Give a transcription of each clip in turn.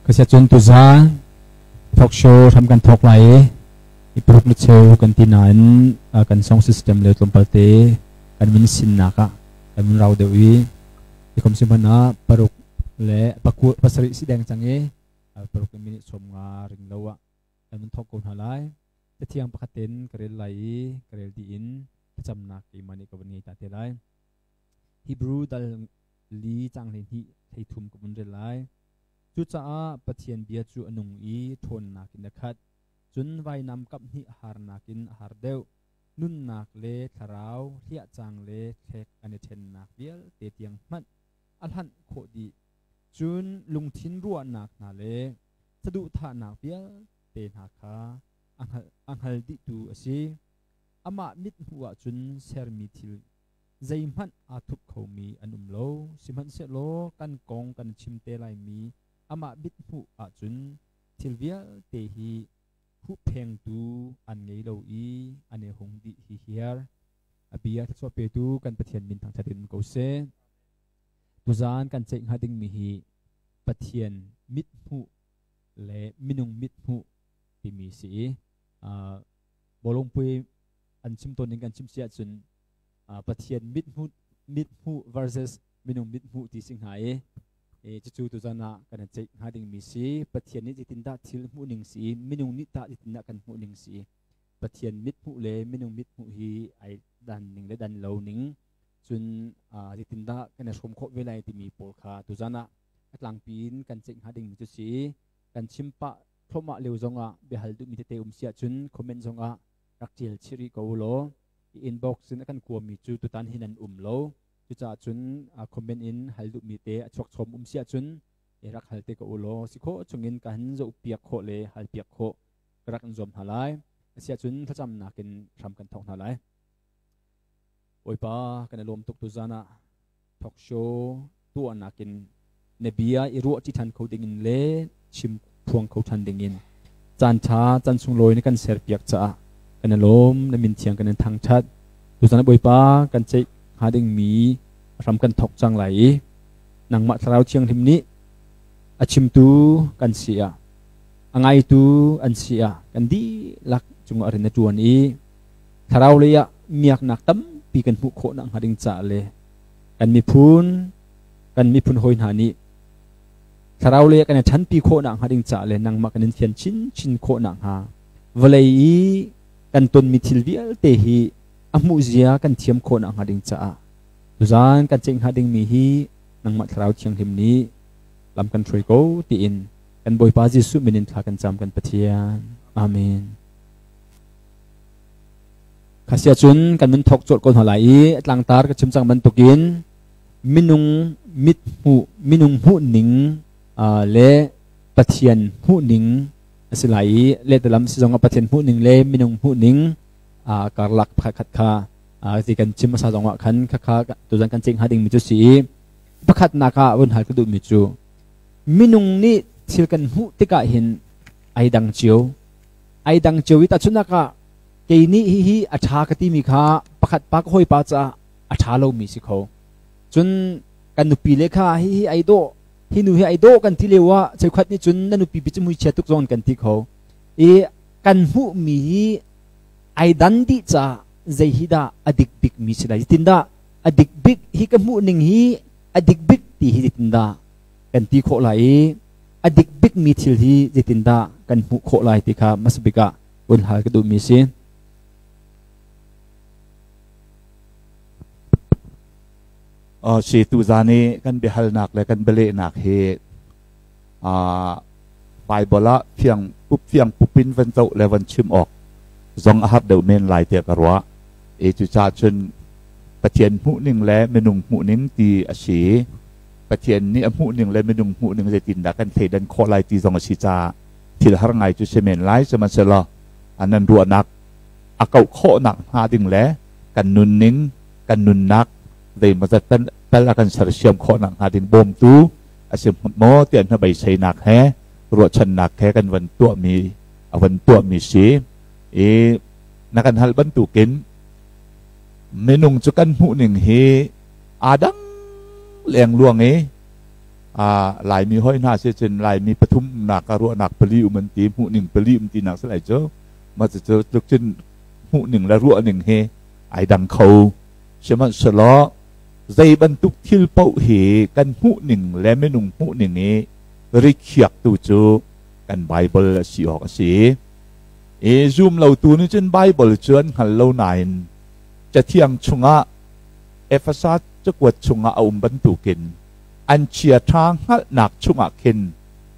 Khasia cun tuzan talk show hram kan thawk lai i i paruk le cheu kan ti nain kan song system le tlawmpal te kan min sinnak ah kan min rau deuh i i kom si hmanh ah paruk le pasarih si deng cang i paruk le minute 50 ring lo ah kan mun thawk ko hna lai. Cathiang pakhat ten ka rel lai i ka rel dih in thlacamnak keimah nih ka vun ngei ta te lai. Hebrew dal li cang 12 13 ka vun rel lai. Cucaah Pathian bia cu a nung i ṭhawnnak in a khat. Cun vainam kaphnih harnak in a har deuh. Nunnak le thlarau, hliahcang le thlek an i ṭhennak vialte tiang hmanh a hlanh khawh dih. Cun lungthin ruahnak hna le saduhthahnak vialte hna kha a hngal dihtu a si. Amah mithmuh ah cun sermi thil zeihmanh aa thup khomi an um lo. Sihmanhsehlaw kan kong kan chim te laimi amah mithmuh ahcun thil vialte hi huhphengtu an ngei lo i an i hung dih hihiar. A bia thluachuah petu kan Pathian min thangṭhat in um ko seh. Tuzaan kan ceih hnga dingmi hi Pathian mithmuh le minung mithmuh timi si i bawlungpui an chim tawn ning kan chim si ahcun Pathian mithmuh mithmuh versus minung mithmuh ti si hnga i cucu tuzan ah kan i ceih hnga dingmi si. Pathian nih zeitindah thil hmuh ning si i minung nih tah zeitindah kan hmuh ning si? Pathian mithmuh le minung mithmuh hi ai dan ning le dan lo ning, cun zeitindah kan i hrawm khawh ve lai timi pawl kha tuzan ah a tlangpi in kan ceih hnga dingmi cu si. Kan chim pah thluahmah lio zongah biahal duhmi tete um si ahcun comment zongah rak ṭial chih rih ko u law inbox in a kan kuami cu tutan hin an um lo. Cucaah cun comment in hal duhmi te a chuak chom um si ahcun rak hal te ko u law si khawh chungin kan zoh piak khawh le hal piak khawh ka rak in zuam hna lai. Asiahcun thlacamnak in hram kan thawk hna lai. Bawipa, kan i lawm tuk tuzan ah talk show tuahnak in na bia i ruah ṭi ṭhan kho ding in le chim phuang kho ṭhan ding in caan ṭha caan sunglawi na kan serpiak caah kan i lawm. Na min thiang kan in thangṭhat. Tuzan ah Bawipa, kan ceih hnga dingmi hram kan thawk cang lai i nangmah Thlarau Thianghlim nih a chimtu kan si ah, a ngaitu an si ah, kan dihlak cungah rian na ṭuan i thlarau lei ah miaknak tampi kan hmuh khawh nakhnga ding caah le kan miphun hawi hna nih thlarau lei ah kan i ṭhanpi khawh nakhnga ding caah le nangmah kan in fian chinchin khawh nakhnga, vawlei i kan tonmi thil vialte hi a hmuh zia kan thiam khawh nakhnga ding caah tuzaan kan ceih hnga dingmi hi nangmah Thlarau Thianghlim nih lam kan hruai ko tiin kan Bawipa Jesuh min in thla kan cam, kan Pathian. Amen. Khasia cun kan mun thok cawlh ko hna lai i tlangtar ka chim cang bantukin minung mit hmuh, minung hmuh ning le Pathian hmuh ning a si lai i lehtalam si zongah Pathian hmuh ning le minung hmuh ning karlak pakhat khat kha ti kan chim hmasa zongah khan khakha tuzan kan ceih hnga dingmi cu si i pakhatnak ah vun hal ka duhmi cu minung nih thil kan hmuh tikah hin ai dang cio, ai dang cio i tahchunhnak ah kei nih hihi a ṭha ka timi kha pakhat pa ka hawipa caah a ṭha lomi si kho. Cun kan nupi le kha hihi ai dawh, hi nu hi ai dawh kan ti lio ah cheukhat nih cun na nupi pi cu mui chia tuk zong kan ti kho i kan hmuhmi hi ai dan dih caah zei hi dah a dik bik mi si lai, zeitindah a dik bik, hi ka hmuh ning hi a dik bik ti hi zeitindah kan ti khawh lai i a dik bik mi thil hi zeitindah kan hmuh khawh lai ti kha hmasa bik ah vun hal ka duhmi si. Si tuzan i kan biahalnak le kan bialehnak hi Bible ah fiang pup fiang pupin van zoh le van chim awk zong a har deuh men lai tiah ka ruah. E cucaah cun Pathian hmuhning le minung hmuhning ti a si. Pathian nih a hmuhning le minung hmuhning zeitindah kan thleidan khawh lai ti zong a si caah thil har ngai cu si men lai. Sihmanhsehlaw nan ruahnak a kauh khawhnak hnga ding le kan nunning, kan nunnak zeimawzat tal a kan sersiam khawhnak hnga ding bawmtu a si maw tiah hnabeiseinak he ruahchannak he kan van tuahmi a van tuahmi si. I na kan hal bantukin minung cu kan hmuhning hi aa dang lengluang i Laimi hoi hna si cun Laimi pathum umnak ah ruahnak pali um an ti, hmuhning pali um tinak si lai cu. Mah cucu tluk cun hmuhning le ruahning hi ai dang kho. Sihmanhsehlaw zei bantuk thil paoh hi kan hmuhning le minung hmuhning i rikhiaktu cu kan Bible a si awk a si. I zum lotu nih cun Bible cu an hngal lo nain Cathiang chungah Efesa cakuat chungah a um bantukin an chiaṭha hngalhnak chungah khin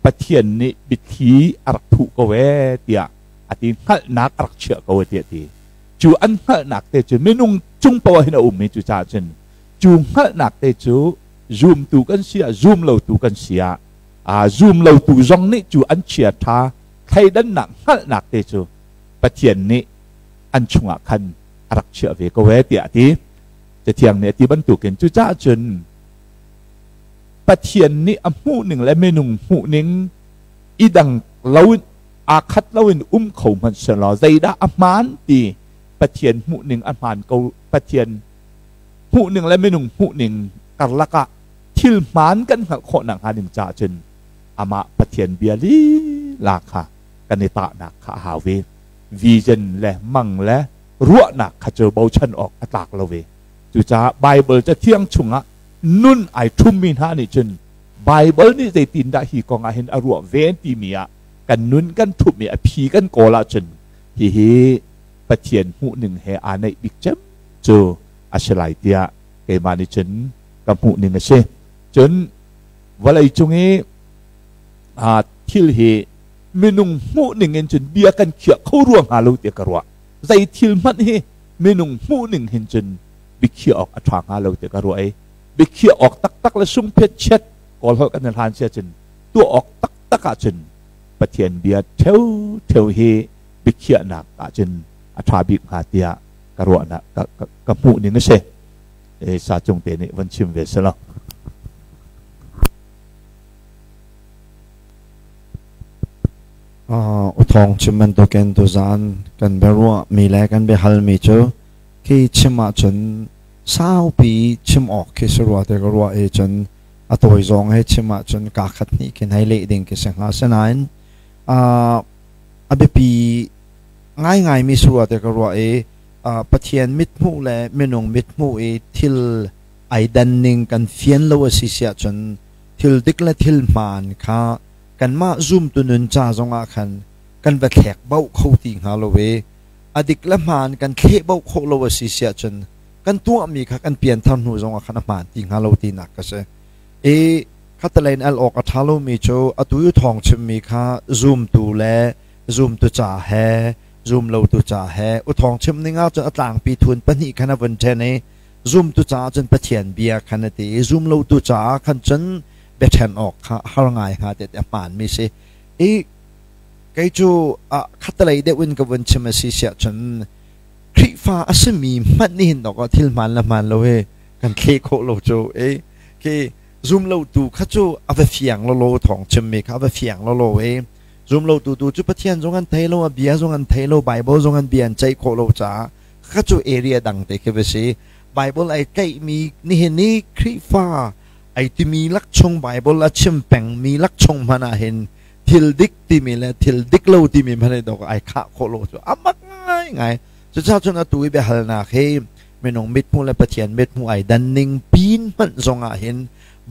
Pathian nih biathli a rak thuh ko ee tiah a ti, hngalhnak a rak chiah ko ee tiah a ti. Cu an hngalhnak te cu minung cung poah hin a um i cucaah cun cu hngalhnak te cu zumtu kan si ah zum lotu kan si ah zum lotu zong nih cu an chiaṭha thleidannak hngalhnak te cu Pathian nih an chungah khan a rak chiah ve ko ee tiah a ti. Cathiang nih a ti bantukin cucaah cun Pathian nih a hmuhning le minung hmuhning i dang loin aa khat loin um kho hmanh sehlaw zeidah a hmaan ti Pathian hmuhning a hmaan ko. Pathian hmuhning le minung hmuhning karlak ah thil hmaan kan hngalh khawh nakhnga ding caah cun amah Pathian bia lila kha kan i tahnak kha a hau ve. Vision le mang le ruahnak kha cu bochan awk a tlak lo ve. Cucaah Baibal Cathiang chungah nun ai ṭhummi hna nih cun Baibal nih zeitindah hi kong ah hin a ruah ve timi ah kan nun kan ṭhumh i a phi kan kawl ahcun hihi Pathian hmuhning he aa naih bik cem cu a si lai tiah keimah nih cun ka hmuhning a si. Cun vawlei cung i thil hi minung hmuhning in cun bia kan khiah kho rua hnga lo tiah ka ruah. Zei thil hmanh hi minung hmuhning hin cun biakhiah awk a ṭha hnga lo tiah ka ruah i biakhiah awk taktak le sungphet chiat Kawl holh kan i hlan sia cun tuah awk taktak ahcun Pathian bia ṭheuṭheu hi biakhiahnak ahcun a ṭha bik hnga tiah ka ruahnak ka hmuh ning a si. E sa cung te nih van chim ve selaw. Uthawng chim bantukin tuzaan kan biaruah mi le kan biahal mi cu khi chim ahcun saupi chim awk khi si rua te ka ruah i cun a tawi zong he chim ahcun kaa khat hnih khin hei leh ding khi si hnga. Asinain a biapi ngaingai mi si rua te ka ruah i Pathian mithmuh le minung mithmuh i thil ai dan ning kan fian lo a si siah cun thil dik le thil hmaan kha kanmah zumtu nun ca zongah khan kan va thlek bauh kho ti hnga lo i a dik le hmaan kan thleh bauh khawh lo a si siah cun kan tuahmi kha kan pianthar hnu zongah khan a hmaan ti hnga lo tinak ka si. I khattelei in al awk a ṭha lomi cu atu i thawng chimmi kha zumtu le zumtu ca he zumlotu ca he u thawng chim ning ah cun a tlangpi thun pahnih khan a vun ṭhen i zumtu caah cun Pathian bia khan a ti i zumlotu caah khan cun biaṭhen awk kha har ngai hnga ti a hmaanmi si. I kei cu khattelei deuh in ka vun chim a si siah cun Khrihfa a simi hmanh nih hin dawk thil hmaan le hmaan lo hi kan thleh khawh lo cu e khi zumlotu kha cu a va fiang lawlaw thawng chimmi kha a va fiang lawlaw e zumlotu tu cu Pathian zong an thei lo, a bia zong an thei lo, Bible zong an bia an ceih khawh lo caah kha cu area dang te khi va si. Bible ai tlaihmi nihin ni Khrihfa ai timi lak chung Bible a chim pengmi lak chung hmanh ah hin thil dik timi le thil dik lo timi hmanh dok ai khah khawh lo cu amak ngai ngai. Cucaah cun atu i biahalnak hi minung mithmuh le Pathian mithmuh ai dan ning pin hmanh zong ah hin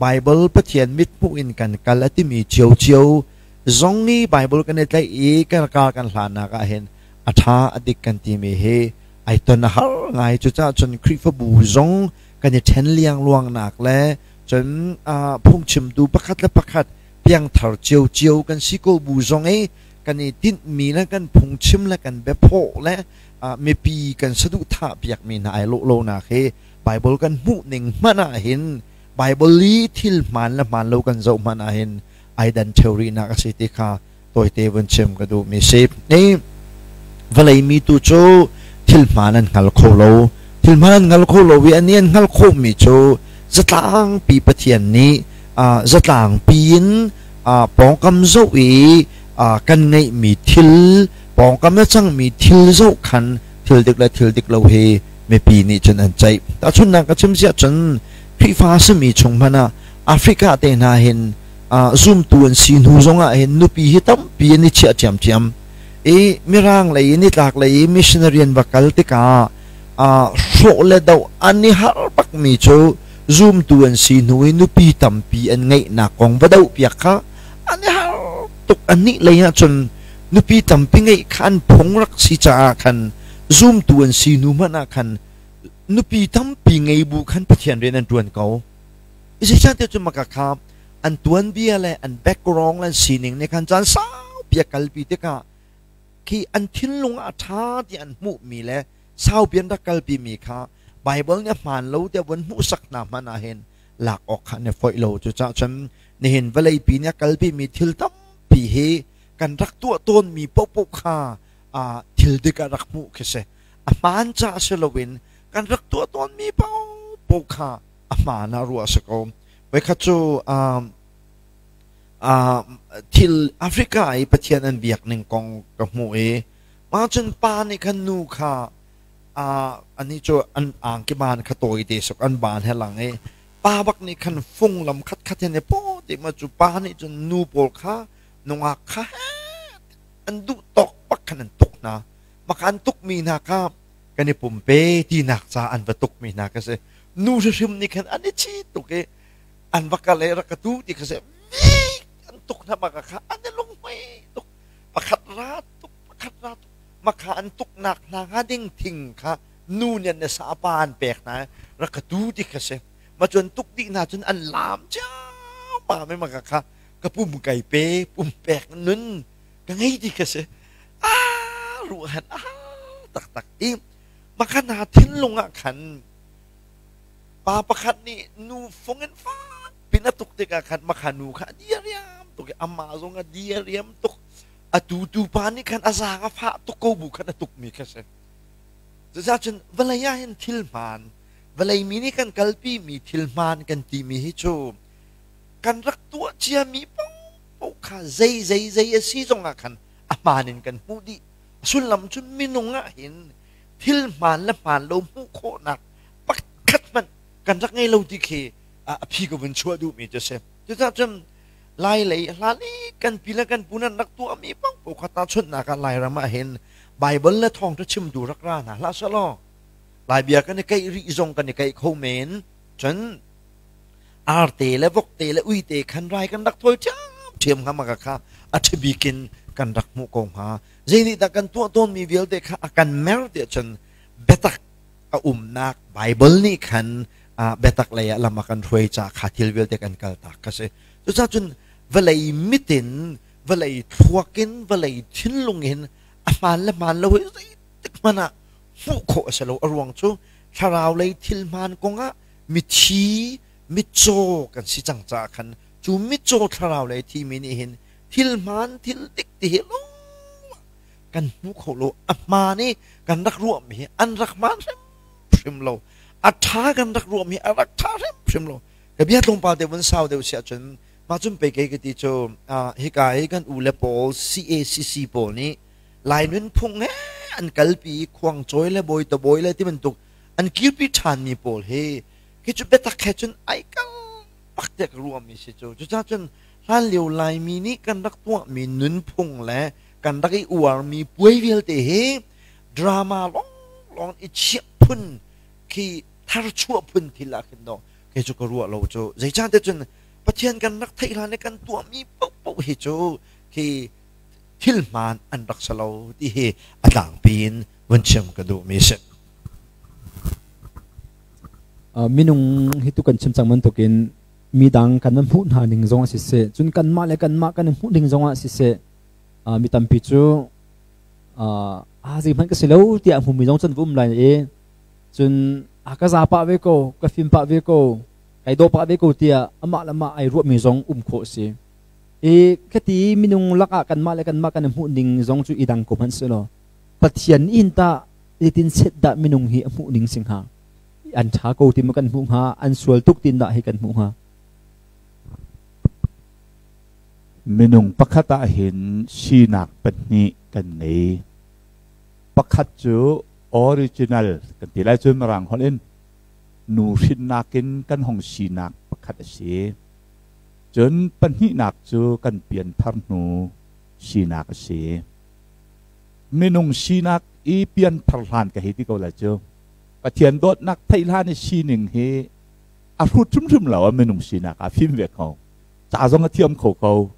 Bible Pathian mithmuh in kan kal a timi ciocio zong i Bible kan i tlaih i kan kar kan hlannak ah hin a ṭha a dik kan timi hi ai ton a har ngai. Cucaah cun Khrihfabu zong kan i ṭhen liangluangnak le cun phungchimtu pakhat le pakhat piangthar ciocio kan si ko bu zong i kan i tinhmi le kan phungchim le kan biaphawh le mipi kan saduhthah piakmi hna ai lawh lonak hi Bible kan hmuh ning hmanh ah hin Bible i thil hmaan le hmaan lo kan zoh hmanh ah hin ai dan ṭheo rihnak a si ti kha tawite vun chim ka duhmi si. Ni vawlei mi tu cu thil hmaan an hngal kho lo. Thil hmaan an hngal kho lo i ani an hngal khawhmi cu zatlangpi Pathian nih zatlangpi in pawngkam zoh i kan ngeihmi thil pawngkam a cangmi thil zoh khan thil dik le thil dik lo hi mipi nih cun an ceih. Tahchunhnak ka chim siah cun Khrihfa simi chung hmanh ah Africa te hna hin Zumtu an si hnu zongah hin nupi hi tampi an i chiah ṭhiamṭhiam i Mirang lei i nitlak lei i missionary an va kal tikah hrawh le doh an i harh bakmi cu zumtu an si hnu i nupi tampi an ngeihnak kong va dohpiak kha an i har tuk. Annih lei ah cun nupi tampi ngeih kha an phung rak si caah khan zumtu an si hnu hmanh ah khan nupi tampi ngei bu khan Pathian rian an ṭuan ko. Zeicahtiah cu maka kha an tuanbia le an background le an sining nih khan caan saupi a kalpi tikah khi an thinlung ah a ṭha ti an hmuhmi le saupi an rak kalpimi kha Baibal nih a hmaan lo tiah vun hmuhsak hna hmanh ah hin lak awk kha an i foih lo. Cucaah cun nihin vawleipi nih a kalpimi thil tampi hi kan rak tuah tawnmi paohpaoh kha thil dik ah rak hmuh khi si. A hmaan caah si loin kan rak tuah tawnmi paohpaoh kha a hmaan ah ruah a si ko. Voikhat cu thil Africa i Pathian an biak ning kong ka hmuh i mah cun pa nih khan nu kha anih cu an angki ban kha tawi te suk an ban he lang i pa bak nih khan fung lam khat khat hin i paw ti ma cu pa nih cun nu pawl kha nungak kha an duh tawk bak khan an tuk hna. Maka an tukmi hna kha kan i pumpe tinak ca an va tukmi hna ka si. Nu hrimhrim nih khan an i chi tuk i an va kal i rak ka tu ti kha si, an tuk hna. Maka kha an i lunghmui tuk, pakhat ra tuk, pakhat ra tuk. Maka an tuknak hna hnga ding thing kha nu nih an sa pa an pek hna, rak ka tu ti kha si. Ma cun tuk dih hna cun an lam ciammam i maka kha ka pum kai pe, pum pek nun ka ngei ti kha si. A ruahan a taktak i maka hna thinlung ah khan pa pakhat nih nu fung in fak pin a tuk tikah khan maka nu kha a diariam tuk i amah zong a diariam tuk. Atu tu pa nih khan a zaang a fah tuk ko bu khan a tukmi kha si. Cucaah cun vawlei ah hin thil hmaan, vawlei mi nih kan kalpi mi thil hmaan kan timi hi cu kan rak tuah ciami paohpaoh kha zei zei zei a si zongah khan a hmaan in kan hmuh dih. A sullam cu minung ah hin thil hmaan le hmaan lo hmuh khawhnak pakhat hmanh kan rak ngei lo ti khi a phi ka vun chuah duhmi cu a si. Cucaah cun Lai lei hlan i kan pi le kan pu nan rak tuahmi paohpaoh kha tahchunhnak ah Lairam ah hin Baibal le thawngṭha chimtu rak ra hna hlah selaw Lai bia kan i keih rih zong kan i keih kho men. Cun arte le vokte le uite khan rai kan rak thawi ṭhiamṭhiam hnga maka kha a ṭhabik in kan rak hmuh ko hnga. Zei nih dah kan tuah tawnmi vialte kha a kan mer tiah cun biatak a umnak Baibal nih khan biatak lei ah lam a kan hruai caah kha thil vialte kan kaltak kha si. Cucaah cun vawlei mit in, vawlei thluak in, vawlei thinlung in a hmaan le hmaan lo hi zeitik hmanh ah hmuh khawh a si lo. A ruang cu thlarau lei thil hmaan kongah mithi, mitcaw kan si cang caah khan cu mitcaw thlarau lei thimi nih hin thil hmaan, thil dik ti hi kan hmu kho lo. A hmaan i kan rak ruahmi hi an rak hmaan hrimhrim lo. A ṭha kan rak ruahmi a rak ṭha hrimhrim lo. Ka bia tlawmpal te vun sau deuh siah cun mah cun pei kei ka ti cu hika hi kan u le pawl CACC pawl nih Lai nunphung he an kalpi i khuangcawi le bawi tabawi le ti bantuk an kirpi ṭhanmi pawl hi khi cu biatak he cun ai kal bak tiah ka ruahmi si cu. Cucaah cun hlanlio Laimi nih kan rak tuahmi nunphung le kan rak i uarmi puai vialte hi drama lawnglawng i chiah phun khi tharchuah phun thil ah khin dawh kei cu ka ruah lo cu. Zeicahtiah cun Pathian kan rak theih hlan i kan tuahmi paohpaoh hi cu khi thil hmaan an rak si lo ti hi a tlangpi in vun chim ka duhmi si. Minung hi tu kan chim cang bantukin midang kan van hmuh hna ning zong ah siseh, cun kanmah le kanmah kan i hmuh ning zong ah siseh, mi tampi cu a zeihmanh ka si lo tiah hmumi zong cun va um lai i cun a ka za pah ve ko, ka fim pah ve ko, kai dawh pah ve ko tiah amah le amah ai ruahmi zong um khawh a si. I khati minung lakah kanmah le kanmah kan i hmuh ning zong cu i dang ko hmanh selaw Pathian inn tah zeitin set dah minung hi a hmuh ning si hnga? An ṭha ko ti maw kan hmuh hnga? An sual tuk tin dah hi kan hmuh hnga? Minung pakhat ah hin sinak pahnih kan ngei. Pakhat cu original kan ti lai cu Mirang holh in nu hrinnak in kan hong sinak pakhat a si. Cun pahnihnak cu kan pianthar hnu sinak a si. Minung sinak i pianthar hlan ka hei ti ko lai cu. Pathian dawtnak theih hlan i sining hi a hrut hrimhrim lo a minung sinak ah fim ve ko. Ca zong a thiam kho ko.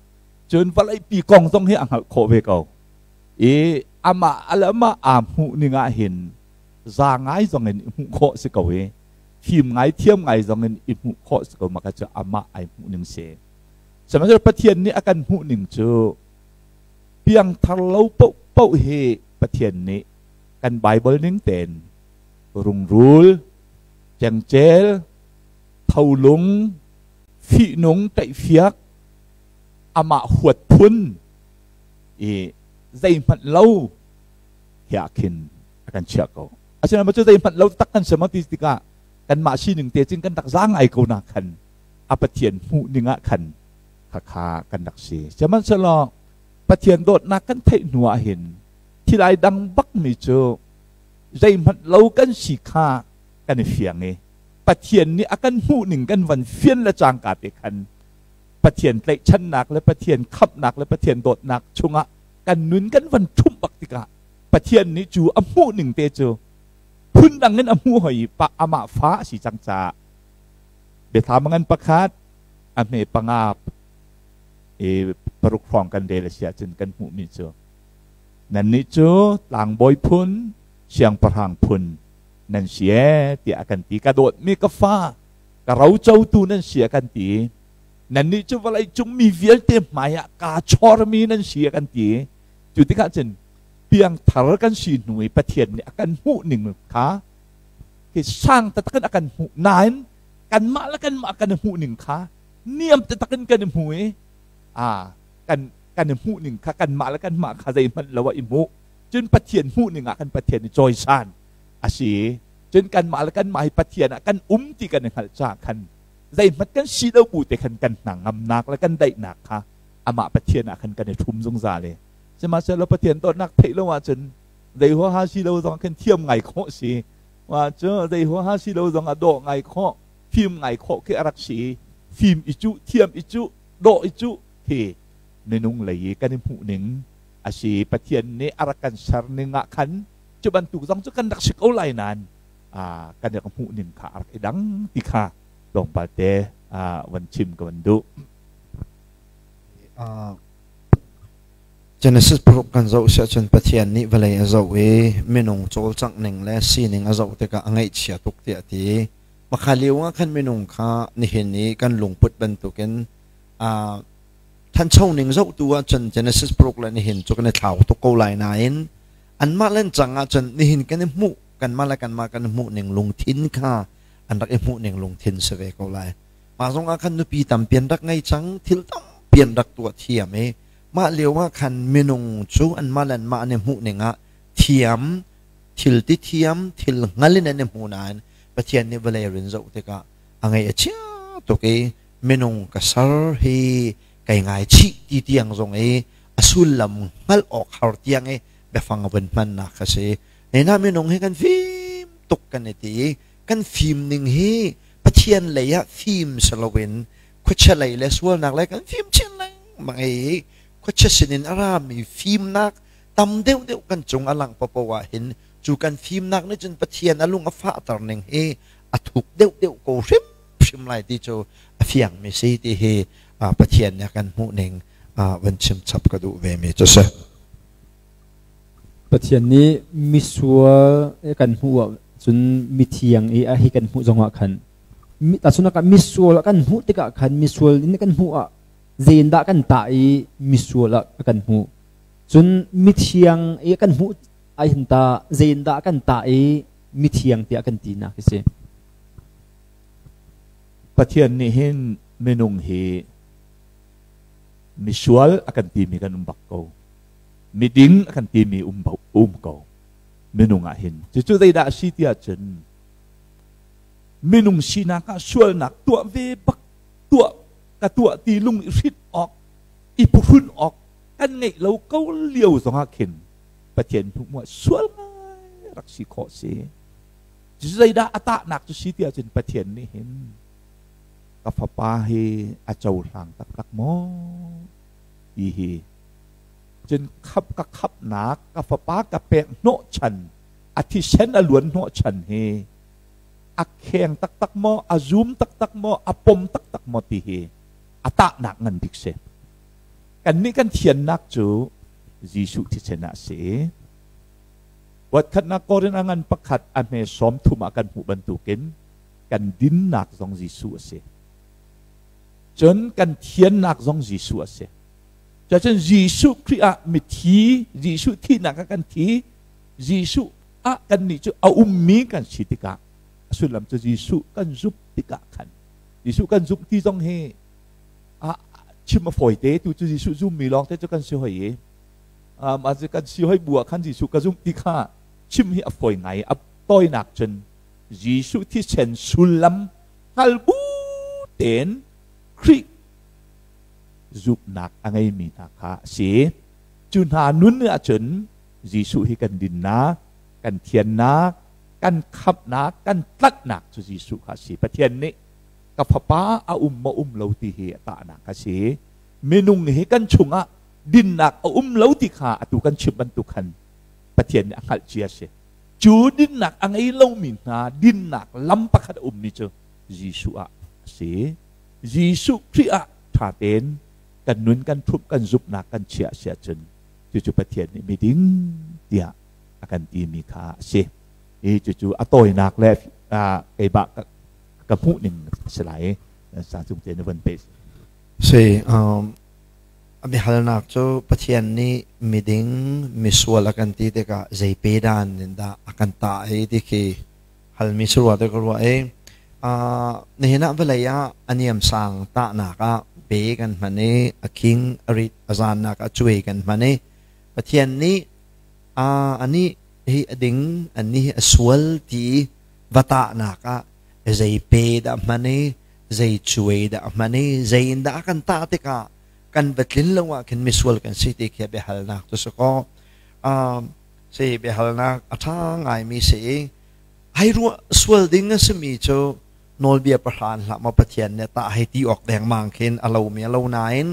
Cun vawleipi kong zong hi a hngalh khawh ve ko. I amah le amah aa hmuh ning ah hin za ngai zong in i hmuh khawh si ko i fim ngai thiam ngai zong in i hmuh khawh si ko maka cu amah ai hmuh ning si. Sihmanhsehlaw Pathian nih a kan hmuh ning cu piangthar lo paohpaoh hi Pathian nih kan Bible ning tein rungrul, cengcel, tholung, fihnung, ṭaihfiak, amah huat phun i zeihmanh lo he ah khin a kan chiah ko. Asinain cu zeihmanh lo tak kan si maw ti tikah kanmah sining te cun kan rak za ngai ko na khan a Pathian hmuh ning ah khan khakha kan rak si. Sihmanhsehlaw Pathian dawtnak kan theih hnu ah hin thil ai dang bak mi cu zeihmanh lo kan si kha kan i fiang i Pathian nih a kan hmuh ning kan van fian le cangka te khan Pathian tlaihchannak le Pathian khamhnak le Pathian dawtnak chungah kan nun kan van ṭhumh bak tikah Pathian nih cu a hmuh ning te cu phundang in a hmuh hoi i pa amah fa a si cang caah biathlam ngan pakhat a hme panga i paruk hrawng kan rel a si ahcun kan hmuhmi cu nannih cu tlangbawi phun siangpahrang phun nan si ee tiah a kan ti. Ka dawtmi ka fa, ka rocotu nan si a kan ti. Nannih cu vawlei cung mi vialte hmaiah kaa chormi nan si a kan ti. Cu tikah cun piangthar kan si hnu i Pathian nih a kan hmuh ning kha khi sang taktak in a kan hmuh nain kanmah le kanmah kan i hmuh ning kha niam taktak in kan i hmu i a kan kan i hmuh ning kha kanmah le kanmah kha zeihmanh lo ah i hmuh. Cun Pathian hmuh ning ah kan Pathian i cawisan a si. Cun kanmah le kanmah hi Pathian ah kan um ti kan i hngalh caah khan zeihmanh kan si lo bu te khan kan hnangamnak le kan daihnak kha amah Pathian ah khan kan i ṭhum zungzal i sihmanhsehlaw Pathian dawtnak theih lo ahcun zei huaha si lo zong khan thiam ngai khawh si wa cu zei huaha si lo zong ah dawh ngai khawh fim ngai khawh khi a rak si. Fim i cuh, thiam i cuh, dawh i cuh khi minung lei i kan i hmuh ning a si. Pathian nih a rak kan ser ning ah khan cu bantuk zong cu kan rak si ko lai nain kan rak hmuh ning kha a rak i dang ti kha tlawmpal te van chim ka van duh. Genesis paruk kan zoh si ahcun Pathian nih vawlei a zoh i minung cawlcangh ning le sining a zoh tikah a ngaihchia tuk tiah a ti. Makha lio ah khan minung kha nihin i kan lungput bantukin thancho ning zohtu ahcun Genesis paruk le nihin cu kan i thlau tuk ko lai nain anmah len cang ahcun nihin kan i hmuh kanmah le kanmah kan i hmuh ning lungthin kha an rak i hmuh ning lungthin si ve ko lai. Mah zong ah khan nupi tampi an rak ngei cang, thil tampi an rak tuah thiam i mah lio ah khan minung cu anmah le anmah an i hmuh ning ah thiam, thil ti thiam, thil hngal in an i hmu nain Pathian nih vawlei rin zoh tikah a ngaih a chia tuk i minung ka ser hi kai ngaichih ti tiang zong i a sullam hngalh awk har tiang i biafang a vun hmannak kha si. Nena minung hi kan fim tuk kan i ti i kan fim ning hi Pathian lei ah fim si loin khuachia lei le sualnak lei kan fim chin lengmang i khuachia sinin a rami fimnak tam deuhdeuh kan cung a langh paohpaoh ah hin cu kan fimnak nih cun Pathian a lung a fahter ning hi a thuk deuhdeuh ko hrimhrim lai ti cu a fiangmi si ti hi Pathian nih a kan hmuh ning van chim chap ka duh ve mi cu si. Pathian nih misual kan hmuh ah cun mithiang i a hi kan hmuh zongah khan tahchunhnak ah misual kan hmuh tikah khan misual in kan hmuh ah zeindah kan tah i misual ah kan hmuh, cun mithiang i kan hmuh ai hin ta zeindah kan tah i mithiang tiah kan tinak hi si. Pathian nih hin minung hi misual a kan timi kan um bak ko, miding a kan timi um ko minung ah hin. Cucu zeidah a si ti ahcun minung sinak ah sualnak tuah ve bak, tuah ka tuah ti lung i hrit awk, i phuhrun awk kan ngeih lo ko lio zongah khin Pathian hmuh sual ngai rak si khawh si. Cucu zeidah a tahnak cu si ti ahcun Pathian nih hin Ka fapa hi a cohlang taktak maw ti hi cun khap ka khapnak ka fapa ka pek hnawhchan a thisen a luan hnawhchan hi a kheng taktak maw a zum taktak maw a pom taktak maw ti hi a tahnak ngan bik si. Kannih kan thiannak cu Jesuh thisen ah a si. Voikhatnak Korin a ngan pakhat a hme 30 ah kan hmuh bantukin kan dinnak zong Jesuh a si. Cun kan thiannak zong Jesuh a si. Cuacun Jesuh Khrih ah mithi, Jesuh thihnak ah kan thi, Jesuh ah kannih cu a ummi kan si tikah a sullam cu Jesuh kan zumh tikah khan Jesuh kan zumh ti zong hi a chim a fawi te tu cu Jesuh zummi lawng te cu kan si hoi i mah cu kan si hoi bu ah khan Jesuh ka zumh ti kha chim hi a fawi ngai. A tawinak cun Jesuh thisen sullam hngal bu tein Khrih zumhnak a ngeimi hna kha a si. Cu hna nun ahcun Jesuh hi kan dinnak, kan thiannak, kan khamhnak, kan tlanhnak cu Jesuh kha a si. Pathian nih ka fapa a um maw um lo ti hi a tahnak a si. Minung hi kan chungah dinnak a um lo ti kha atu kan chim bantuk khan Pathian nih a hngalh cia a si. Cu dinnak a ngei lomi hna dinnak lam pakhat a ummi cu Jesuh ah a si. Jesuh Khrih ah ṭha tein kan nun kan ṭhumh kan zumhnak kan chiah si ahcun cucu Pathian nih miding tiah a kan timi kha a si. Hi cucu a tawinak le keimah ka hmuh ning a si lai. Sang cung te na van pe. Si, a biahalnak cu Pathian nih miding, misual a kan ti tikah zei pe dan in dah a kan tah i ti khi halmi si rua te ka ruah i nihin ah vawlei ah a niamsang tahnak ah pe kan hman i a king a rit a zannak ah cuai kan hman i Pathian nih anih hi a ding anih hi a sual ti va tahnak ah zei pe dah hman i zei cuai dah hman i zei in dah kan tah tikah kan va tlin lo ah khin misual kan si ti khi biahalnak cu si kaw si biahalnak a ṭha ngaimi si i hai ruah sual ding a simi cu nawlbia pahran hlah maw Pathian nih tah hei ti awk dengmang khin a lomi a lo nain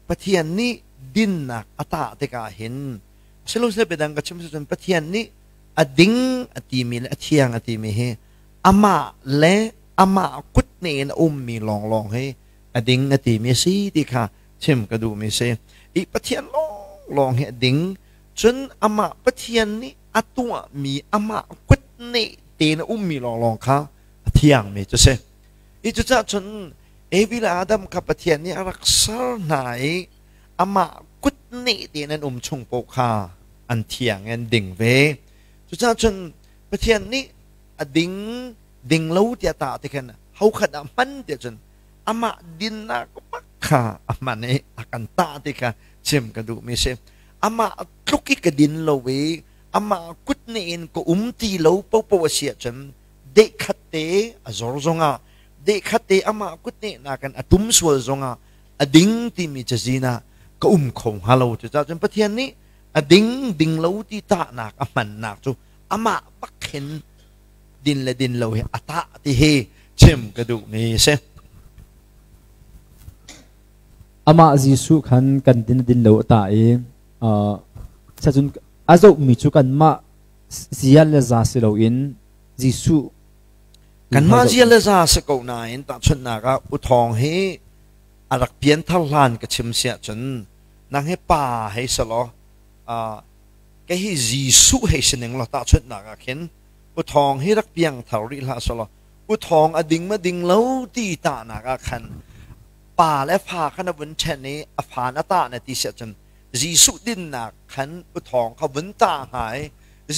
Pathian nih dinnak a tah tikah hin silosile biadang ka chim cun Pathian nih a ding a timi le a thiang a timi hi amah le amah kut in a ummi lawnglawng hi a ding a timi a si ti kha chim ka duhmi si. I Pathian lawnglawng hi a ding. Cun amah Pathian nih a tuahmi amah kut neh tein a ummi lawnglawng kha a thiangmi cu si. I cucaah cun Evi le Adam kha Pathian nih a rak ser hna i amah kut neh tein an um chung paoh kha an thiang i an ding ve. Cucaah cun Pathian nih a ding ding lo tiah tah ti khan hokhat ah hman tiah cun amah dinnak bak kha a hman i a kan tah ti kha chim ka duhmi si. Amah tluk i ka din lo i amah kut nih in ka um ti lo popo a si ahcun dehkhat te a zor zongah dehkhat te amah kut nih nakin a tum sual zongah a ding timi cazin ah ka um kho hnga lo. Cucaah cun Pathian nih a ding ding lo ti tahnak a hmannak cu amah bak khin din le din lo hi a tah ti hi chim ka duhmi a si. Amah Jesuh khan kan din din lo a tah i cun a zohmi cu kanmah zial le za si loin Jesuh kanmah zial le za si ko nain tahchunhnak ah U Thawng hi a rak pianthar hlan ka chim siah cun nang hi pa hei selaw kei hi Jesuh hei si ning law tahchunhnak ah khin U Thawng hi rak piangthar rih hlah selaw U Thawng a ding ma ding lo ti tahnak ah khan pa le fa khan a vun ṭhen i a fa na tah na ti siah cun Jesuh dinnak khan U Thawng kha vun tah hnga i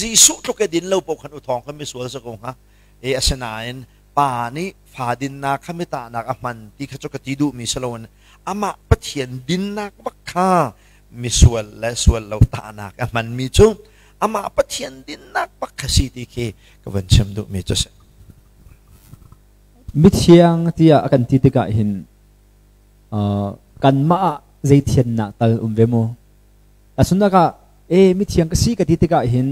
Jesuh tluk i din lo paoh khan U Thawng kha misual si ko hnga. E asinain pa nih fa dinnak kha mi tahnak a hman ti kha cu ka ti duhmi si loin amah Pathian dinnak bak kha misual le sual lo tahnak a hmanmi cu amah Pathian dinnak bak kha si ti khi ka van chim duhmi cu si. Mithiang tiah a kan ti tikah hin kanmah ah zei thiannak tal um ve maw? Asunak ah e mithiang ka si ka ti tikah hin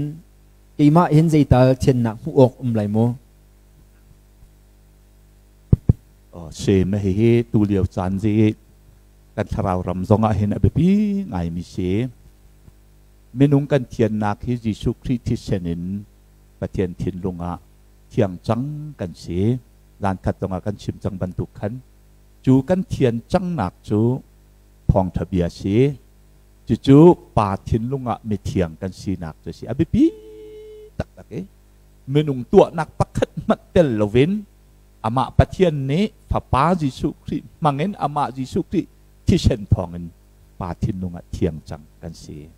keimah hin zeital thiannak hmuh awk um lai maw? Sem hihi tu lio caan zi kan thlarau ram zong ah hin a biapi ngaimi si. Minung kan thiannak hi Jesuh Khrih thisen in Pathian thinlung ah thiang cang kan si. Zan khat zong ah kan chim cang bantuk khan cu kan thian cangnak cu thawngṭha bia si. Cucu Pa thinlung ah mithiang kan sinak cu si. A biapi taktak i minung tuahnak pakhat hmanh tel loin amah Pathian nih Fapa Jesuh Khrih hmangin amah Jesuh Khrih thisen thawngin Pa thinlung ah thiang cang kan si.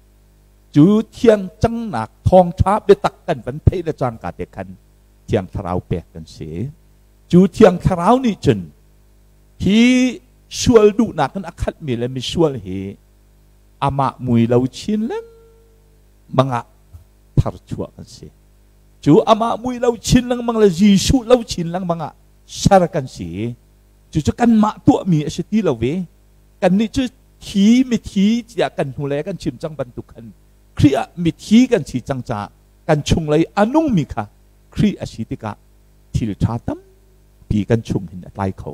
Cu thiang cangnak thawngṭha biatak kan van theih le cangka te khan Thiang Thlarau pek kan si. Cu Thiang Thlarau nih cun hi sual duhnak in a khatmi le misual hi amah mui lo chin lengmang ah tharchuah kan si. Cu amah mui lo chin lengmang le Jesuh lo chin lengmang ah ser kan si. Cucu kanmah tuahmi a si ti lo ve. Kannih cu thi mithi tiah kan hnulei kan chim cang bantuk khan Khrih ah mithi kan si cang caah kan chunglei a nungmi kha Khrih a si tikah thil ṭha tampi kan chung hin a tlai kho.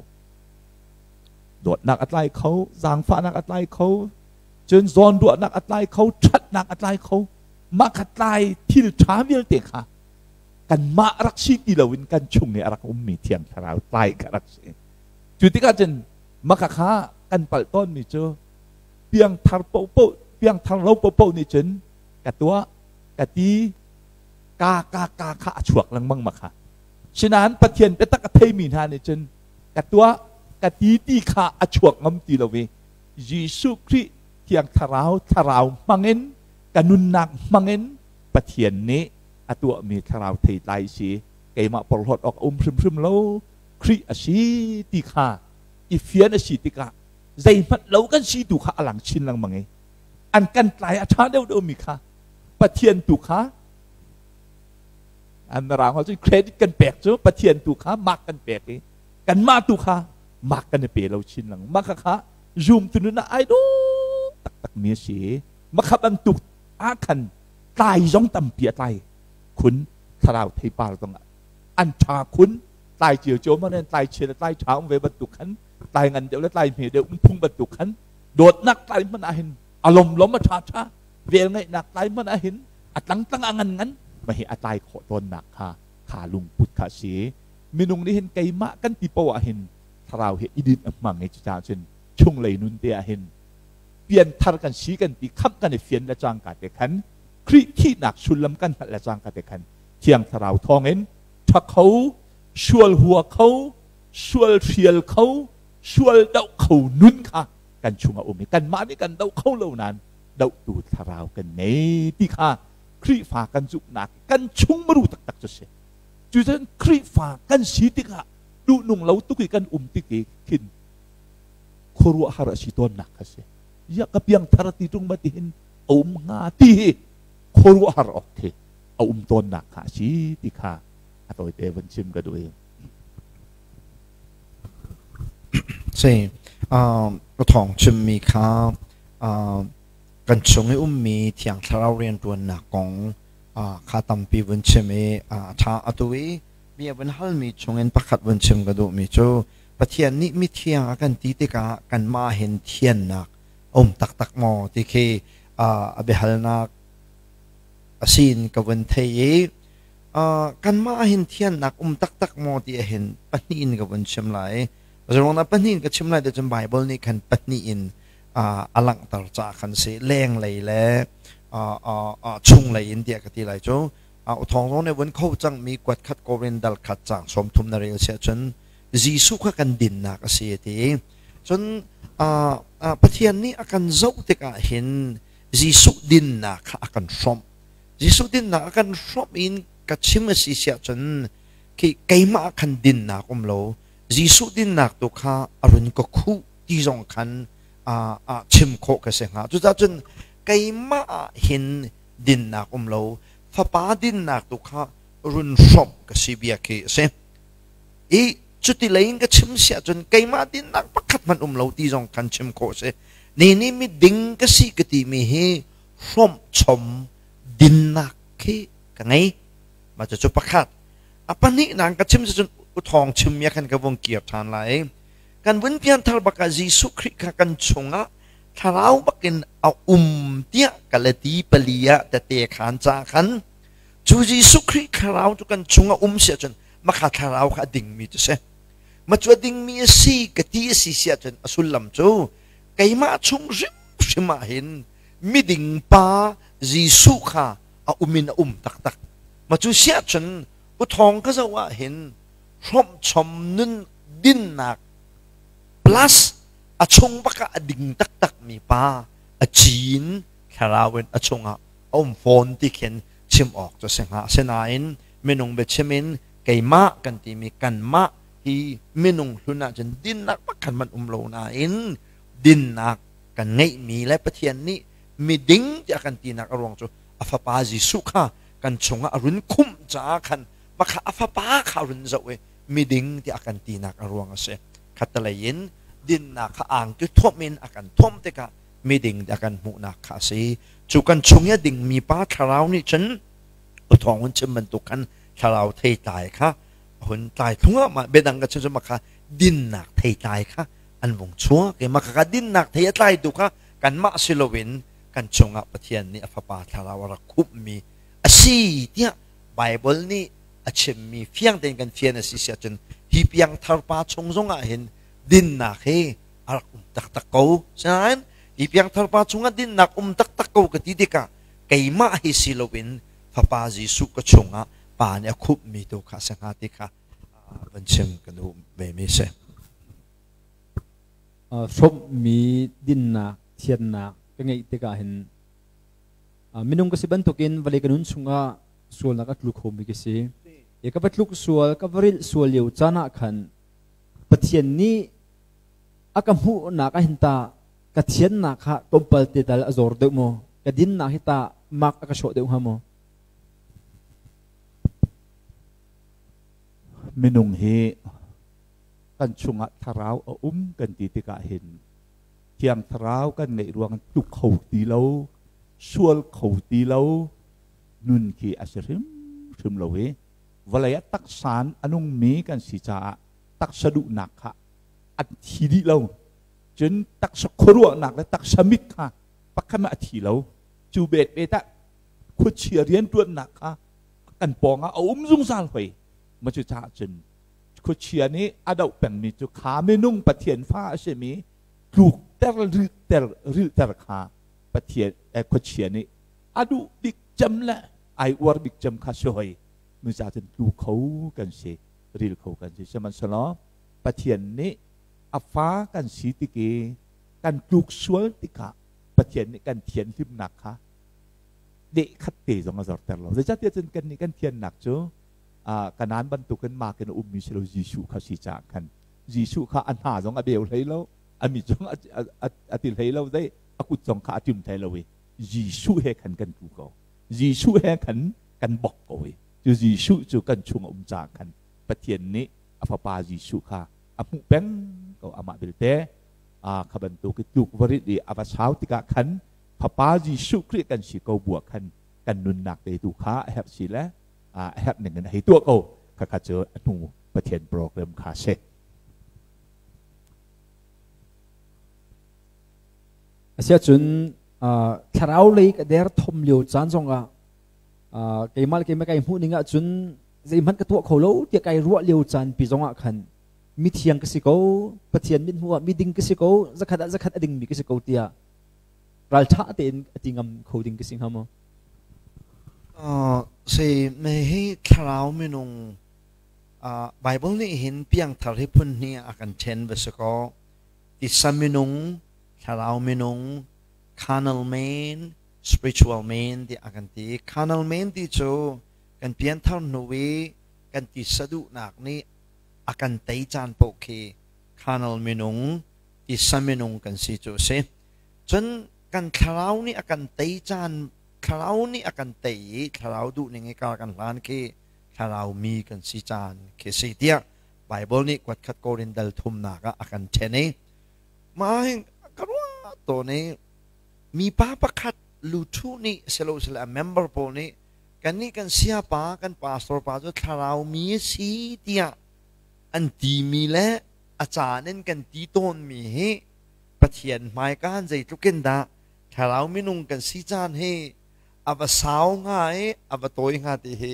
Dawtnak a tlai kho, zaangfahnak a tlai kho, cun zawnruahnak a tlai kho, ṭhatnak a tlai kho. Mah kha tlai thil ṭha vialte kha kanmah rak si ti loin kan chung i a rak ummi Thiang Thlarau tlai kha rak si. Cu tikah cun maka kha kan palh tawnmi cu piangthar paohpaoh piangthar lo paohpaoh nih cun ka tuah ka ti ka ka ka kha a chuak lengmang ma kha sinain Pathian biatak a theimi hna nih cun ka tuah ka ti ti kha a chuak ngam ti lo i Jesuh Khrih Thiang Thlarau thlarau hmangin ka nunnak hmangin Pathian nih a tuahmi thlarau theitlai si keimah porhlawt awk a um hrimhrim lo Khrih a si ti kha i fian a si tikah zeihmanh lo kan si tu kha a lang chin lengmang i an kan tlai a ṭha deuhdeuhmi kha Pathian tu kha an mirang cun credit kan pek cu Pathian tu kha mark kan pek i kanmah tu kha mark kan i pe lo chin lengmang mah kha zoom tu nun ah ai dawh taktak mi a si makha bantuk ah khan tlai zong tampi a tlai khun thlarau theipar zong an ṭha khun tlai cio cio man tlai chia le tlai ṭha um ve bantuk khan tlai ngan deuh le tlai hme deuh um phung bantuk khan dawtnak tlai hmanh ah hin a lom lom a ṭha ṭha vel ngeihnak tlai hmanh ah hin a tlang tlang a ngan ngan ma hi a tlai khawh tawnnak kha kha lungput kha si minung nih hin keimah kan ti poah ah hin thlarau hi idin a hmang i cucaah cun chunglei nun te ah hin pianthar kan si kan ti khamh kan i fian le cangka te khan Khrih thihnak sullam kan hngalh le cangka te khan Thiang Thlarau thawngin ṭha kho sual hua kho sual hrial kho sual doh kho nun kha kan chungah um i kanmah nih kan doh kho lo nain dohtu thlarau kan ngei ti kha Khrihfa kan zumhnak kan chung maru taktak cu si. Cucun Khrihfa kan si tikah duhnung lo tuk i kan um tik i khin khuaruahhar a si tawnnak kha si. Ya ka piangthar ti ṭung ma tihin a um hnga ti hi khuaruahhar awk khi a um tawnnak kha a si ti kha a tawite van chim ka duh i. Si, ka thawng chimmi kha kan chung i ummi Thiang Thlarau rianṭuannak kong kha tampi vun chim i a ṭha. Atu i bia vun halmi chungin pakhat vun chim ka duhmi cu Pathian nih mithiang a kan ti tikah kanmah hin thiannak a um taktak maw ti khi a biahalnak a si in ka vun thei i kanmah hin thiannak um taktak maw ti ahhin pahnih in ka vun chim lai. Zeiruangdah pahnih in ka chim lai ti cun Baibal nih khan pahnih in a langhter caah khan si lenglei le chunglei in tiah ka ti lai cu. Uthawng zong nih vun kho cangmi kuat khat Korin dal khat caang 30 na rel siah cun Jesuh kha kan dinnak a si a ti. Cun Pathian nih a kan zoh tikah hin Jesuh dinnak kha a kan hrawmh. Jesuh dinnak a kan hrawmh in ka chim a si siah cun khi keimah ah khan dinnak um lo Jesuh dinnak tu kha a run ka khuh ti zong khan chim khawh ka si hnga. Cucaah cun keimah ah hin dinnak um lo fapa dinnak tu kha run hrawmh ka si bia khi a si. I cuti lei in ka chim siah cun keimah dinnak pakhat hmanh um lo ti zong khan chim khawh a si. Ni nih miding ka si ka timi hi hrawmh chom dinnak khi ka ngei. Mah cucu pakhat. A pahnihnak ka chim si cun U Thawng chimmi ah khan ka vung kir ṭhan lai. Kan vun pianthar bak ah Jesuh Khrih kha kan chungah thlarau bakin a um tiah Galati pali ah tete khan ca khan cu Jesuh Khrih thlarau cu kan chungah um si ahcun makha thlarau kha a dingmi cu si. Ma cu a dingmi a si ka ti a si si ahcun a sullam cu keimah chung hrimhrim ah hin miding pa Jesuh kha a um in a um taktak. Ma cu si ahcun u thawng ka zoh ah hin hrawmhchom nun dinnak plus a chung bak ah a ding taktak mi pa a cin thlarau in a chungah a um fawn ti khin chim awk cu si hnga. Asinain minung biachim in keimah kan timi kanmah hi minung hlun ahcun dinnak bak khan man um lo nain dinnak kan ngeihmi le Pathian nih miding tiah kan tinak a ruang cu a fapa Jesuh kha kan chungah a run khumh caah khan makha a fapa kha a run zoh i miding tiah a kan tinak a ruang a si. Khattelei in dinnak kha angki thuamh in a kan thuamh tikah miding a kan hmuhnak kha a si. Cu kan chung i a dingmi pa thlarau nih cun uthawng hun chim bantuk khan thlarau theitlai kha hun tlai thlung ah mah biadang ka chim cu makha dinnak theitlai kha an vung chuak i makha kha dinnak thei a tlaitu kha kanmah si loin kan chungah Pathian nih a fapa thlarau a rak khumhmi a si tiah Bible nih a chimmi fiang tein kan fian a si si ahcun hi piangthar pa chung zongah hin dinnak hi a rak um taktak ko. Sinain hi piangthar pa chungah dinnak um taktak ko ka ti tikah keimah hi si loin fapa Jesuh ka chungah pa nih a khumhmi tu kha a si hnga ti kha van chim kan duh ve mi si. Hrawmhmi dinnak, thiannak ka ngeih tikah hin minung ka si bantukin vawlei ka nun chungah sualnak a tlu khomi ka si. E ka va tluk sual, ka va rilh sual lio caan ah khan Pathian nih a ka hmuhnak ah hin ta ka thiannak kha tlawmpal te dal a zor deuh maw? Ka dinnak hi ta mak a ka sawh deuh hnga maw? Minung hi kan chungah thlarau a um kan ti tikah hin thiang thlarau kan ngeih ruang tluk kho ti lo, sual kho ti lo nun khi a si hrimhrim lo i vawlei ah taksan a nungmi kan si caah taksa duhnak kha an thi dih lo. Cun taksa khuaruahnak le taksa mit kha pakhat a thi lo. Cu bet bet ah khuachia rianṭuannak kha kan pawngah a um zungzal hoi. Ma cu caah cun khuachia nih a doh pengmi cu kha minung Pathian fa a simi tlukter rilhter rilhter kha Pathian khuachia nih a duh bik cem le ai uar bik cem kha si hoi. Nu ca cun tlu kho kan si, ril kho kan si. Sihmanhsehlaw Pathian nih a fa kan si tik i kan tluk sual tikah Pathian nih kan thianhlimnak kha deh khat te zong a zorter lo. Zeicahtiah cun kan nih kan thiannak cu Kanaan bantukin makin a ummi si lo Jesuh kha si caah khan Jesuh kha a hna zong a beu hlei lo, a mit zong a ti hlei lo, dei a kut zong kha a tim hlei lo i Jesuh he khan kan tlu ko. Jesuh he khan kan bok ko i cu Jesuh cu kan chung a um caah khan Pathian nih a fapa Jesuh kha a hmuh peng ko. Amah belte kha bantuk i tluk varit i a va sau tikah khan fapa Jesuh Khrih kan si ko buah khan kan nunnak te tu kha a herh si le a herh ning in a hei tuah ko. Khakha cu a hnu Pathian program kha si. Asiahcun thlarau lei ka der thom lio caan zongah keimah le keimah kai hmuh ning ahcun zeihmanh ka tuah kho lo tiah kai ruah lio caan pi zongah khan mithiang ka si ko, Pathian mit hmuh ah miding ka si ko, zakhat ah zakhat a dingmi ka si ko tiah ralṭha tein a ti ngam kho ding ka si hnga maw? Si me hi thlarau minung Bible nih hin piangthar hi phun hnih a kan ṭhen va si kaw tisa minung, thlarau minung, carnal man, spiritual man ti a kan ti. Carnal man ti cu kan pianthar hnu i kan tisa duhnak nih a kan tei caan paoh khi carnal minung, tisa minung kan si cu a si. Cun kan thlarau nih a kan tei caan, thlarau nih a kan tei i thlarau duhning i kar kan hlan khi thlarau mi kan si caan khi si tiah Bible nih kuatkhat Korin dal thumnak ah a kan ṭhen i mah hin ka ruah tawn i mipa pakhat luthu nih silo sile a member pawl nih kannih kan siapa kan pastor pa cu thlarau mi a si tiah An timi le a caan in kan ti tawnmi hi Pathian hmaikaan zeitluk in dah thlarau minung kan si caan hi a va sau hnga i a va tawi hnga ti hi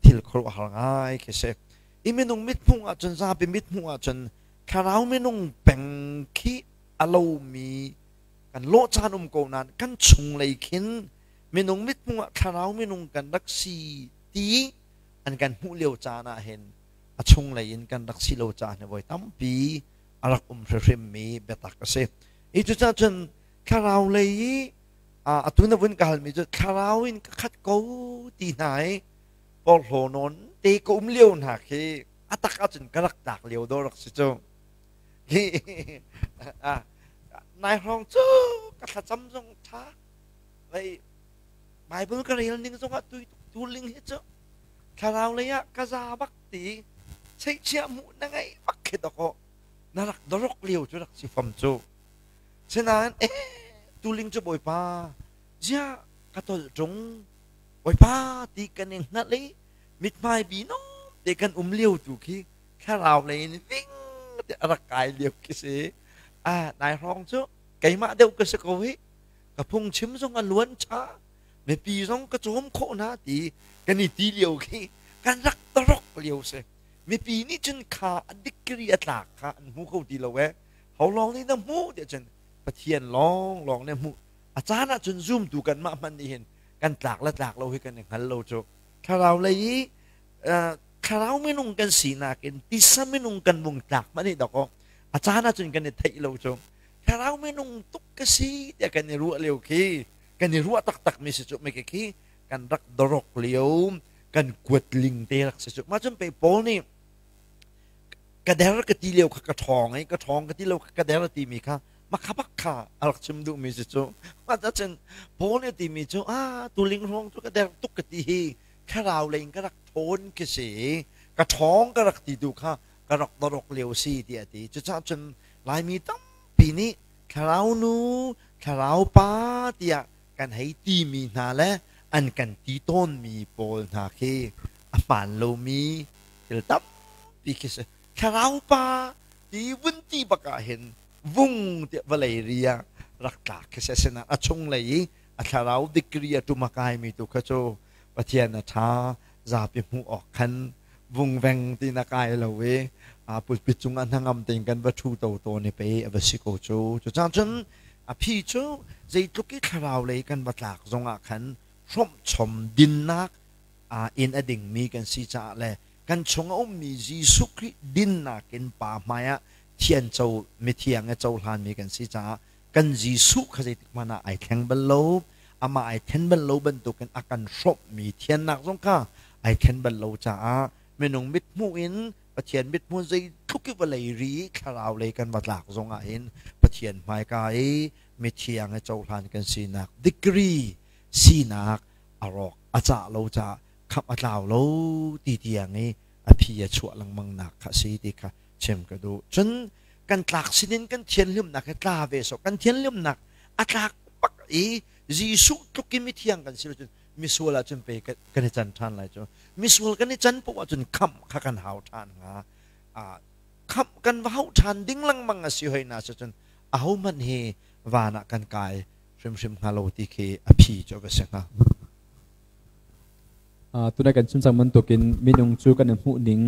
thil khuaruahhar ngai khi si. I minung mithmuh ahcun, zapi mithmuh ahcun thlarau minung peng khi a lomi kan lawh caan um ko nain kan chunglei khin minung mithmuh ah thlarau minung kan rak si ti an kan hmuh lio caan ah hin a chunglei in kan rak si lo caan hi voi tampi a rak um hrimhrim mi biatak a si. I cucaah cun thlarau lei i atu na vun ka halmi cu thlarau in ka khat ko ti hna i porhlaw nawn te ka um lio hna khi a tak ahcun ka rak tlak lio dawh rak si cu. Hi nai hrawng cu ka thlacam zong ṭha vei Bible ka rel ning zongah tui tu ling hi cu thlarau lei ah ka za bak ti cheihchiah hmuh na ngei bak khi dawkaw na rak dorok lio cu rak si fam cu. Sinain tuling cu Bawipa ziah ka tolh ṭung, Bawipa ti kan i hngalh i mithmai bi nom te kan um lio tu khi thlarau lei in ving te a rak kai lio khi si. Nai hrawng cu keimah deuh ka si ko hi, ka phungchim zong a luan cha, mipi zong ka cawm khawh hna ti kan i ti lio khi kan rak tarok lio si. Mipi nih cun kha a degree a tlak kha an hmu kho ti lo e. Ho lawng nih na hmuh tiah cun Pathian lawng lawng nih hmuh. A caan ah cun zumtu kanmah hmanh nih hin kan tlak le tlak lo hi kan i hngal lo cu. Thlarau lei i thlarau minung kan sinak in tisa minung kan vung tlak hmanh hi dawkaw a caan ah cun kan i theih lo cu. Thlarau minung tuk ka si tiah kan i ruah lio khi, kan i ruah taktak mi si cu meke khi kan rak dorok lio, kan kuat ling te rak si cu. Mah cun pe Paul nih ka der ka ti lio kha ka ṭhawng i ka ṭhawng ka ti lo kha ka der a timi kha makha bak kha a rak chim duhmi si cu. Mah cun Paul nih a timi cu tuling hrawng cu ka der tuk ka ti hi thlarau lei in ka rak ṭhawn khi si, ka ṭhawng ka rak ti tu kha ka rak dorok lio si tiah a ti. Cucaah cun Laimi tampi nih thlarau nu, thlarau pa tiah kan hei timi hna le an kan ti tawnmi pawl hna khi a hmaan lomi thil tampi khi si. Thlarau pa ti vun ti bak ah hin vung tiah vawlei ri ah rak tlak khi si. Asinain a chunglei i a thlarau dikri a ṭum a kaimi tu kha cu Pathian a ṭha, zapi hmuh awk khan vungveng ti na kai lo i pulpit cungah hnangam tein kan va ṭhu to tawn i pei a va si ko cu. Cucaah cun a phi cu zeitluk i thlarau lei kan va tlak zongah khan hrawmhchom dinnak in a dingmi kan si caah le kan chung a ummi Jesuh Khrih dinnak in Pa hmaiah thian co mithiang i cohlanmi kan si caah kan Jesuh kha zeitik hmanh ah ai thleng bal lo, amah ai then bal lo bantukin a kan hrawmhmi thiannak zong kha ai then bal lo caah minung mithmuh in Pathian mithmuh zeitluk i vawlei ri thlarau lei kan va tlak zong ah hin Pathian hmaika i mithiang i cohlan kan sinak degree sinak a rawk a cah lo caah khamh a tlau lo ti tiang i a phi a chuah lengmang nak kha si ti kha chim ka duh. Cun kan tlak sinin kan thianhlimnak hi tla ve sawh, kan thianhlimnak a tlak bak i Jesuh tluk i mithiang kan si lo cun misual ahcun pei kan i can ṭhan lai cu. Misual kan i can poah ahcun khamh kha kan hau ṭhan hnga. Khamh kan va hauh ṭhan ding lengmang a si hoi na si cun ahohmanh hi van ah kan kai hrimhrim hnga lo ti khi a phi cu a va si hnga. Tunai kan chim cang bantukin minung cu kan i hmuh ning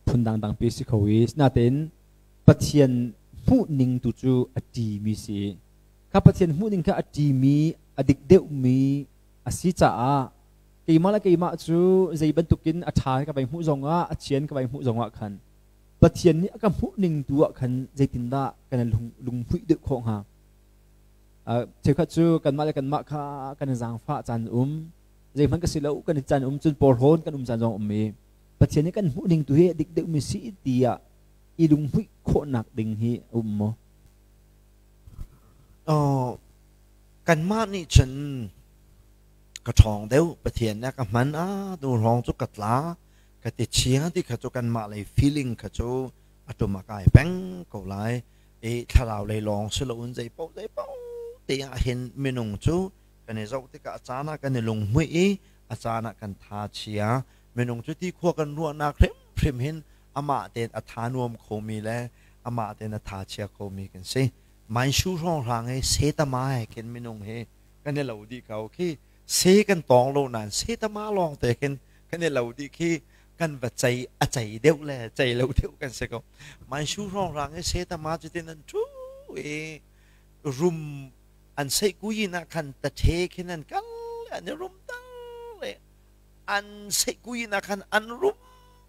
phun dangdang pi si kho i sinain Pathian hmuh ning tu cu a ṭimi si. Kha Pathian hmuh ning kha a ṭimi, a dik deuhmi a si caah keimah le keimah cu zei bantukin a ṭha ka vai hmuh zongah, a chian ka vai hmuh zongah khan Pathian nih a ka hmuh ning tu ah khan zeitindah kan lunghmuih deuh khawh hnga? Cheukhat cu kanmah le kanmah kha kan i zaangfah caan um, zeihmanh ka si lo kan i caan um, cun porhlawn kan um caan zong um i Pathian nih kan hmuh ning tu hi a dik deuhmi si tiah i lunghmuih khawhnak ding hi a um maw? Kanmah nih cun ka ṭhawng deuh, Pathian nih a ka hman, a tu hrawng cu ka tla, ka ti chia ti kha cu kanmah lei feeling kha cu a tum a kai peng ko lai. I thlarau lei lawng si loin zei paoh zei paoh te ah hin minung cu kan i zoh tikah a caan ah kan i lunghmuih i a caan ah kan tha chia. Minung cu ti khua kan ruahnak hrimhrim hin Amah tein a tha nuam khomi le amah tein a tha chia khomi kan si. Manshu hrawnghrang he setama he khin minung he kan i lo dih ko khi. Se kan tawng lo nain setama lawng te khin kan i lo dih khi. Kan va cei a cei deuh le cei lo deuh kan si ko. Manshu hrawnghrang he setama cu tin an thu i rum an seih kuyin ah khan tathe khin an kal an i rum tal le an seih kuyin ah khan an rum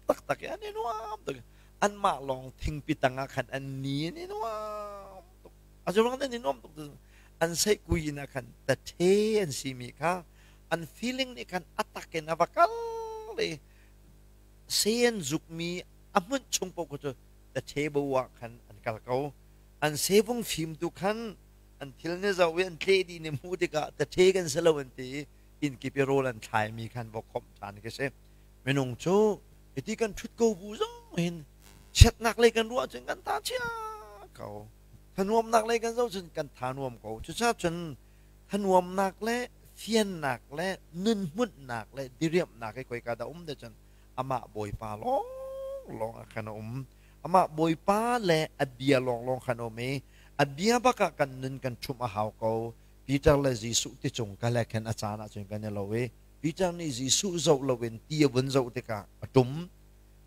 taktak i an i nuam tuk. Anmah lawng thingpi tang ah khan an ni an i nuam tuk. A ruang an i nuam tuk an seih kuyin ah khan tathe an simi kha an feeling nih khan a tak in a va kal i se an zukmi a hmunh chung paoh cu tathe bo ah khan an kal ko. An sevung fim tu khan an thil ni zoh i an tleh dih ni hmuh tikah tathe kan si lo an ti i inn kip i rawl an thlaimi khan va khawmh ṭhan khi si. Minung cu hiti kan ṭhut ko bu zong hin chiatnak lei kan ruah cun kan tha chia ko, thanuamnak lei kan zoh cun kan tha nuam ko. Cucaah cun thanuamnak le fiannak le nun hmunhnak le diriamhnak hi khoika dah um te cun amah Bawipa lawng lawng ah khan a um. Amah Bawipa le a bia lawnglawng khan a um i a bia bak ah kan nun kan ṭhumh a hau ko. Peter le Jesuh ti cung ka le khan a caan ah cun kan i lo i Peter nih Jesuh zoh loin ti a vun zoh tikah a ṭum.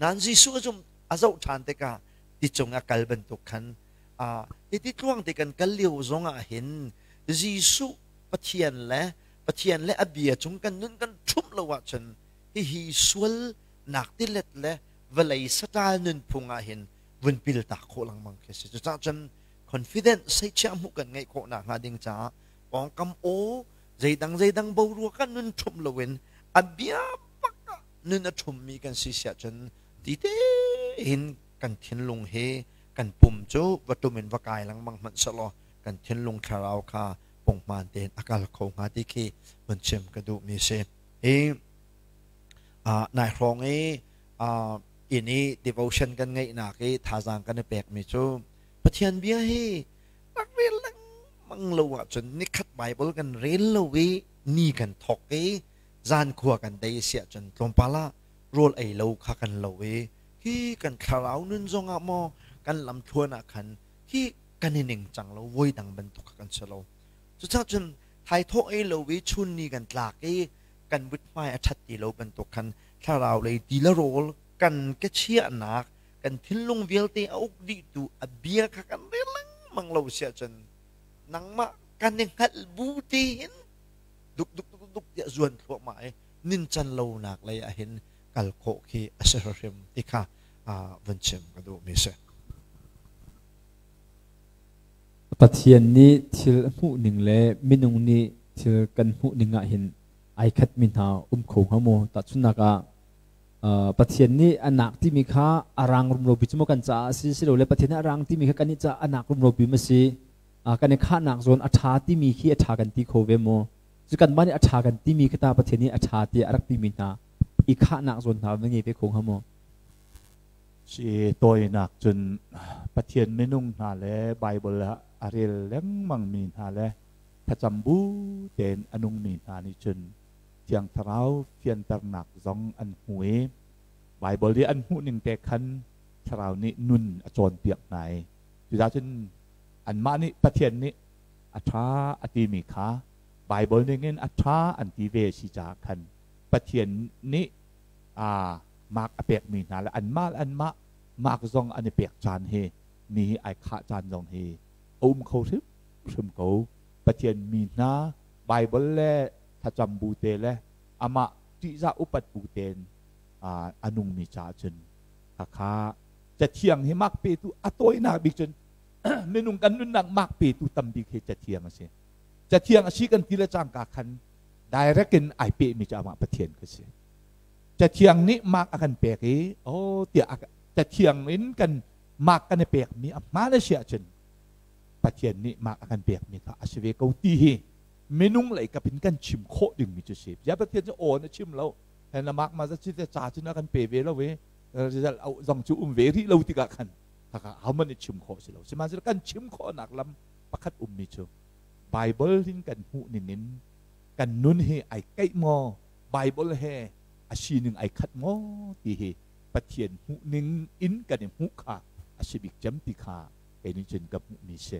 Nain Jesuh a zum a zoh ṭhan tikah ti cung a kal bantuk khan hiti tluang te kan kal lio zong ah hin Jesuh Pathian le Pathian le a bia cung kan nun kan ṭhumh lo ahcun hihi sual nak tilet le vawlei saṭal nunphung ah hin vun pil tak khawh lengmang khi a si. Cucaah cun confident seichiah hmuh kan ngeih khawh nakhnga ding caah pawngkam aw zeidang zeidang boruak ah nun ṭhumh loin a bia bak ah nun a ṭhummi kan si siah cun ti tein kan thinlung hi kan pum cu va ṭum in va kai lengmang hmanh sehlaw kan thinlung thlarau kha punghman tein a kal kho hnga ti khi vun chim ka duhmi si. Hi nai hrawng i inn i devotion kan ngeihnak i thazaang kan i pekmi cu Pathian bia hi rak rel lengmang lo ahcun nikhat Bible kan rel lo i ni kan thawk i zan khua kan dei si ahcun tlawmpal ah rawl ei lo kha kan lo i hi kan thlarau nun zong ah maw kan lamthluan ah khan hi kan i ning cang lo, voi dang bantuk kha kan si lo. Cucaah cun thaithawh ei lo i chun ni kan tlak i kan muthmai a ṭhat ti lo bantuk khan thlarau lei ti le rawl kan ka chiahnak kan thinlung vialte a uk dihtu a bia kha kan rel lengmang lo si ahcun nangmah kan i hngalh bu tein duk duk duk duk tiah zuan thluahmah i nincan lonak lei ah hin kal khawh khi a si hrim ti kha vun chim ka duhmi si. Pathian nih thil a hmuh ning le minung nih thil kan hmuh ning ah hin ai khatmi hna um kho hnga maw? Tahchunhnak ah Pathian nih a nak timi kha a rang rumropi cu maw kan caah a si, silole Pathian nih a rang timi kha kannih caah a nak rumropi ma si? Kan i khahnak zawn a ṭha timi khi a ṭha kan ti kho ve maw? Cu kanmah nih a ṭha kan timi kha ta Pathian nih a ṭha tiah a rak timi hna i khahnak zawn hna va ngei ve kho hnga maw? Si tawinak cun Pathian minung hna le Baibal ah a rel lengmangmi hna le thlacam bu tein a nungmi hna nih cun Thiang Thlarau fianternak zong an hmu i Baibal i an hmuh ning te khan Thlarau nih nun a cawnpiak hna i cucaah cun anmah nih Pathian nih a ṭha a timi kha Baibal ningin a ṭha an ti ve si caah khan Pathian nih mark a pekmi hna le anmah le anmah mark zong an i pek caan hi ni hi ai khah caan zong hi a um kho hrimhrim ko. Pathian mi hna Baibal le thlacam bu te le amah ṭihzah upat bu tein a nungmi caah cun khakha Cathiang hi mark petu a tawinak bik cun minung kan nunnak mark petu tam bik hi Cathiang a si. Cathiang a si kan ti le cangka khan direct in ai pehmi cu amah Pathian ka si. Cathiang nih mark a kan pek i oh tiah Cathiang in kan mark kan i pekmi a hmaan a si ahcun Pathian nih mark a kan pekmi kha a si ve ko ti hi minung lei kap in kan chim khawh dingmi cu si. Bia Pathian cu aw na chim lo. Hen na mark ma za chi te ca cu na kan pe ve lo i result zong cu um ve rih lo tikah khan khaka ahohmanh nih chim khawh si lo. Sihmanhsehlaw kan chim khawhnak lam pakhat ummi cu Bible hin kan hmuh ning in kan nun hi ai keih maw, Bible he a sining ai khat maw ti hi. Pathian hmuhning in kan i hmuh kha a si bik cem ti kha kei nih cun ka hmuhmi si.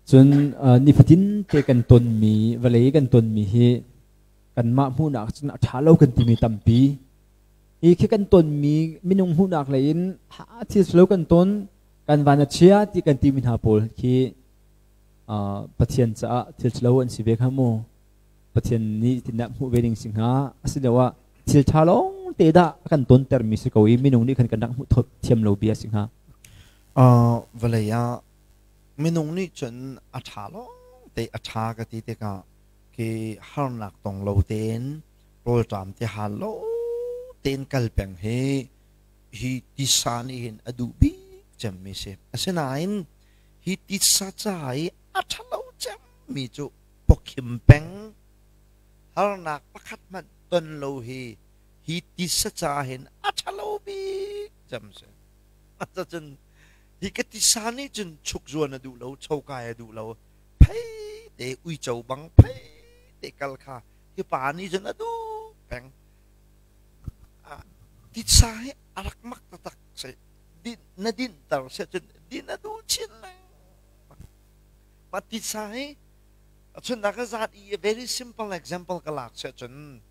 Cun nifatin te kan tonmi vawlei kan tonmi hi kanmah hmuhnak cun a ṭha lo kan timi tampi. Hi khi kan tonmi minung hmuhnak lei in ha thil lo kan ton kan van a chia ti kan timi hna pawl khi Pathian caah thil ṭhalo an si ve kha mu. Pathian nih tindah hmuh ve ding si hnga asiloah thil ṭha lawng te dah a kan tontermi si ko i minung nih khan kan rak hmuh thiam lo bia si hnga. Vawlei ah minung nih cun a ṭha lawng te a ṭha ka ti tikah khi harnak tong lo tein rawlṭam ti hal lo tein kal peng hi hi tisa nih hin a duh bik cemmi si. Asinain hi tisa ca i a ṭhalo cemmi cu pawkhim peng harnak pakhat hmanh ton lo hi hi tisa ca hin a ṭhalo bik cem si. Cun hi ka tisa nih cun chuk zuan a duh lo, chokai a duh lo, phei te uico bang phei te kal kha hi pa nih cun a duh peng. Titsa hi a rak mak taktak si. Din na dinter si cun din a duh chin lengmang. Mah titsa hi chun ka zat i a very simple example ka lak si cun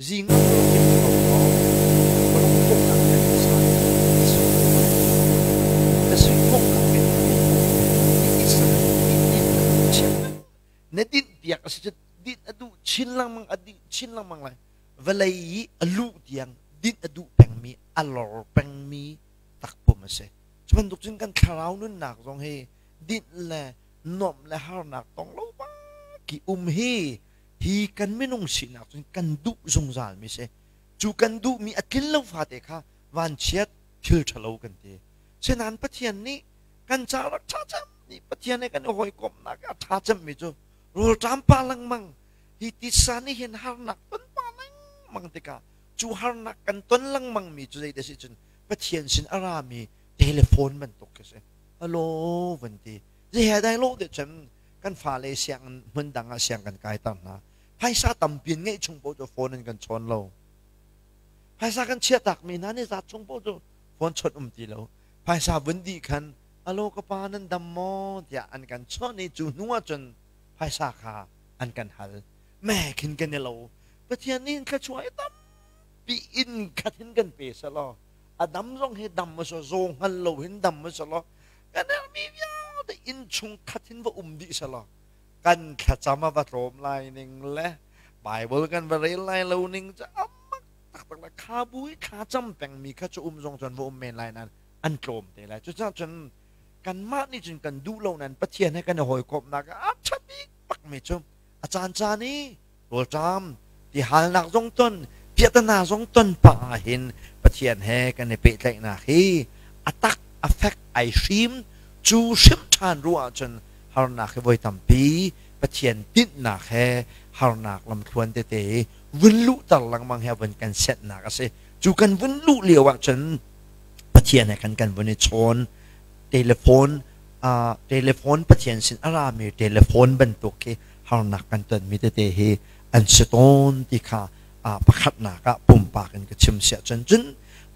zing ah kim ko law ka lungthawhnak na titsa na sui khawh lai. Na sui khawhnak in hi titsa hi din a duh chin lengmang. Na dinh piak a si cun dinh a duh chin lengmang a dih chin lengmang lai. Vawlei i a luh tiang dinh a duh pengmi a lor pengmi takpum a si. Cu bantuk cun kan thlarau nunnak zong hi dinh le nuamh le harnak tong lo bak i um hi hi kan minung sinak cun kan duh zungzalmi si. Cu kan duhmi a tlin lo fate kha vanchiat thil ṭhalo kan ti. Sinain Pathian nih kan ca rak ṭha cem nih Pathian he kan i hawikomhnak a ṭha cemmi cu rawlṭam pa lengmang hi titsa nih hin harnak ton pa lengmang tikah cu harnak kan ton lengmang mi cu zeidah si cun Pathian sin a rami telephone bantuk khi si. Hello van ti zei dai lo de cun kan fale siang hmun dang ah siang kan kai tar hna phaisa tampi in ngeih chung paoh cu phone in kan chawn lo phaisa kan chiah tak mi hna nih zat chung paoh cu phone chawnh um ti lo phaisa vun dih khan alo ka pa nan dam maw tiah an kan chawnh i cu hnu ah cun phaisa kha an kan hal me khin kan i lo Pathian nih thluachuah i tampi in khat hin kan pe selaw a dam zong hi dam ma so zaw hngal lo hin dam ma selaw kan herhmi vialte inn chung khat hin va um dih selaw kan thlacam a va tlawm lai ning le Bible kan va rel lai lo ning cu amak taktak le kha bu i thla cam pengmi kha cu um zong cun va um men lai nain an tlawm te lai. Cucaah cun kanmah nih cun kan duh lo nain Pathian he kan i hawikomhnak ah a ṭha bik bakmi cu a caancaan i rawlṭam tihalnak zong ton piahtana zong ton pah ah hin Pathian he kan i pehtlaihnak hi a tak a fek ai hrim cu hrim ṭhan ruah ahcun harnak hi voi tampi Pathian tinhnak he harnak lamthluan tete vun luhter lengmang he vun kan senhnak a si. Cu kan vun luh lio ahcun Pathian he kan kan vun i chawn telephone telephone Pathian sin a rami telephone bantuk khi harnak kan tonmi tete hi an si tawn ti kha pakhatnak ah pumpak in ka chim siah cun cun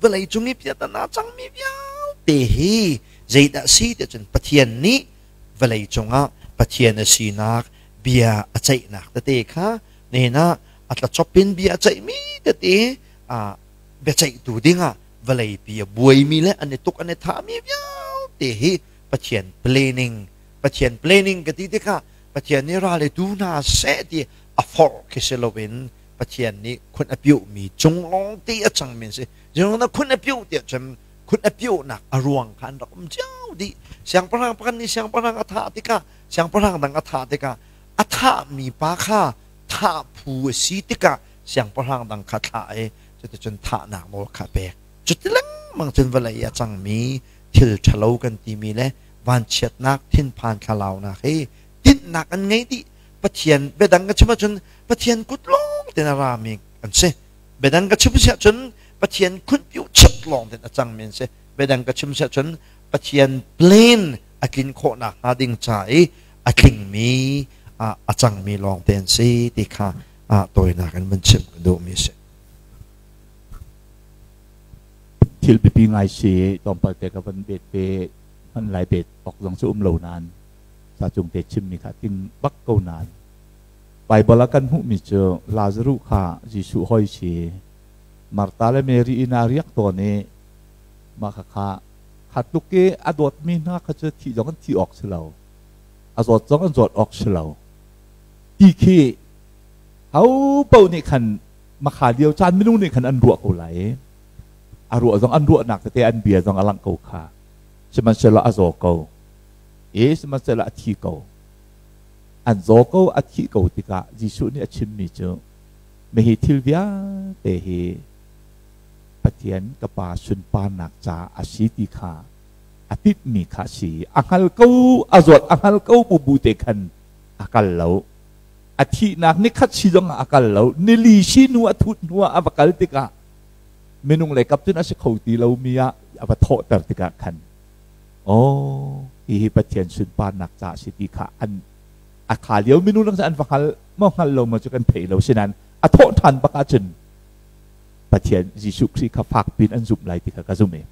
vawlei cung i piatana cangmi vialte hi zeidah si ti cun Pathian nih vawlei cungah Pathian a sinak bia a ceihnak tete kha nihin ah a tlachop in bia a ceihmi tete biaceihtu dingah vawleipi a buaimi le an i tuk an i thahmi vialte hi Pathian planning Pathian planning ka ti tikah Pathian nih ral i tu hna seh ti a forh khi si loin Pathian nih khun a piuhmi cung lawng ti a cangmi an si. Jing na khun a piuh tiah cun khun a piuhnak a ruang kha an rak um cio dih. Siangpahrang pakhat nih siangpahrang a thah tikah siangpahrang dang a thah tikah a thahmi pa kha thah phu a si tikah siangpahrang dang kha thlah i cuticun thahnak nawl kha pek. Cuti lengmang cun vawlei a cangmi thil ṭhalo kan timi le vanchiatnak thinphan thlalaunak hi tinhnak an ngei dih. Pathian biadang ka chim ahcun Pathian kut lawng ten a rami an si. Biadang ka chim si ahcun Pathian khunpiu chit lawng ten a cangmi an si. Biadang ka chim si ahcun Pathian plan a tlin khawhnak hnga ding ca i a tlingmi a cangmi lawng te an si ti kha A tawinak in van chim ka duhmi si. Thil pipi ngai si tlawmpal te ka van bet te hman lai bet ok zong cu um lo nain sa cung te chimmi kha ting bak ko nain Bible ah kan hmuhmi cu Lazaruh kha Jesuh hoi si Martha le Mary inn ah riak tawn i mah kha kha tluk i a dawtmi hna kha cu thih zong an thi awk si lo a zawt zong an zawt awk si lo ti khi ho paoh nih khan makha lio caan minung nih khan an ruah ko lai i a ruah zong an ruahnak tete an bia zong a langh ko kha. Sihmanhsehlaw a zaw ko i sihmanhsehlaw a thi ko. An zaw ko a thih ko tikah Jesuh nih a chimmi cu mihi thil vialte hi Pathian ka Pa sunparnak ca a si ti kha a tinhmi kha a si. A hngal ko a zawt a hngal ko bu bu te khan a kal lo. A thihnak nikhat si zong ah a kal lo. Nili si hnu a thut hnu ah a va kal tikah minung lei kap cun a si kho ti lomi ah a va thawhter tikah khan oh hihi Pathian sunparnak ca a si ti kha an a kha lio minung lang an va hngal maw hngal lo maw cu kan thei lo. Sinain a thawh ṭhan bak ahcun Pathian Jesuh Khrih kha fak pin an zumh lai ti kha ka zumh i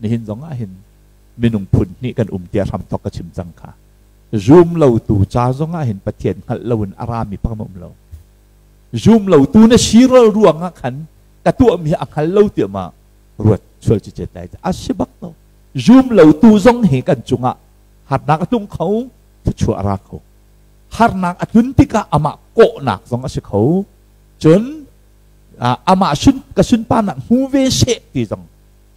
nihin zong ah hin minung phun hnih kan um tiah hramthok ka chim cang kha. Zum lo tu ca zong ah hin Pathian hngalh loin a rami pakhat um lo. Zum lo tu na siral ruang ah khan ka tuahmi a hngal lo tiah ma ruat sual cicet lai a si bak lo. Zum lo tu zong hi kan cungah harnak a tlung kho, thluachuah a ra kho. Harnak a tlun tikah amah kawhnak zong a si kho. Cun amah sun ka sunparnak hmu ve seh ti zong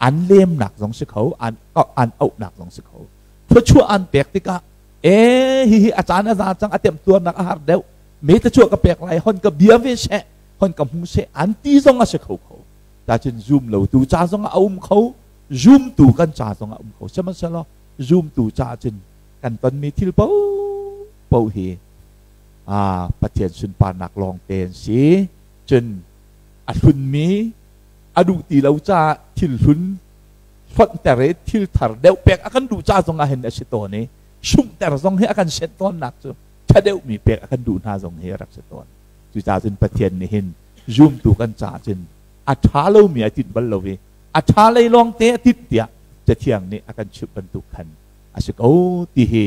an lemnak zong si kho, an an auhnak zong si kho. Thluachuah an pek tikah e hihi a caan a za cang, a temtuarnak a har deuh, me thluachuah ka pek lai, hon ka bia ve seh, hon ka hmu seh an ti zong a si kho kho. Ta cun zum lo tu ca zong ah a um kho, zum tu kan ca zong ah um kho. Sihmanhsehlaw zum tu ca cun kan tonmi thil paohpaoh hi a Pathian sunparnak lawng te an si. Cun a hlunmi a duh ti lo caah thil hlun hlonhter i thil thar deuh pek a kan duh ca zong ah hin a si tawn i sunghter zong hi a kan senh tawnnak cu ṭha deuhmi pek a kan duh hna zong hi a rak si tawn. Cucaah cun Pathian nih hin zumtu kan caah cun a ṭha lomi a tinh bal lo i a ṭha lei lawng te a tinh tiah Cathiang nih a kan chimh bantuk khan a si ko ti hi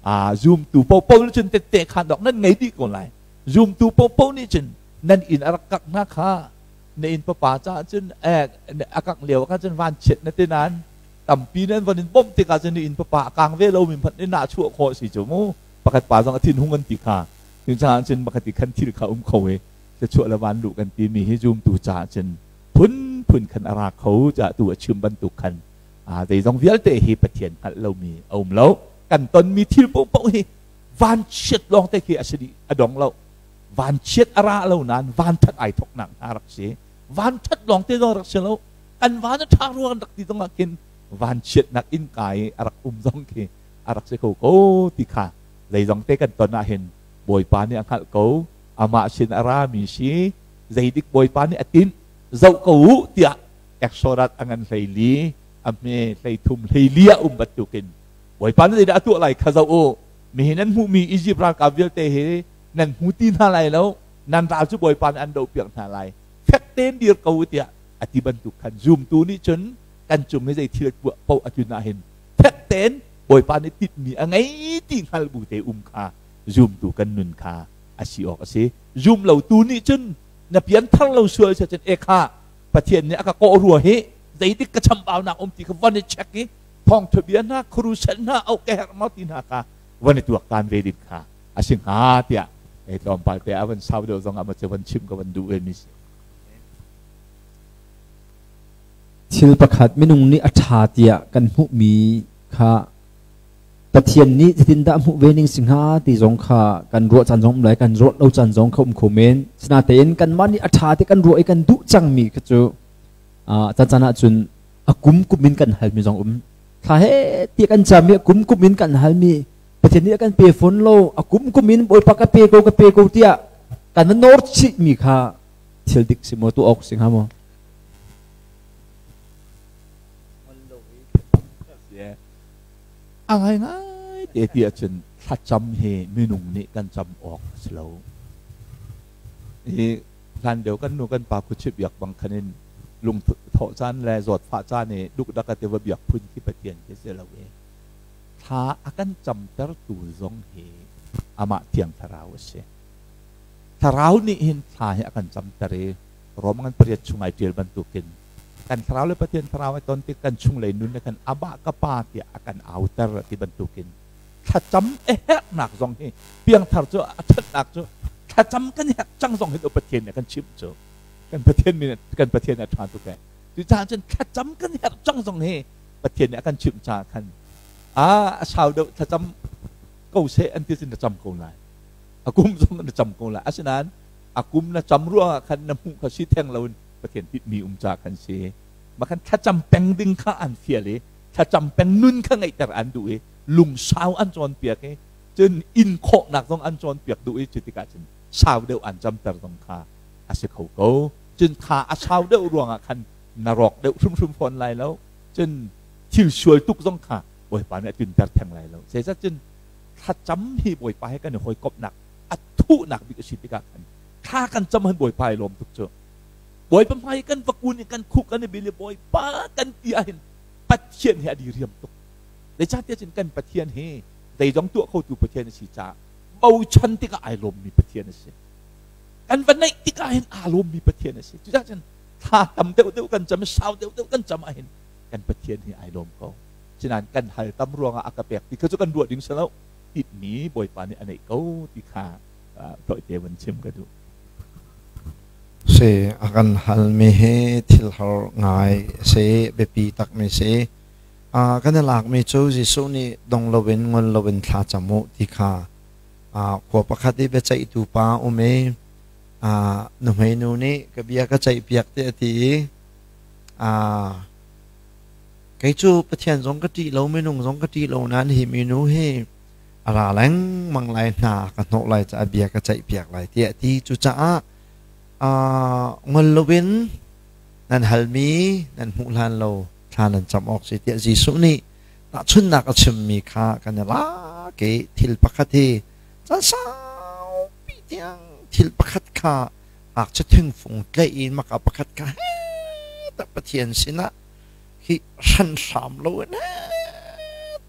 a zumtu paohpaoh nih cun tette khan dok nan ngei dih ko lai. Zumtu paohpaoh nih cun nan inn a rak kak hna kha na inn papa caah cun a kangh lio ah cun vanchiat na ti nain tampi nan von in bawmh tikah cun na inn papa a kang ve lomi hmanh in nah chuah khawh si cu mu. Pakhat pa zong a thin hung an ti kha cucaah cun pakhat i khan thil kha um kho i chuah le van luh kan timi hi zumtu caah cun phun phun khan a ra kho caah tu a chim bantuk khan zeizong vialte hi Pathian hngalh lomi a um lo. Kan tonmi thil paohpaoh hi vanchiat lawng te khi a si dih a dong lo. Vanchiat a ra lo nain vanthat ai thoknak hna rak si. Vanthat lawng te zong rak si lo. Kan van a ṭha ruang rak ti zong ah khin vanchiatnak innka i a rak um zong khi a rak si kho ko ti kha zeizong te kan ton ah hin Bawipa nih a hngalh ko. Amah sin a rami si zeidik Bawipa nih a tinh zoh ko u tiah Exodus a ngan 14 a hme 13 14 ah um bantukin Bawipa nih zeidah a tuah lai kha zoh u. Mihin nan hmuhmi Izipt ralkap vialte hi nan hmu ti hna lai lo, nan ral cu Bawipa nih an dohpiak hna lai, fek tein dir ko u tiah a ti bantuk khan zumtu nih cun kan cung i zei thil tuah paoh a tlun ah hin fek tein Bawipa nih tinhmi a ngei ti hngal bu te um kha zumtu kan nun kha a si awk a si. Zum lotu nih cun na pianthar lo sual si cun e kha Pathian nih a ka kawh rua hi zeidik ka chambaunak um ti kha van i check i thawngtha bia hna khurusen hna au ka herh maw ti hna kha van i tuaktan ve ding kha a si hnga tiah ei tlawmpal te a van sau deuh zong ah ma cu van chim ka van duh ve mi si. Thil pakhat minung nih a ṭha tiah kan hmuhmi kha Pathian nih zeitindah hmuh ve ning si hnga ti zong kha kan ruah caan zong um lai, kan ruah lo caan zong kha um kho men. Sinain kanmah nih a ṭha ti kan ruah i kan duh cangmi kha cu caan caan ahcun a kum kum in kan halmi zong um. Thla he ti kan cami a kum kum in kan halmi Pathian nih a kan pe fawn lo, a kum kum in Bawipa ka pe ko, ka pe ko tiah kan va nawr chihmi kha thil dik si maw, tuah awk si hnga maw? A ngaingai te ti ahcun thlacam hi minung nih kan cam awk a si lo. Hi hlan deuh kan nu kan pa khuachia biak bang khan in lung thawh caan le zawtfah caan i dukdak a ti va biak phun khi Pathian khi si lo i thla a kan camtertu zong hi amah Thiang Thlarau a si. Thlarau nih hin thla hi a kan camter i Rom ngan pariat chung ai ṭial bantukin kan thlarau le Pathian thlarau ai ton tik kan chunglei nun le kan Abba ka Pa tiah a kan auter a ti bantukin thlacam a herhnak zong hi piangthar cu a ṭhatnak cu thlacam kan herh cang zong hi Pathian nih a kan chimh cu kan Pathian min kan Pathian a ṭha tuk ee. Cucaah cun thlacam kan herh cang zong hi Pathian nih a kan chimh caah khan a sau deuh thlacam ko seh an ti cun na cam ko lai. A kum zong na cam ko lai. Asinain a kum na cam ruangah khan na hmuh kha si theng loin Pathian tinhmi um caah khan si. Mah khan thlacam peng ding kha an fial i thlacam peng nun kha ngeihter an duh i lungsau an cawnpiak i cun inn khawhnak zong an cawnpiak duh i cu tikah cun sau deuh an camter zong kha a si kho ko. Cun kha a sau deuh ruangah khan na rawk deuh hrimhrim fawn lai lo. Cun thil sual tuk zong kha Bawipa nih a tunter theng lai lo. Zeicah cun thlacam hi Bawipa he kan i hawikomhnak a thuhnak bik a si tikah khan thla kan cam han Bawipa i lawm tuk cu. Bawipa hmai kan va kun i kan khuk kan i bil i Bawipa kan ti ahhin Pathian hi a diriam tuk. Zeicahtiah cun kan Pathian hi zeizong tuah khotu Pathian a si caah bochan tikah ai lawmmi Pathian a si. Kan va naih tikah hin aa lawmmi Pathian a si. Cucaah cun thla tam deuhdeuh kan cam i sau deuhdeuh kan cam ahhin kan Pathian hi ai lawm ko. Sinain kan hal tam ruangah a ka pek ti kha cu kan ruah ding si lo. Tinhmi Bawipa nih a neih ko ti kha tawite van chim ka duh. Si, a kan halmi hi thil har ngai a si, biapi takmi si. Kan i lakmi cu Jesuh nih dong loin ngol loin thla cam u ti kha khua pakhat i biaceihtu pa um i nuhmei nu nih ka bia ka ceihpiak tiah a ti i kei cu Pathian zong ka ṭih lo minung zong ka ṭih lo nain hi minu hi a ra lengmang lai hna ka hnawh lai caah bia ka ceihpiak lai tiah a ti. Cucaah ngol loin nan halmi nan hmuh hlan lo thla nan cam awk si tiah Jesuh nih tahchunhnak a chimmi kha kan i lak i thil pakhat hi caan saupi tiang thil pakhat kha ngakchia thingfung tlaih in maka pakhat kha he Pathian sinah hi hranhram loin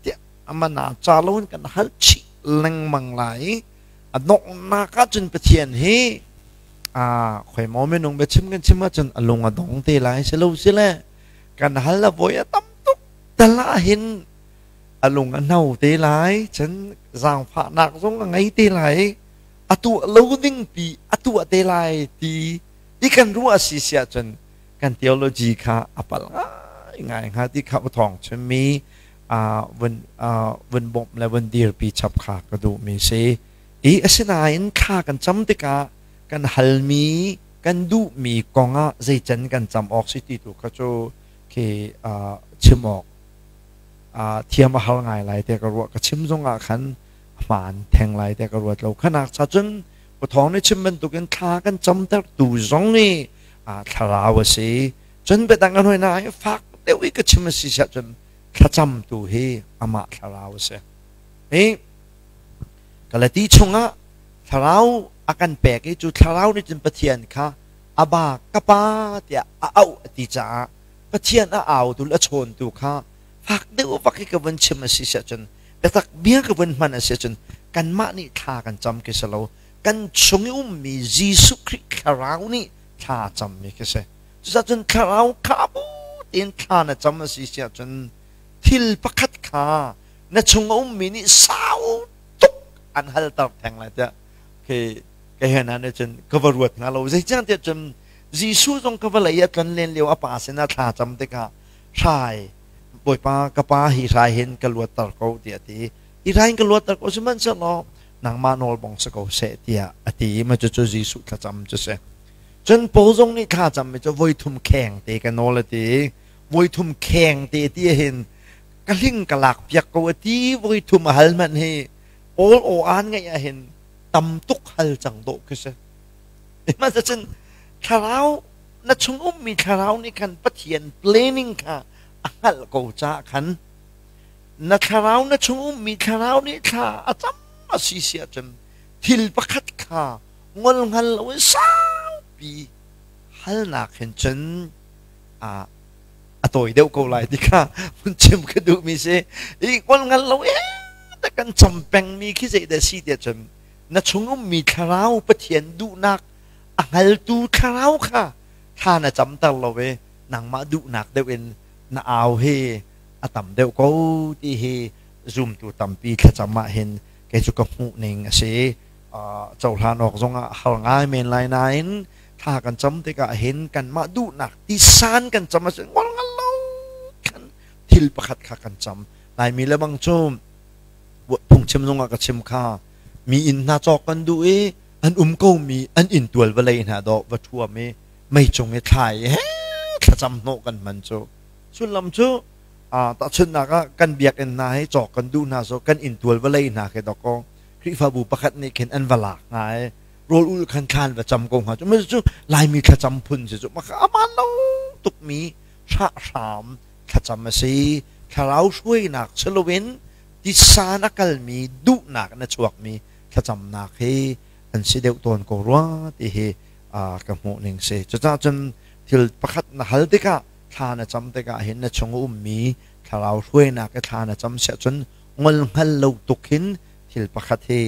tiah amana ca loin kan hal chih lengmang lai. A donghnak ahcun Pathian hi a khoi maw minung biachim kan chim ahcun a lung a dong te lai si lo si le kan hal a voi a tam tuk tal ah hin a lung a hno te lai, cun zaangfahnak zong a ngei te lai, a tuah lo ding pi a tuah te lai ti i kan ruah si si ahcun kan theology kha a pal ngai ngai hnga ti kha uthawng chimmi vun vun bawmh le vun dirpi chap kha ka duhmi si. I asinain thla kan cam tikah kan halmi kan duhmi kong ah zeican kan cam awk si ti tu kha cu khi chim awk thiam a har ngai lai te ka ruah. Ka chim zong ah khan hmaan theng lai te ka ruat lo. Khanak cha cun Pathawng nih chim bantukin thla kan camter tu zong nih thlarau a si. Cun biadang an hoi na i fak deuh i ka chim a si siah cun thlacam tu hi amah thlarau a si. Hi Galati chungah thlarau a kan pek i cu thlarau nih cun Pathian kha Aba ka pa tiah a auh a ti caah Pathian a au tu le a chawntu kha fak deuh vak i ka vun chim a si siah cun biatak bia ka vun hman a si ahcun kanmah nih thla kan cam khi si lo, kan chung i ummi Jesuh Khrih thlarau nih thla a cammi khi si. Cucaah cun thlarau kha bu tein thla na cam a si siah cun thil pakhat kha na chung a ummi nih sau tuk an halter theng lai tiah khi ka he hna nih cun ka va ruat hnga lo. Zeicahtiah cun Jesuh zong ka vawlei a tlon len lio a pa sinah thla cam tikah hrai Bawipa ka pa hi hrai hin ka luatter ko tiah a ti. Hi hrai in ka luatter ko sihmanhsehlaw nangmah nawl bong si ko seh tiah a ti i mah cucu Jesuh thlacam cu si. Cun Paul zong nih thlacam mi cu voithum kheng te ka nawl a ti. Voithum kheng te ti hin ka hling ka lak piak ko a ti. Voithum a hal hmanh hi Paul aw aan ngaih ah hin tam tuk hal cang dawh khi si. Cun thlarau na chung ummi thlarau nih khan Pathian planning kha a hngalh ko caah khan na thlarau na chung ummi thlarau nih thla a cam a si si ahcun thil pakhat kha Ngol hngal lo in saupi halnak hin cun a a tawi deuh ko lai ti kha vun chim ka duhmi si. I ngol hngal lo e ta kan cam pengmi khi zeidah si tiah cun na chung ummi thlarau Pathian duhnak a hngaltu thlarau kha thla na camter lo i nangmah duhnak deuh in na au hi a tam deuh ko ti hi zumtu tampi thlacam ah hin kei cu ka hmuh ning a si. Cohlan awk zongah har ngai men lai nain thla kan cam tikah hin kanmah duhnak tisan kan cam ahcun ngol ngal lo khan thil pakhat kha kan cam. Laimi le bang cu phungchim zongah ka chim kha, mi inn hna cawk kan duh i an um ko mi an inn tual vawlei hna dawh va thuam i mei cung i thlai i he thlacam hnawh kan hman cu. Sullam cu tahchunhnak ah kan biakinn hna hi cawk kan duh hna, so kan inn tual vawlei hna khi dawkaw Khrihfabu pakhat nih khin an va lak hnga i rawl ul khan thlan va cam ko hnga cu. Cu Laimi thlacam phun si cu maka aman lo tukmi hrahhram thlacam a si. Thlarau hruainak si loin tisa na kalmi duhnak na chuakmi thlacamnak hi an si deuh tawn ko rua ti hi ka hmuh ning si. Cucaah cun thil pakhat na hal tikah, thla na cam tikah hin na chung ummi thlarau hruainak i thla na cam siah cun ngol hngal lo tuk hin thil pakhat hi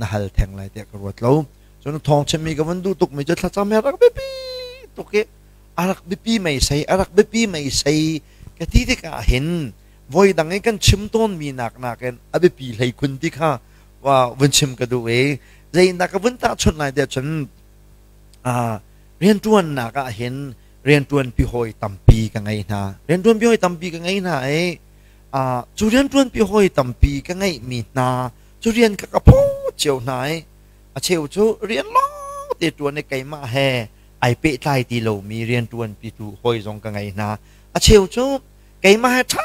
na hal theng lai tiah ka ruat lo. Cun thawng chimmi ka vun duh tukmi cu thlacam hi rak biapi tuk i a rak biapi meisei, a rak biapi meisei ka ti tikah hin voi dang i kan chim tawnmi nak nakin a biapi hlei khun ti kha wa vun chim ka duh i zeinak ka vun tahchunh lai tiah cun rianṭuannak ah hin rianṭuanpi hawi tampi ka ngei hna. Rianṭuanpi hawi tampi ka ngei hna i cu rianṭuanpi hawi tampi ka ngeihmi hna cu rian ka ka phaw cio hna i a cheu cu rian lawng te ṭuan i keimah he ai pehtlai ti lomi rianṭuanpi tu hawi zong ka ngei hna. A cheu cu keimah he ṭha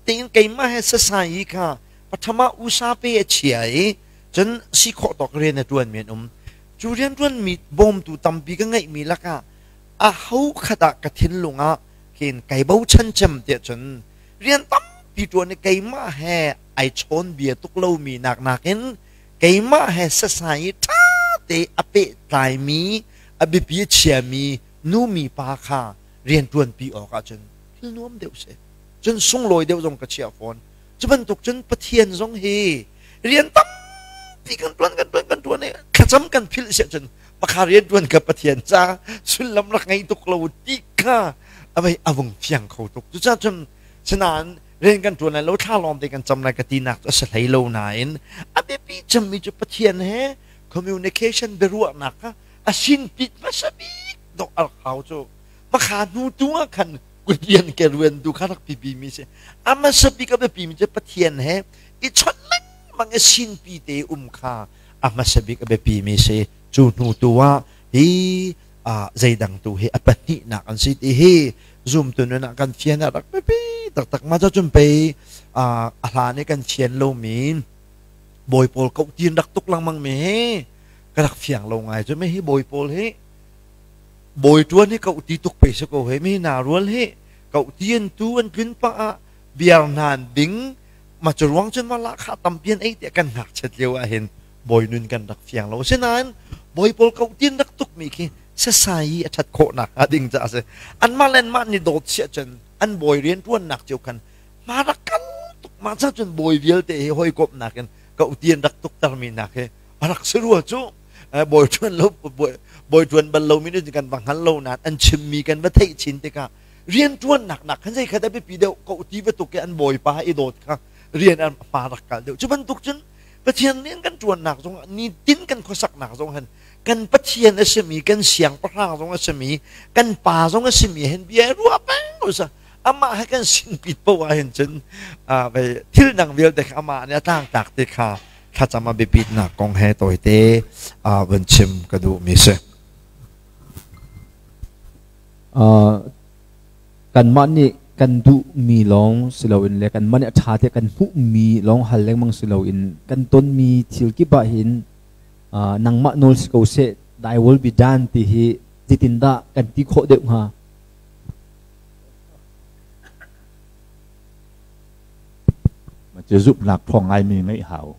tein, keimah he sasai i kha pathama usa pe a chia i cun si khawh tawk rian a ṭuanmi an um. Cu rianṭuanmi bawmtu tampi ka ngeihmi lakah a ho khat ah ka thinlung ah khin kai bochan cem tiah cun rian tampi ṭuan i keimah he ai chawn bia tuk lomi nak nakin keimah he sasai i ṭha te a pehtlaimi, a biapi a chiami nu mi pa kha rian ṭuanpi awk ahcun thil nuam deuh si, cun sunglawi deuh zong ka chiah fawn. Cu bantuk cun Pathian zong hi rian tampi kan ṭuan, kan ṭuan, kan ṭuan i thlacam kan philh siah cun pakha rian ṭuan ka Pathian ca sullam rak ngei tuk lo ti kha avei avung fiang kho tuk. Cucaah cun sinain rian kan ṭuan lai lo, thla lawng te kan cam lai ka tinak cu a si hlei lo nain a biapi cemmi cu Pathian he communication, biaruahnak kha a sin pit hmasa bik dok a rak hau. Cu pakha hnu tu ah khan kut rian ke ruan tu kha rak pipi mi si. A hmasa bik a biapi mi cu Pathian he i chawnh lengmang i sinpi te um kha a hmasa bik a biapi mi si. Cu hnu tu ah hi zeidang tu hi a pahnihnak an si ti hi zumtu nun ah kan fian a rak biapi taktak. Ma cun pei a hlan i kan fian lomi bawi pawl koh tin rak tuk lengmang mi hi ka rak fiang lo ngai. Cu mi hi bawi pawl hi bawi tuan hi koh ti tuk pe si ko he mi na rual hi koh ti an tu an tlun pa ah biar hnan ding ma cu ruang cun ma la kha tampi an ei tiah kan ngakchiat lio ah hin bawi nun kan rak fiang lo. Asinain bawi pawl koh tin rak tuk mi khi sasai i a ṭhat khawhnak hnga ding caah a si. Anmah le anmah ni dawt siah cun an bawi rianṭuannak cio khan ma rak kal tuk. Mah ca cun bawi vialte hi hawikomhnak in koh ti an rak tuktermi nak hi a rak si rua cu. Bawi ṭuan lo, bawi ṭuan bal lomi nih kan va hngal lo nain an chimmi kan va theih chin tikah rianṭuannak nak khan zei kha dah biapi deuh, koh ti va tuk i an bawipa i dawt kha rian an hma rak kal deuh. Cu bantuk cun Pathian rian kan ṭuannak zong, nitin kan khuasaknak zong hin kan Pathian a simi, kan siangpahrang zong a simi, kan pa zong a simi hin bia ruah peng usa amah he kan sinpit poah ah hin cun thil dang vialte kha amah nih a tlangtlak ti kha thlacam a biapitnak kong he tawite vun chim ka duhmi si. Kanmah nih kan duhmi lawng si loin le kanmah nih a ṭha tiah kan hmuhmi lawng hal lengmang si loin kan tonmi thil kip ah hin nangmah nawl si ko seh, thy will be done ti hi zeitindah kan ti khawh deuh hnga? Ma cu zumhnak ṭhawng ngaimi ngeih hau.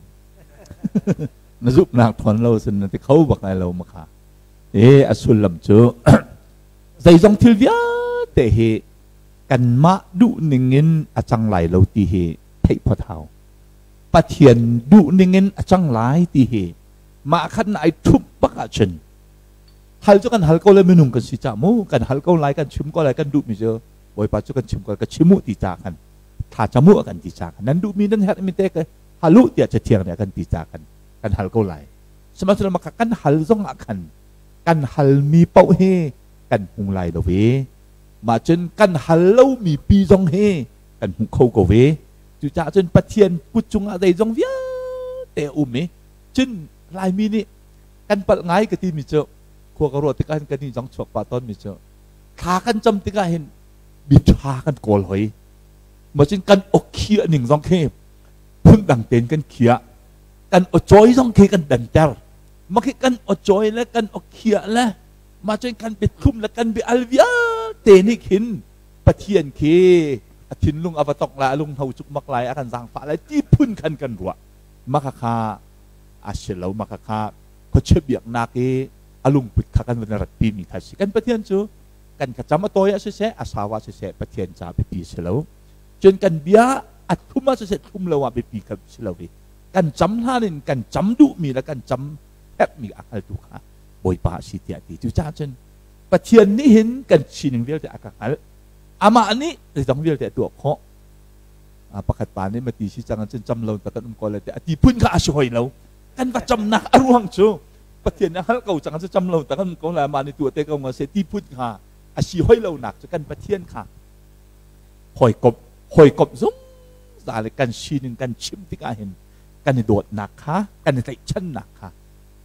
Na zumhnak ṭhawn lo sin na ti kho bak lai lo ma kha. E a sullam cu zeizong thil vialte hi kanmah duh ningin a cang lai lo ti hi theih phot hau. Pathian duh ningin a cang lai ti hi mah khat na ai ṭhumh bak ahcun hal cu kan hal ko le minung kan si cah mu kan hal ko lai kan chim ko lai kan duhmi cu Bawipa cu kan chim ko ka chim u ti ca khan tha cam u kan ti ca khan nan duhmi nan herhmi te ka hal u tiah Cathiang nih a kan ti ca khan kan hal ko lai. Sihmanhsehlaw maka kan hal zong ah khan kan halmi paoh hi kan hmu lai lo ve. Mah cun kan hal lomi pi zong hi kan hmu kho ko ve. Cucaah cun Pathian kut cungah zeizong vialte a um i cun Laimi nih kan palh ngai ka timi cu khua ka ruah tikah hin kan nih zong chuak pah tawnmi cu thla kan cam tikah hin mi ṭha kan kawl hoi. Mah cun kan awkhiah ning zong khi phundang tein kan khiah. Kan awcawi zong khi kan danter. Mah khi kan awcawi le kan awkhiah le mah cun kan biathlum le kan bia al vialte nih khin Pathian khi a thinlung a va tongh lai, a lunghno cukmak lai, a kan zaangfah lai ti phun khan kan ruah. Mah khakha a si lo. Mah khakha khuachia biaknak i a lungput kha kan van ratpi mi kha si. Kan Pathian cu kan thlacam a tawi ah siseh, a sau ah siseh, Pathian ca biapi si lo. Cun kan bia a thlum ah siseh, thlum lo ah biapi kha si lo i kan cam hlan in kan cam duhmi le kan cam herhmi a hngaltu kha Bawipa a si tiah a ti. Cucaah cun Pathian nih hin kan sining vialte a ka hngalh. Amah nih zeizong vialte a tuah khawh. Pakhat pa nih mati si cang cun cam lo ta kan um ko lai tiah a ti phun kha a si hoi lo. Kan va camnak a ruang cu Pathian nih a hngalh ko cang cu cam lo ta kan um ko lai amah nih tuah te ko nga se ti phun kha a si hoi lo nak cu kan Pathian kha hawikomh hawikomh zungzal le kan sining kan chim tikah hin kan i dawtnak kha kan i tlaihchannak kha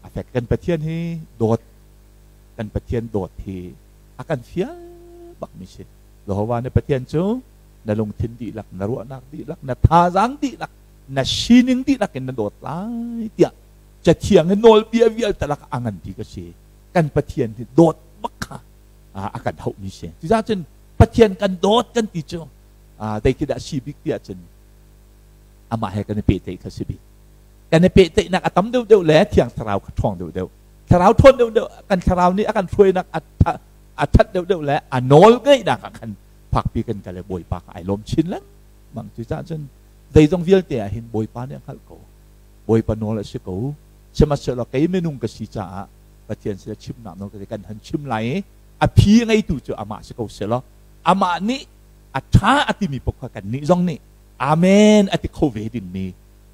a fek. Kan Pathian hi dawt kan Pathian dawt hi a kan fial bakmi si. Jehovah nih Pathian cu na lungthin dihlak, na ruahnak dihlak, na thazaang dihlak, na sining dihlak in na dawt lai tiah Cathiang hi nawlbia vialte lak a ngan bik a si. Kan Pathian hi dawt bak kha a kan hauhmi si. Cucaah cun Pathian kan dawt kan ti cu zei khi dah si bik tiah cun amah he kan i pehtlaih kha si bik. Kan i pehtlaihnak a tam deuhdeuh le Thiang Thlarau kha ṭhawng deuhdeuh. Thlarau ṭhawn deuhdeuh kan thlarau nih a kan hruainak a ṭhat deuhdeuh le a nawl ngeihnak ah khan fakpi kan kal i Bawipa kha ai lawm chin lengmang. Cucaah cun zeizong vialte ah hin Bawipa nih a hngalh ko. Bawipa nawl a si ko. Sihmanhsehlaw kei minung ka si caah Pathian sin a chimnak nawl ka kan han chim lai i a phi ngeitu cu amah si ko selaw amah nih a ṭha a timi paoh kha kannih zong nih amen a ti kho ve dingmi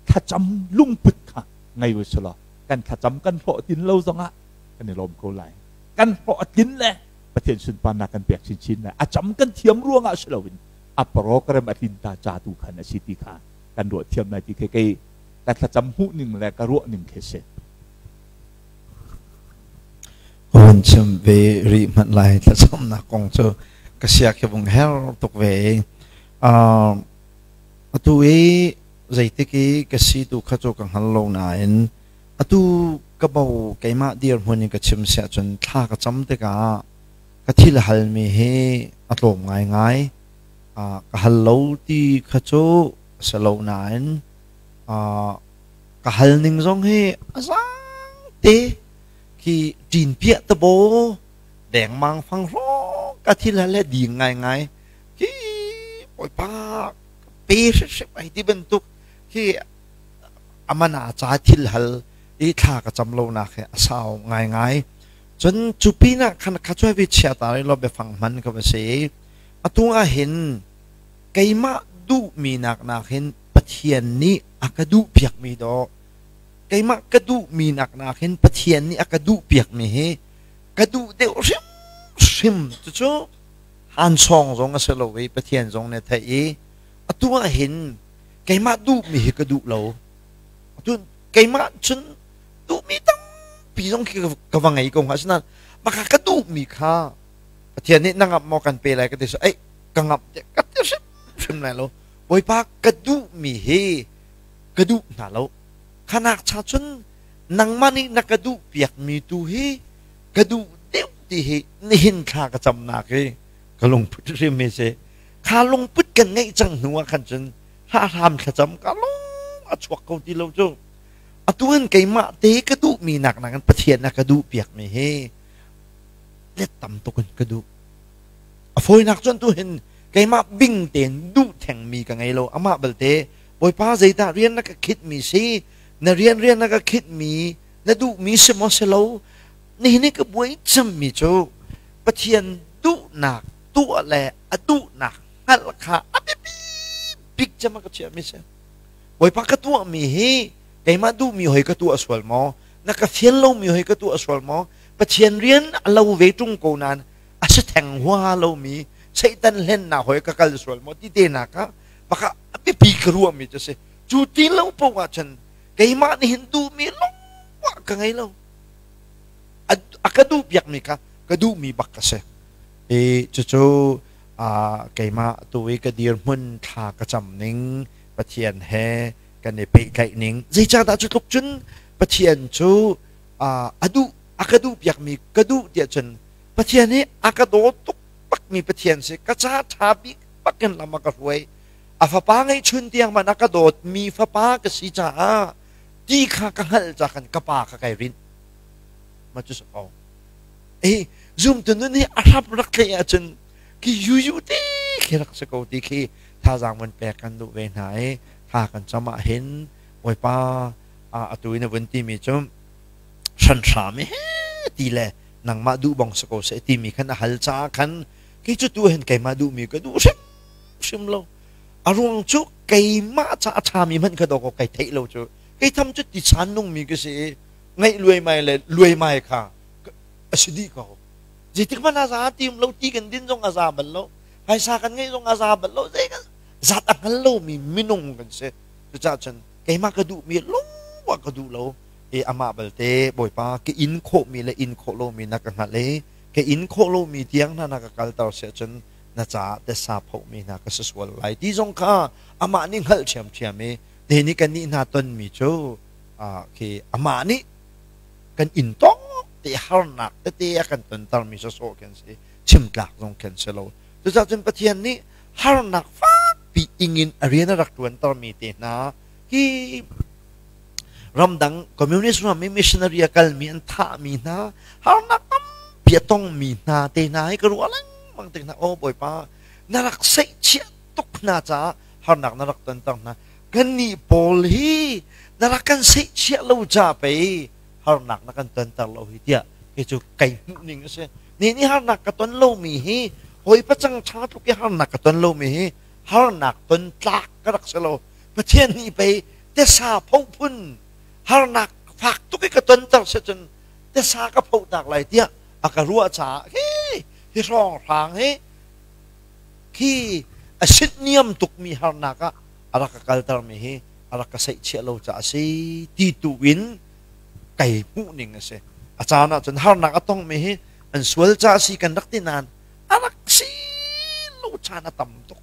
thlacam lungput kha ngei u selaw kan thlacam kan hlawhtlin lo zongah kan i lawm ko lai. Kan hlawh a tlin le Pathian sunparnak kan pek chinchin lai. A cam kan thiam ruangah si loin a program a tlin ta ca tu khan a si ti kha kan ruah thiam lai ti khi kei ka thlacam hmuh ning le ka ruah ning khi si. Hun chim ve rih hmanh lai thlacamnak kong cu ka sia khi vung her tuk ve. Atu i zeitik i ka si tu kha cu ka hngal lo nain atu ka bo keimah dirhmun in ka chim siah cun thla ka cam tikah ka thil halmi hi a tlawm ngaingai. Ka hal lo ti kha cu a si lo nain ka hal ning zong hi a zaang te khi ṭin piah tabo dengmang fang hrawng ka thil hal he ding ngaingai khi Bawipa pe hrimhrim ai ti bantuk khi amana ca thil hal i thla ka cam lo nak hi a sau ngaingai. Cun cu pinah khan kha cuai ve chia ta lo biafang hman ka va si. Atu ah hin keimah duhmi nak nak hin Pathian nih a ka duh piakmi dawh keimah ka duhmi nak nak hin Pathian nih a ka duh piakmi hi ka duh deuh hrimhrim. Cucu han sawng zong a si lo i Pathian zong nih a theih i atu ah hin keimah duhmi hi ka duh lo. Atu keimah cun duhmi tampi zong khi ka va ngei ko hnga, asinain maka ka duhmi kha Pathian nih na ngamh maw kan pe lai ka ti so ei ka ngamh te ka ti hrimhrim lai lo. Bawipa ka duhmi hi ka duh hna lo, khanak cha cun nangmah nih na ka duh piakmi tu hi ka duh deuh ti hi nihin thla ka camnak hi ka lungput hrim hi si. Kha lungput kan ngeih cang hnu ah khan cun hlahram thlacam ka lung a chuak ko ti lo cu. Atu hin keimah te ka duhmi nak nakin Pathian a ka duh piakmi hi Let tam tuk in ka duh. A fawinak cun tu hin keimah bing tein duh thengmi ka ngei lo. Amah belte Bawipa zeidah rian na ka khitmi si, na rian rian na ka khitmi, na duhmi si maw si lo, nihin i ka buai cemmi cu Pathian duhnak tuah le a duhnak hngalh kha a biapi bik cem a ka chiahmi si. Bawipa ka tuahmi hi keimah duhmi hoi ka tuah sual maw? Na ka fial lomi hoi ka tuah sual maw? Pathian rian a lo ve ṭung ko nain a si theng hua lomi Satan hlennak hoi ka kal sual maw ti te nak ah baka a biapi ka ruahmi cu si. Cu ti lo paoh ahcun keimah nih hin duhmi lawng ka ngei lo. A ka duh piakmi kha ka duhmi bak ka si. I cucu keimah tu i ka dirhmun thla ka cam ning Pathian he kan i pehtlaih ning zeicahdah cu tluk cun Pathian cu a duh a ka duh piakmi ka duh tiah cun Pathian hi a ka daw tuk bakmi Pathian si ka ca ṭha bik bakin lam a ka hruai a fapa ngeihchun tiang man a ka dawtmi fapa ka si caah ti kha ka hngalh ca khan ka pa kha kai rinh ma cu si ko e zumtu nun hi a hrap rak tleih ahcun khi yuyu te khi rak si ko ti khi thazaang van pek kan duh ve hna i tha kan cam ah hin Bawipa atu in a vun timi cu hranhram he ti le nangmah duh bang si ko seh timi khan a hal caah khan kei cu tu hin keimah duhmi ka duh hrim hrim lo a ruang cu keimah ca a ṭhami hmanh kha dawkaw kai theih lo cu kei tham cu tisan nungmi ka si i ngaih luaimai le luaimai kha a si dih ko zeitik hmanh a za tim lo ti kan din zong a za bal lo phaisa kan ngeih zong a za bal lo zei kan zat a hngal lomi minung kan si cucaah cun keimah ka duhmi lungwa ka duh lo i amah balte Bawipa ka in khawhmi le in khawh lomi na ka hngalh i ka in khawh lomi tiang hna na ka kalter si ahcun na caah tesa phohmi hna ka si sual lai ti zong kha amah nih hngalh ṭhiamṭhiam i te nih kannih hna tonmi cu khi amah nih kan in tawk te harnak tete a kan tontermi sawsawh khin si chimtlak zong khin si lo cucaah cun Pathian nih harnak fakpi ingin a rian a rak ṭuantermi te hna hi ramdang communist ram i missionary a kalmi an thahmi hna harnak tampi a tongmi hna te hna hi ka ruah lengmang te hna aw Bawipa na rak seihchiah tuk hna caah harnak na rak tonter hna kannih pawl hi na rak kan seihchiah lo ca pei harnak na kan tonter lo hi tiah kei cu kai hmuh ning a si ni ni harnak ka ton lomi hi hawi pacang ṭha tluk i harnak ka ton lomi hi harnak ton tlak ka rak si lo Pathian nih pei tesa pho phun harnak fak tuk i ka tonter si cun tesa ka pho tak lai tiah a ka ruah caah hi hi hrawng hrang hi khi a sit niam tukmi harnak ah a rak ka kaltermi hi a rak ka seihchiah lo caah a si ti tu in kai hmuh ning a si a caan ah cun harnak a tongmi hi an sual caah si kan rak ti nain a rak si lo caan a tam tuk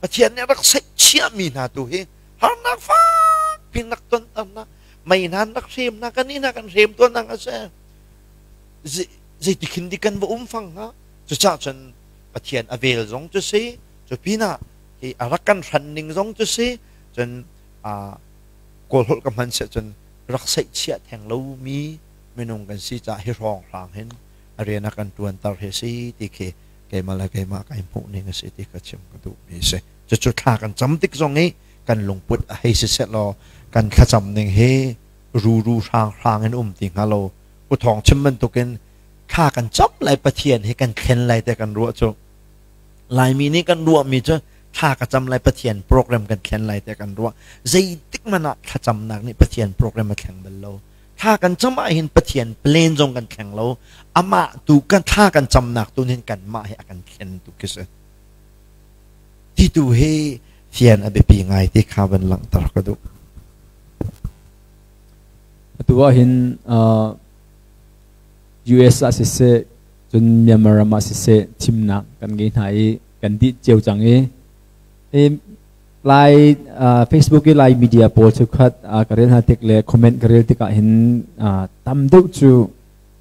Pathian nih a rak seihchiahmi hna tu hi harnak fakpi nak tonter na mei hna nak hrem na kan ina kan hrem tuan nang a si zeiti khin di kan va um fang hnga cucah cun Pathian a vel zong cu si cu pinah hi a rak kan hran ning zong cu si cun kawl holh ka hman se cun rak seihchiah theng lomi minung kan si caah hi hrawng hrang hin a rian a kan tuanter hi si ti khi keimah le keimah kai hmuh ning a si ti ka chim ka duhmi a si cucu thla kan cam tik zong i kan lungput a hei si seh law kan thlacam ning hi ruru hrang hrang in um ti hnga lo u thawng chim bantukin thla kan cam lai Pathian hi kan thlen lai te kan ruah cu Laimi nih kan ruahmi cu thla ka cam lai Pathian program kan thlen lai te kan ruah zeitik man ah thlacamnak nih Pathian program a thleng bal lo thla kan cam ah hin Pathian plan zong kan thleng lo amah tu kan thla kan camnak tu hin kanmah hi a kan thlen tu khi si ti tu hi fian a biapi ngai ti kha van langhter ka duh atu ah hin US ah siseh cun Myanmar ram ah siseh thimnak kan ngei hna i kan dih cio cang i Lai Facebook i Lai media pawl cheukhat ka rel hna tik le comment ka rel tikah hin tam deuh cu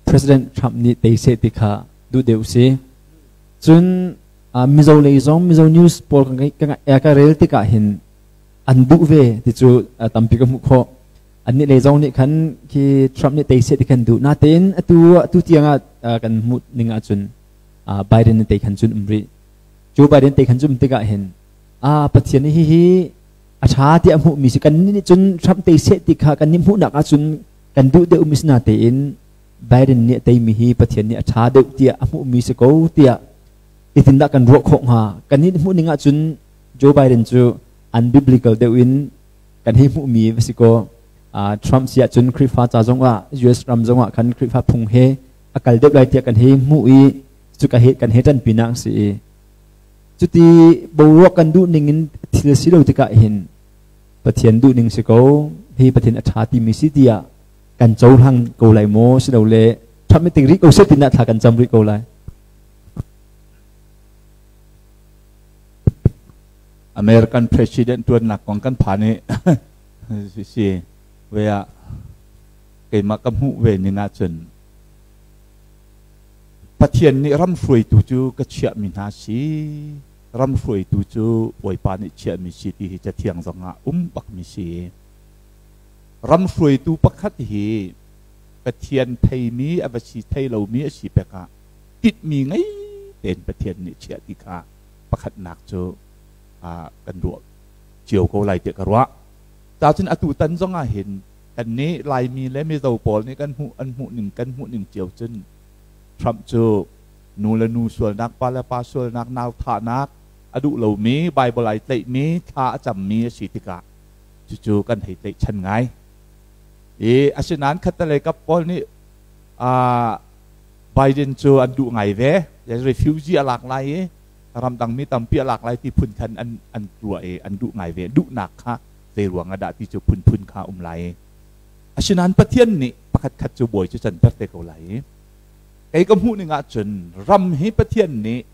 President Trump nih tei seh ti kha duh deuh si. Cun Mizo lei zong Mizo news pawl ka rel tikah hin an duh ve ti cu tampi ka hmuh khawh. Annih lei zong nih khan khi Trump nih tei seh ti khan duh. Natein atu tiang ah kan hmuh ning ahcun Biden nih tei khan cun um rih. Joe Biden tei khan cun um tikah hin Pathian nih hihi a ṭha tiah a hmuhmi si. Kannih nih cun Trump tei seh ti kha kan nih hmuhnak ahcun kan duh deuhmi si natein Biden nih a teimi hi Pathian nih a ṭha deuh tiah a hmuhmi si ko tiah itindah kan ruah khawh hnga. Kannih hmuh ning ahcun Joe Biden cu unbiblical deuh in kan hei hmuhmi va si kaw Trump si ahcun Khrihfa ca zongah US ram zongah khan Khrihfa phung he a kal deuh lai tiah kan hei hmuh i cuka he kan hei ṭanpinak si i cuti boruak kan duh ning in thil si lo tikah hin Pathian duh ning si ko hi Pathian a ṭha timi si tiah kan cohlang ko lai maw silole Trump nih ting rih ko seh tinah thla kan cam rih ko lai. American President tuannak kong kan phan i si ve ah keimah ka hmuh ve ning ahcun Pathian nih ram hruaitu cu ka chiahmi hna si ram hruaitu cu Bawipa nih chiahmi si ti hi cathiang zong ah um bakmi si. Ram hruaitu pakhat hi Pathian theimi a va si thei lomi a si pek ah titmi ngei tein Pathian nih chiah ti kha pakhatnak cu kan ruah cio ko lai tiah ka ruah. Cacun atu tan zong ah hin kan nih Laimi le Mizo pawl nih kan hmuh an hmuh ning kan hmuh ning cio cun Trump cu nu le nu sualnak, pa le pa sualnak, nau thahnak a duh lomi, Bible ai tlaihmi, thla a cammi a si tikah cucu kan hei tlaihchan ngai. I asinain khattelei kap pawl nih Biden cu an duh ngai ve. Refugee a lak lai i ramdangmi tampi a lak lai ti phun khan an tuah i an duh ngai ve. Duhnak kha zei ruang ah dah ti cu phunphun kha um lai. Asinain Pathian nih pakhat khat cu bawi cu canter te ko lai i kei ka hmuh ning ahcun ram hi Pathian nih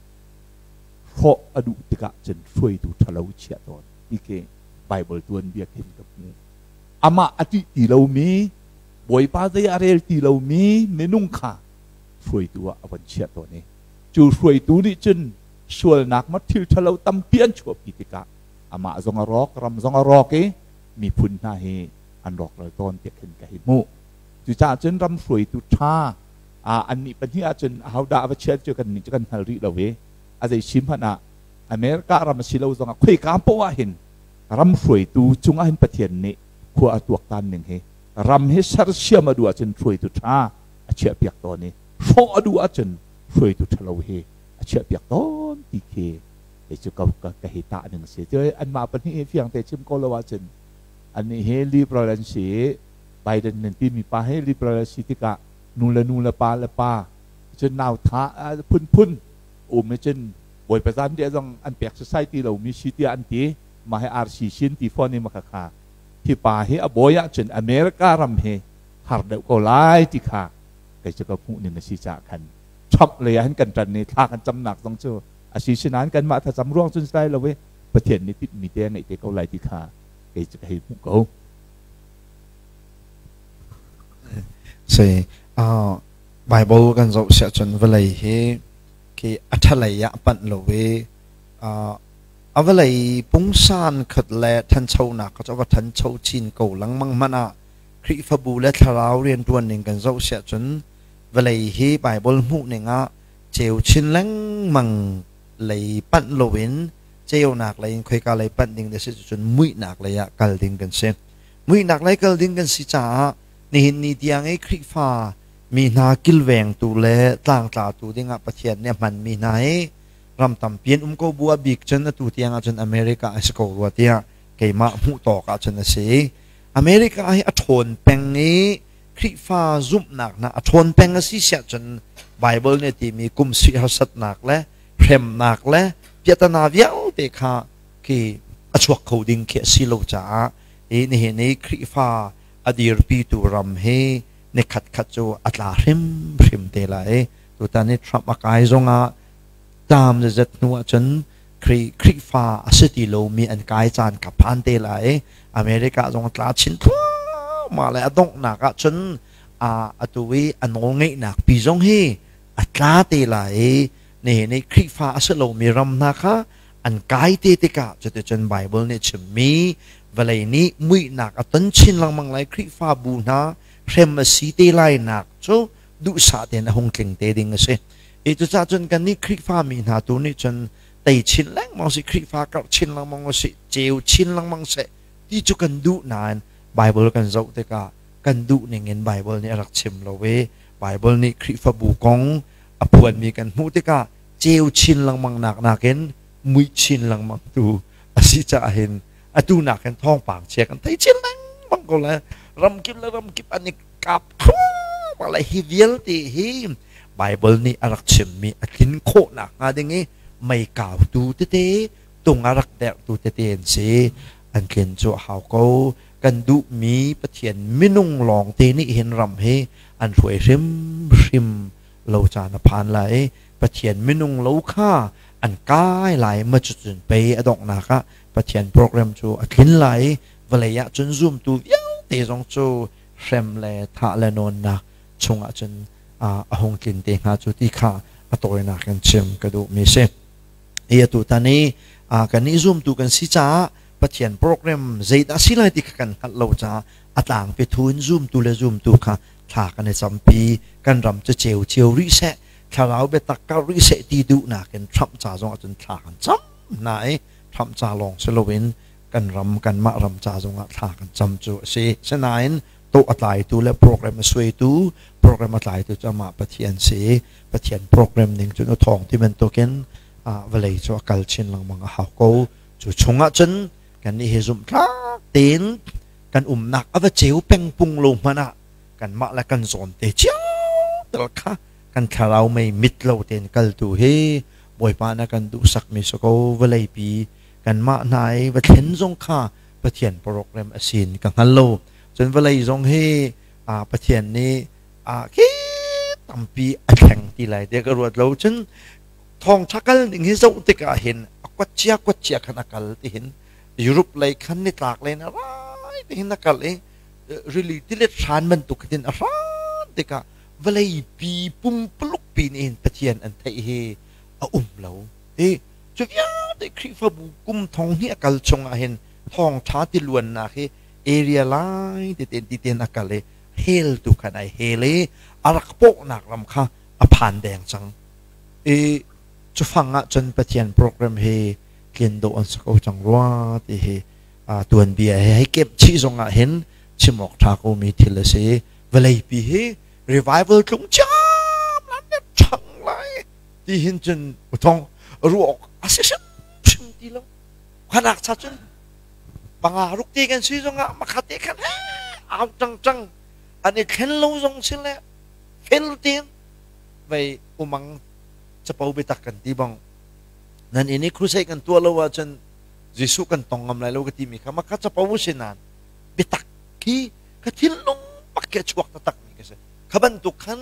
hrawh a duh tikah cun hruaitu ṭhalo chiah tawn ti khi Bible tuanbia khin ka hmu. Amah a ṭih ti lomi Bawipa zei a rel ti lomi minung kha hruaitu ah a von chiah tawn i cu hruaitu nih cun sualnak ma thil ṭhalo tampi an chuahpi tikah amah zong a rawk, ram zong a rawk i miphun hna hi an rawkral tawn tiah khin ka hi hmuh. Cucaah cun ram hruaitu ṭha annih pahnih ahcun ahodah a va chiat cu kannih cu kan hngal rih lo i a zei si hmanh ah America ram a si lo zongah khoika poah hin ram hruaitu cungah hin Pathian nih khua a tuaktan ning hi ram hi sersiam a duh ahcun hruaitu ṭha a chiahpiak tawn i hrawh a duh ahcun hruaitu ṭhalo hi a chiahpiak tawn ti khi kei cu ka hi tah ning a si. Cu anmah pahnih hi fiang te chim ko lo ahcun annih hi liberal an si i Biden nan timi pa hi liberal a si tikah nu le nu le pa le pa cun nau tha phunphun um i cun Bawipa zanriah zong an pek society lomi si tiah an ti. Mah hi RC sin ti fawn i maka kha hi pa hi a bawi ahcun America ram hi har deuh ko lai ti kha kei cu ka hmuh ning a si caah khan Trump lei ah hin kan ṭan i thla kan camnak zong cu a si sinain kanmah thlacam ruang cun si lai lo i Pathian nih tinhmi te a ngeih te ko lai ti kha kei cu ka hei hmuh ko. Si Bible kan zoh siah cun vawlei hi khi a ṭhalei ah a panh lo i a vawlei pungsan khat le ṭhanchonak kha cu a va ṭhancho chin ko lengmang hmanh ah Khrihfabu le thlarau rianṭuan ning kan zoh siah cun vawlei hi Bible hmuh ning ah ceu chin lengmang lei panh loin ceunak lei in khoika lei panh ding na si cun muihnak lei ah kal ding kan si. Muihnak lei kal ding kan si caah nihin ni tiang i Khrihfa mi hna kilvengtu le tlangtlatu dingah Pathian nih a hmanmi hna hi ram tampi an um ko bu a bik cun atu tiang ahcun America a si ko rua tiah keimah hmuh tawk ahcun a si. America hi a ṭhawn peng i Khrihfa zumhnak hna a ṭhawn peng a si siah cun Bible nih a timi kum sui harsatnak le hremnak le piahtana vialte kha khi a chuak kho ding khi a si lo caah hi nihin i Khrihfa a dirpitu ram hi ni khat khat cu a tla hrimhrim te lai. Tutan i Trump a kai zongah tam zet hnu ahcun Khrihfa a si ti lomi an kai caan ka phan te lai. America zong tla chin thluahmah le a donghnak ahcun atu i a nawlngeihnak pi zong hi a tla te lai i nihin i Khrihfa a si lomi ram hna kha an kai te tikah cuticun Bible nih chimmi Vawlei nih muihnak a ton chin lengmang lai. Khrihfabu hna hrem a si te lai nak cu duhsah tein a hung tling te ding a si. I cucaah cun kannih Khrihfami hna tu nih cun tei chin lengmang si, Khrihfa karh chin lengmang usih, ceu chin lengmang seh ti cu kan duh nain Bible kan zoh tikah kan duh ning in Bible nih a rak chim lo i Bible nih Khrihfabu kong a phuanmi kan hmuh tikah ceu chin lengmang nak nakin mui chin lengmang tu a si caah hin atu nakin thawngpang chia kan thei chin lengmang ko lai. Ramkip le ramkip an i kap thluahmah lai. Hi vialte hi Bible nih a rak chimmi a tlin khawh nakhnga ding i mei kautu tete, tung a rak derhtu tete an si. An tlin cu a hau ko. Kan duhmi Pathian minung lawngte nih hin ram hi an hruai hrimhrim lo caan a phan lai. Pathian minung lo kha an kai lai ma cucun pei a donghnak ah Pathian program cu a tlin lai i vawlei ah cun zumtu vialte zong cu hrem le thah le nawnnak chungah cun a hung tlin te hnga cu ti kha a tawinak in chim ka duhmi si. Hi atu tan i kannih zumtu kan si caah Pathian program zeidah si lai ti kha kan hngalh lo caah a tlangpi thu in zumtu le zumtu kha thla kan i campi. Kan ram cu ceu cio rih seh, thlarau biatak kar rih seh ti duhnak in Trump ca zong ahcun thla kan cam hna i Trump ca lawng si loin kan ram, kanmah ram ca zongah thla kan cam cu a si. Sinain tawh a tlaitu le program a suaitu, program a tlaitu cu amah Pathian si. Pathian program ning cun a thawng ti bantukin vawlei cu a kal chin lengmang a hau ko. Cu chungah cun kannih hi zumhtlak tein kan umnak a va ceu peng pung lo hmanh ah kanmah le kan zawn te cio tal kha kan thlarau mei mit lo tein kaltu hi Bawipa na kan duhsakmi si ko. Vawleipi kanmah hna i va thlen zong kha Pathian program a sin ka hngal lo. Cun vawlei zong hi Pathian nih khi tampi a thleng ti lai tiah ka ruat lo. Cun thawngṭha kal ning hi zoh tikah hin a kuat cia kuat cia khan a kal ti hin Europe lei khan nitlak lei in a rai ti hin a kal i rili tilet hran bantuk khin a hran tikah vawleipi pumpuluk pi nih hin Pathian an theih hi a um lo. I cu vialte Khrihfabu kum thong hnih a kal chungah hin thawngṭha tiluannak hi area lai teten titen a kal i hel tu khan ai hel i a rak pawhnak ram kha a phan deng cang. I cufang ah cun Pathian program hi tlin dawh an si ko cang rua ti hi tuanbia he hei kemh chih zong ah hin chim awk ṭha ko mi thil a si. Vawleipi hi revival tlung ciam lan le ṭhang lai ti hin cun uthong ruah awk a si hrimhrim ti lo. Khanak cha cun panga ruk te kan si zong ah makhat te khan au ṭang ṭang an i thlen lo zong si le fel tein vei umang capo biatak kan ti bang nan inn i crusade kan tuah lo ahcun Jesuh kan tong ngam lai lo ka timi kha maka capo si nain biatak khi ka thinlung bak khi a chuak taktak mi ka si. Kha bantuk khan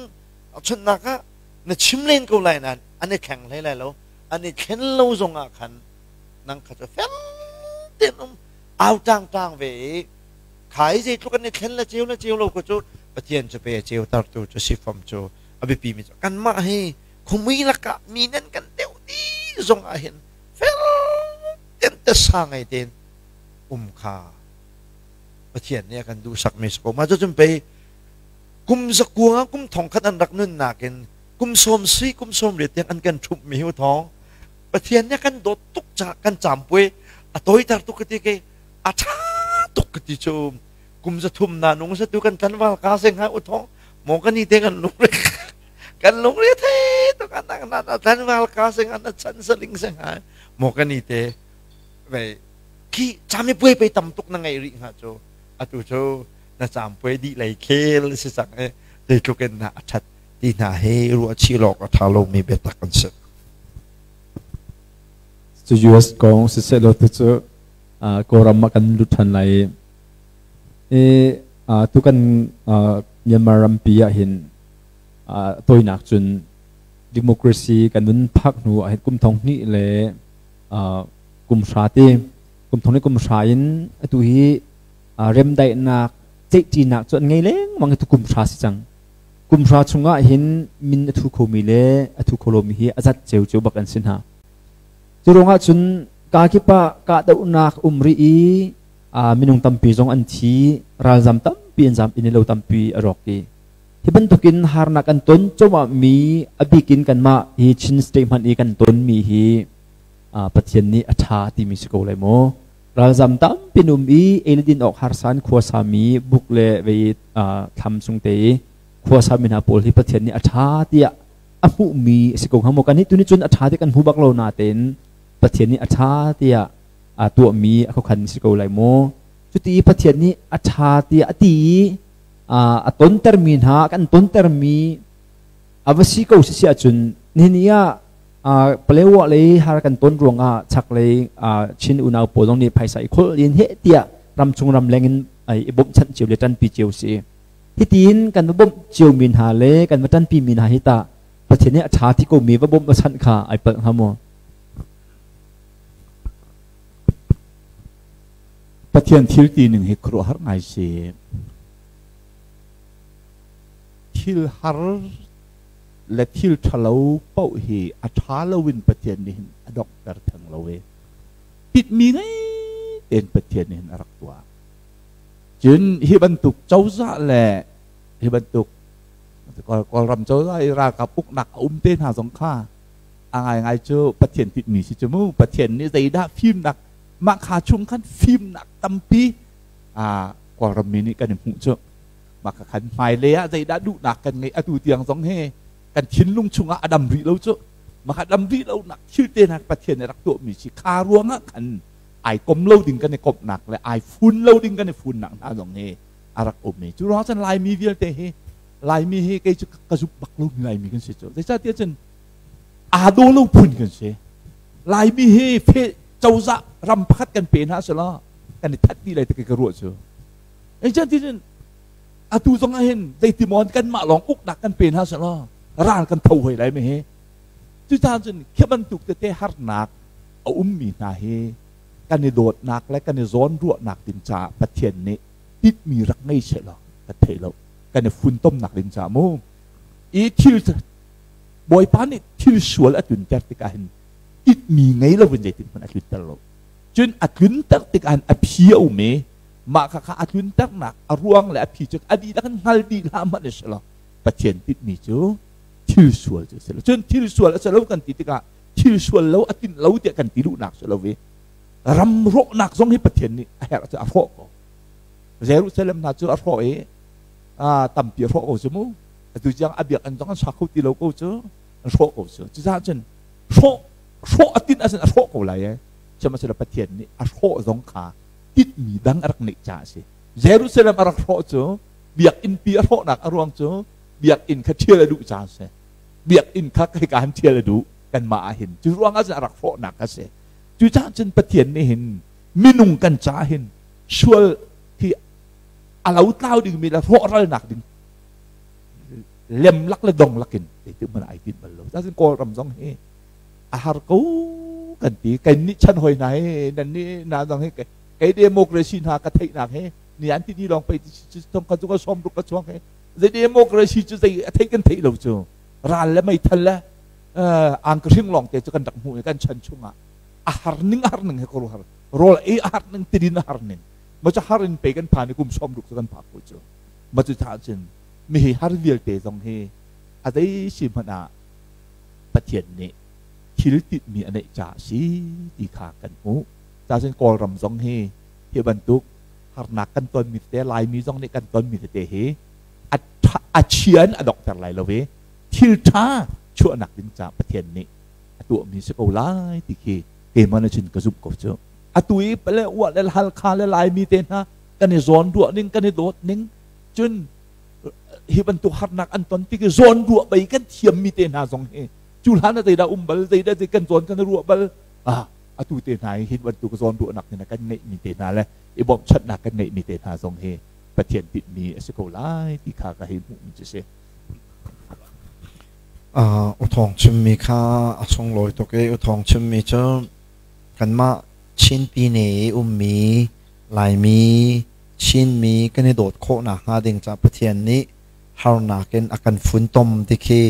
chunnak ah na chim len ko lai nain an i thleng hlei lai lo. An i thlen lo zong ah khan nang kha cu fel tein um au tang tang ve i khai zeitluk an i thlen le ceu le ceu lo ko cu Pathian cu pe a ceu tartu cu si fam cu a biapi mi cu kanmah hi khumui lakah mi nan kan deuh ti zong ah hin fel tein tasa ngei tein um kha Pathian nih a kan duhsak mi si ko. Mah cucun pei kum zakua kum thong khat an rak nunnak in kum sawm si kum sawm riat tiang an kan ṭhumh mi hi thawng Pathian nih a kan dawt tuk caah kan caampuai a tawiter tuk ka ti ke a ṭha tuk ka ti cu kum 300 na nung sa tu kan tlanval ka se hnga u thawng maw kan i te kan lungre kan lungre the tuk an na na tlanval ka se hnga na chan saling se hnga maw kan i te ve khi cami puai pe tam tuk na ngei rih hnga cu atu cu na cam puai dih lei khel si cang e zeitluk in na a ṭhat ti hna hi ruah chih lawk a ṭha lomi biatak an si. Cu US kong siseh law tu cu Kawlram ah kan lut ṭhan lai i tu kan Myanmar rampi ah hin tawinak cun democracy kan nun phak hnu ah hin kum thong hnih le kum hra ti kum thong hnih kum hra in atu hi remdaihnak ceihṭinak cu an ngei lengmang i tu kum hra si cang. Kum hra chungah hin min a thu khomi le a thu kho lomi hi a zat ceu bak an si hna. Cu ruangah cun kaa kip ah kahdohnak um rih i Minung tampi zong an thi, ralzam tampi an zam, inn lo tampi a rawk i hi bantukin harnak kan ton cuahmah mi, a bikin kanmah hi Chin State hmanh i kan ton mi hi Pathian nih a ṭha timi si ko lai maw? Ralzam tampi um i ei le din awk harsa in khuasa mi, buk le vei thlam chung te i khuasa mi hna pawl hi Pathian nih a ṭha tiah a hmuhmi a si ko hnga maw? Kannih tu nih cun a ṭha ti kan hmu bak lo natein Pathian nih a ṭha tiah a tuahmi a khuakhan si ko lai maw? Cuti Pathian nih a ṭha tiah a ti i a tontermi hna, kan tontermi a va si ko si ahcun, nihin ni ah Palewa lei har kan ton ruangah chaklei Chin unau pawl zong nih phaisa i kholh in heh tiah ramchung ramleng in i bawmhchanh cio le ṭanpi cio si. Hitin kan va bawmh cio mi hna le kan va ṭanpi mi hna hi tah Pathian nih a ṭha ti ko mi va bawmh va chanh kha ai palh hnga maw? Pathian thil ti ning hi khuaruahhar ngai si. Thil har le thil ṭhalo paoh hi a ṭha loin Pathian nih hin a donghter theng lo i pitmi ngei tein Pathian nih hin a rak tuah. Cun hi bantuk cozah le hi bantuk Kawlram cozah i ralkap uknak a um te hna zong kha a ngaingai cu Pathian tinhmi si cu mu. Pathian nih zeidah fimnak mah kha chung khan fimnak tampi Kawlram mi nih kan i hmuh cu. Mah kha khan hmailei ah zeidah duhnak kan ngeih, atu tiang zong hi kan thinlung chungah a dam rih lo cu. Mah kha dam rih lonak thil te hna Pathian nih rak tuahmi si kha ruangah khan ai kom lo ding kan i komhnak le ai fun lo ding kan i funnak hna zong hi a rak um i cu ruangah cun Laimi vialte hi, Laimi hi kei cu ka zumh bak lomi Laimi kan si cu. Zeicahtiah cun aa daw lo phun kan si. Laimi hi fe cozah ram pakhat kan pe hna selaw kan i that dih lai ti ka ruah cu. Zeicahtiah cun atu zong ah hin zeitimaw kanmah lawng uknak kan pe hna selaw ral kan tho hoi lai mi hi. Cucaah cun khi bantuk tete harnak a ummi hna hi kan i dawtnak le kan i zawnruahnak ding caah Pathian nih tinhmi rak ngei sehlaw kan thei lo, kan i funtomnak ding caah mu. I thil Bawipa nih thil sual a tlunter tikah hin tinhmi ngei loin zeitin hmanh a tlunter lo. Cun a tlunter tikah hin a phi a um i mah kha kha a tlunternak a ruang le a phi cu a dihlak in hngal dih hlah hmanh a si lo, Pathian tinhmi cu thil sual cu a si lo. Cun thil sual a si lo kan ti tikah thil sual lo a tinh lo tiah kan ti duhnak si lo i ram rawhnak zong hi Pathian nih a herh cu a hrawh ko. Jerusalem hna cu a hrawh i tampi a hrawh ko cu mu. Atu tiang a biakinn zong an sa kho ti lo ko cu, an hrawh ko cu. Cucaah cun hrawh hrawh a tinh ahcun a hrawh ko lai e. Sihmanhsehlaw Pathian nih a hrawh zong kha tinhmi dang a rak neih caah a si. Jerusalem a rak hrawh cu, biakinn pi a hrawhnak a ruang cu biakinn kha ṭhial a duh caah a si. Biakinn kha hika hin ṭhial a duh kanmah ah hin. Cu ruangah cun a rak hrawhnak a si. Cucaah cun Pathian nih hin minung kan caah hin sual hi a lotlau dingmi le rawhralnak ding lem lak le dong lakin zeitik hmanh ai tinh bal lo. Cun Kawlram zong hi a har ko kan ti. Kan nih chan hoi hna hi, nan nih na zong hi kei democracy hna ka theihnak hi ni an ti ni lawng pei thong kha cu ka som ruk ka chuang hi zei democracy cu zei a theih kan theih lo cu. Ral le meithal le ang ka hring lawng te cu kan rak hmuh i kan chan chungah a har ning, a har ning he ko har rawl ei a har ning, tidin a har ning ma cu har in pe kan phan i kum 60 cu kan phak ko cu. Ma cu tha cun mi hi har vialte zong hi a zei si hmanh ah Pathian nih thil tinhmi a neih caah si ti kha kan hmuh. Ca cun Kawlram zong hi hi bantuk harnak kan tonmi tete, Laimi zong nih kan tonmi tete hi a chia in a donghter lai lo i thil ṭha chuahnak ding caah Pathian nih a tuahmi si ko lai ti khi keimah nih cun ka zumh ko cu. Atu i pale uah le Halkha le Laimi te hna kan i zawn ruah ning, kan i dawt ning, cun hi bantuk harnak an ton tik i zawn ruah bei kan thiammi te hna zong hi cu hlan ah zeidah um bal, zeidah zei kan zawn kan ruah bal? Ah, atu te hna hi hi bantuk zawn ruahnak te hna kan ngeihmi te hna le i bawmhchanhnak kan ngeihmi te hna zong hi Pathian tinhmi a si ko lai ti kha ka hei hmuhmi cu si. U Thawng chimmi kha a sunglawi tuk i U Thawng chimmi cu kanmah Chin Pine i ummi Laimi Chinmi kan i dawt khawh nakhnga ding ca Pathian nih harnak in a kan funtom ti khi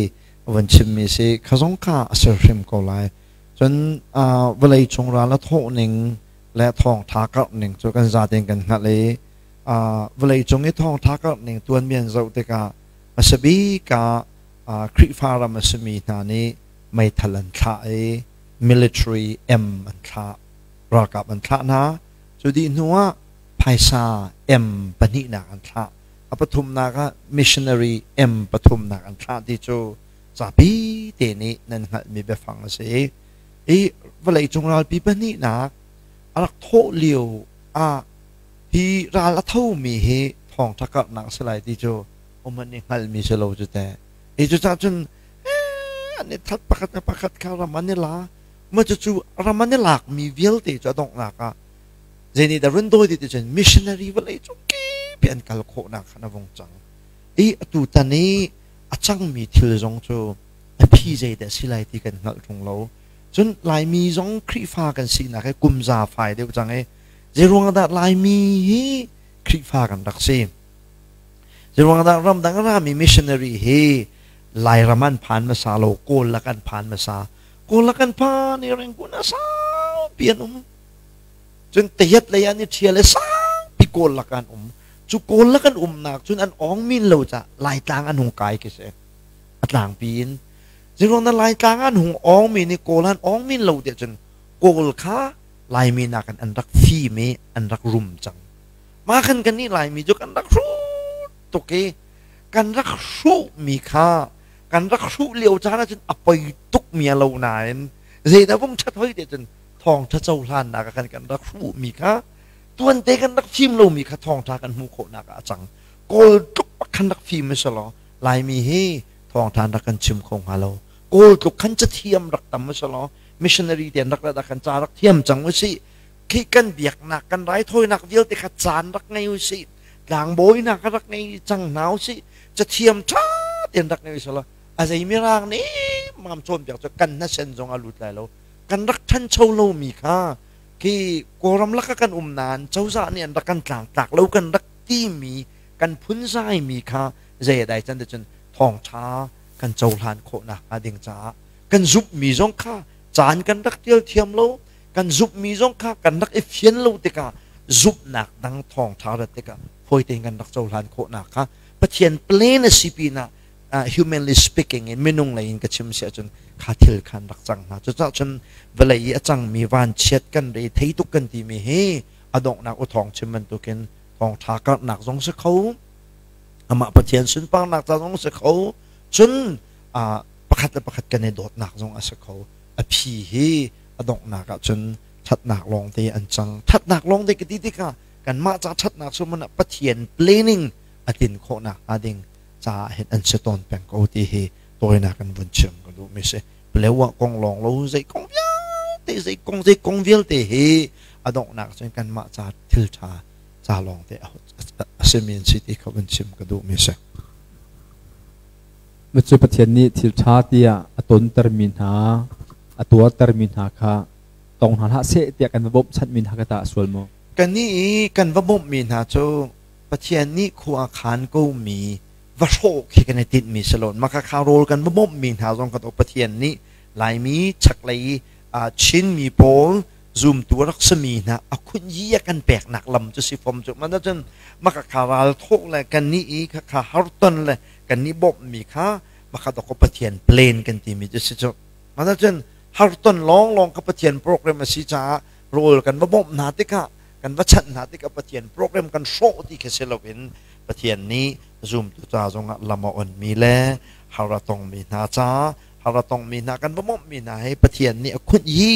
van chimmi si. Kha zong kha a ser hrim ko lai. Cun vawlei cung ral a thawh ning Le thawngtha karh ning cu kan zaten kan hngalh i vawlei cung i thawngtha karh ning tuanbian zoh tikah hmasa bik ah Khrihfa ram a simi hna nih meithal an thlah i military M an thlah, ralkap an thlah hna. Cu dih hnu ah phaisa M pahnihnak an thlah, a pathumnak ah missionary M pathumnak an thlah ti cu zapi te nih nan hngalhmi biafang a si. I vawleicung ralpi pahnihnak a rak thawh lio ah hi ral a thomi hi thawngṭha karhnak a si lai ti cu uman i hngalhmi si lo cu teh. Hi cucaah cun an i that, pakhat le pakhat kha ram an i la. Mah cucu ram an i lakmi vialte cu a donghnak ah zei nih dah run dawi ti cun missionary vawleicung kip an kal khawhnak khan a vung cang. I atu tan i a cangmi thil zong cu a phi zeidah si lai ti kan hngalh ṭung lo. Cun Laimi zong Khrihfa kan sinak hi kum za fai deuh cang i zeiruang dah Laimi hi Khrihfa kan rak si? Zeiruang dah ramdang rami missionary hi Lairam an phan hmasa lo, Kawl lak an phan hmasa? Kawl lak an phan i Rangoon ah saupi an um. Cun Tayat lei an i ṭhial i saupi Kawl lak an um. Cu Kawl lak an umnak cun an awng min lo cah Laitlang an hung kai khi si. A tlangpi in. Zeiruang dah Laitlang an hung awng mi nih Kawl an awng min lo tiah cun Kawl kha Laimi nakin an rak fim i an rak rum cang. Mah khan kannih Laimi cu kan rak hrut tuk i kan rak hruhmi kha kan rak hruh lio caan ahcun a poi tukmi a lo nain zeidah vung ṭhat hoi te cun thawngṭha cohlannak ah khan kan rak hruhmi kha tuante kan rak fim lomi kha thawngṭha kan hmuh khawhnak ah a cang. Kawl tluk bak khan rak fim a si law Laimi hi thawngṭha an rak kan chim kho hnga lo. Kawl tluk khan cathiam rak tam a si law missionary te an rak rat ah khan ca rak thiam cang usih. Khi kan biaknak, kan raithawinak vialte kha caan rak ngei usih, tlangbawi hna kha rak ngei cang hna usih, cathiam ṭha tein rak ngei usih law a zei mirang nih mam cawnpiak cu kan hnasen zong a lut lai lo. Kan rak ṭhancho lomi kha khi Kawlram laka kan um nain cozah nih an rak kan tlangtlak lo kan rak timi, kan phunzaimi kha zei a dai can te cun thawngṭha kan cohlan khawhnak hnga ding caah kan zumhmi zong kha caan kan rak ṭial thiam lo, kan zumhmi zong kha kan rak i fian lo tikah zumhnak dang thawngṭha rat tikah fawi tein kan rak cohlan khawhnak kha Pathian plan a si pinah humanly speaking in minung lei in ka chim si ahcun kha thil khan rak cang hna. Cucaah cun vawlei i a cangmi vanchiat kan re thei tuk kan timi hi a donghnak u thawng chim bantukin thawngṭha karhnak zong si kho, amah Pathian sunparnak ca zong si kho, cun pakhat le pakhat kan i dawtnak zong a si kho. A phi hi a donghnak ah cun ṭhatnak lawngte an cang. Ṭhatnak lawngte ka ti tikah kanmah ca ṭhatnak cu man ah Pathian planning a tlin khawhnak hnga ding caah hin an si tawn peng ko ti hi tawinak in vun chim ka duhmi si. Palewa kong lawng lo, zei kong vialte, zei kong zei kong vialte hi a donghnak cun kanmah ca thil ṭha ca lawngte a simi an si ti kha vun chim ka duhmi si. Cu Pathian nih thil ṭha tiah a tontermi hna, a tuartermi hna kha tong hna hlah seh tiah kan va bawmhchanhmi hna kha tah a sual maw? Kannih i kan va bawmhmi hna cu Pathian nih khua a khaan komi va hrawh khi kan i tinhmi si lo. Mah kha rawl kan va bawmhmi hna zong kha Pathian nih Laimi chaklei Chinmi pawl zumtu a rak simi hna a khunyi a kan peknak lam cu si fom cu. Mah cun mah kha ral thawh le kannih i kha harton le kannih bawmhmi kha mah kha dawkaw Pathian plan kan timi cu si cu. Mah cun harton lawnglawng kha Pathian program a si caah rawl kan va bawmh hna tikah, kan va chanh hna tikah Pathian program kan hrawh ti khi si loin Pathian nih zumtu ca zongah lam a onmi le har a tongmi hna ca, har a tongmi hna kan va bawmhmi hna hi Pathian nih a khunh hi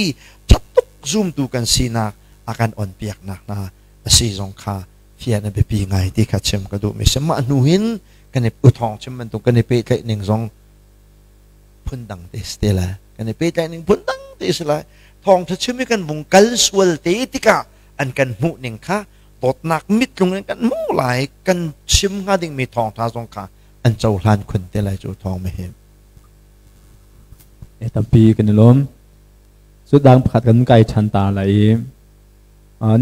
ṭha tuk zumtu kan sinak a kan onpiaknak hna a si zong kha fian a biapi ngai ti kha chim ka duhmi si. Mah hnu hin kan i uthawng chim bantuk kan i pehtlaih ning zong phundang te si te lai, kan i pehtlaih ning phundang te si lai. Thawngṭha chim i kan vung kal sual te tikah an kan hmuh ning kha dawtnak mitlung in kan hmuh lai, kan chim hnga dingmi thawngṭha zong kha an cohlan khun te lai cu thawng mi hi. E tampi kan i lawm. Cu dang pakhat kan kai ṭhan ta lai i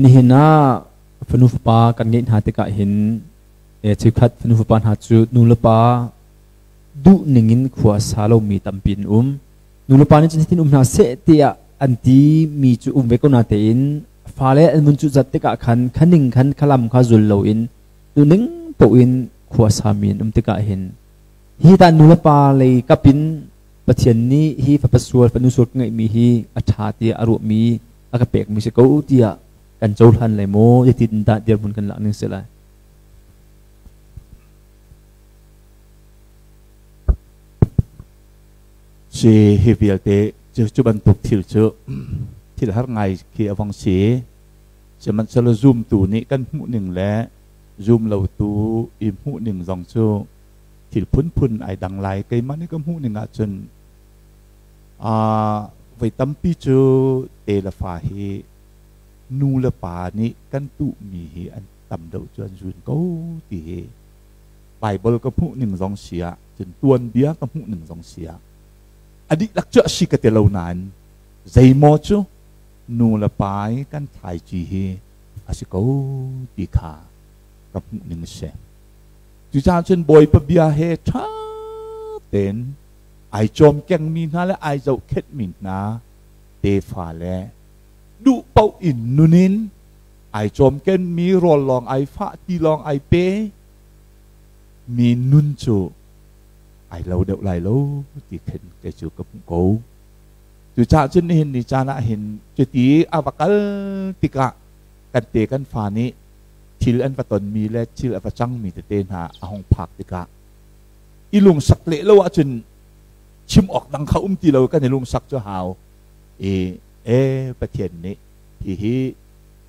nihin ah fanu fapa kan ngeih hna tikah hin cheukhat fanu fapa hna cu nu le pa duh ning in khua sa lomi tampi an um. Nu le pa nih cun hitin um hna seh tiah an ti mi cu um ve ko natein Fale an vun cuh zat tikah khan khaning khan khalam kha zul loin tuning paoh in khua sami an um tikah hin hi ta nu le pa lei kapin Pathian nih hi fapa sual fanu sual ka ngeihmi hi a ṭha tiah a ruahmi a ka pekmi si ko tiah kan cohlan lai maw? Zeitin dah dirhmun kan lak ning si lai? Si hi vialte cu bantuk thil cu thil har ngai khi a vong si. Sihmanhsehlaw zumtu nih kan hmuh ning le zum lotu i hmuh ning zong cu thil phunphun ai dang lai. Keimah nih ka hmuh ning ahcun voi tampi cu te le fa hi nu le pa nih kan tuhmi hi an tam deuh cu an zun ko ti hi Bible ka hmuh ning zong si ah cun tuanbia ka hmuh ning zong si ah a dihlak cu a si ka ti lo nain zeimaw cu nu le pa i kan thlaici hi a si ko ti kha ka hmuh ning a si. Cucaah cun Bawipa bia he ṭha tein ai cawmkengmi hna le ai zohkhenhmi hna tefa le duh paoh in nun in ai cawmkenmi rawl lawng ai fah ti lawng ai pe mi nun cu ai lo deuh lai lo ti khin kei cu ka hmuh ko. Cucaah cun nihin ni caan ah hin cuti a va kal tikah kan te kan fa nih thil an va tonmi le thil a va cangmi tete hna a hung phak tikah i lungsak leh lo ahcun chim awk dang kha um ti lo, kan i lungsak cu hau i e Pathian nih hihi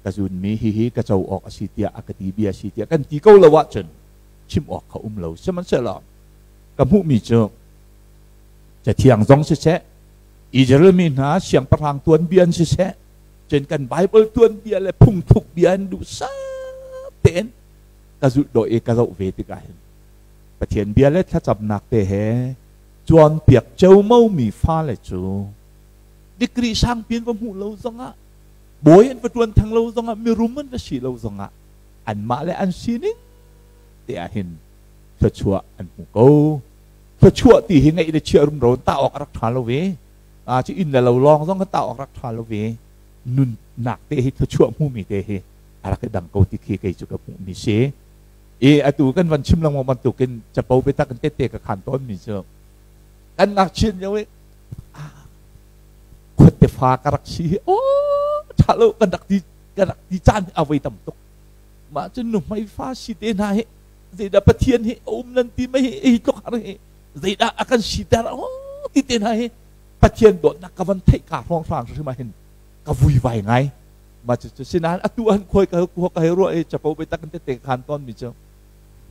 ka zunmi, hihi ka co awk a si tiah a ka ti bia si tiah kan ti ko lo ahcun chim awk kha um lo. Sihmanhsehlaw ka hmuhmi cu Cathiang zong siseh, Israel mi hna siangpahrang tuanbia an siseh, cun kan Bible tuanbia le phungthluk bia an duhsah tein ka zulh dawh i ka zoh ve tikah hin Pathian bia le thlacamnak te he cawnpiak ceomo mi fale cu degree sangpi an va hmuh lo zongah, bawi an va ṭuan theng lo zongah, mirum an va si lo zongah anmah le an sining te ah hin thluachuah an hmu ko. Thluachuah ti hi ngeih le chiah rumro in tah awk a rak ṭha lo ve. Cu inn le lo lawng zong kha tah awk rak ṭha lo ve. Nunnak te hi thluachuah hmumi te hi a rak i dang ko ti khi kei cu ka hmuhmi si. I atu kan van chim lengmang bantukin capo biatak in tette ka khan tawnmi cu kan ngakchiat lio i khuate fa ka rak si hi aw ṭha lo kan rak ti kan rak ti caan a voi tam tuk. Mah cun nuhmei fa si te hna hi zeidah Pathian hi a um nan ti mei hi hi tluk har hi zeidah a kan siter oh ti te hna hi Pathian dawtnak ka van theih ka hrawng hrang hrim ah hin ka vuivai ngai. Ma cu cu sinain atu an khoi ka ka ka hei ruah i capo be tak te te khan ton mi cu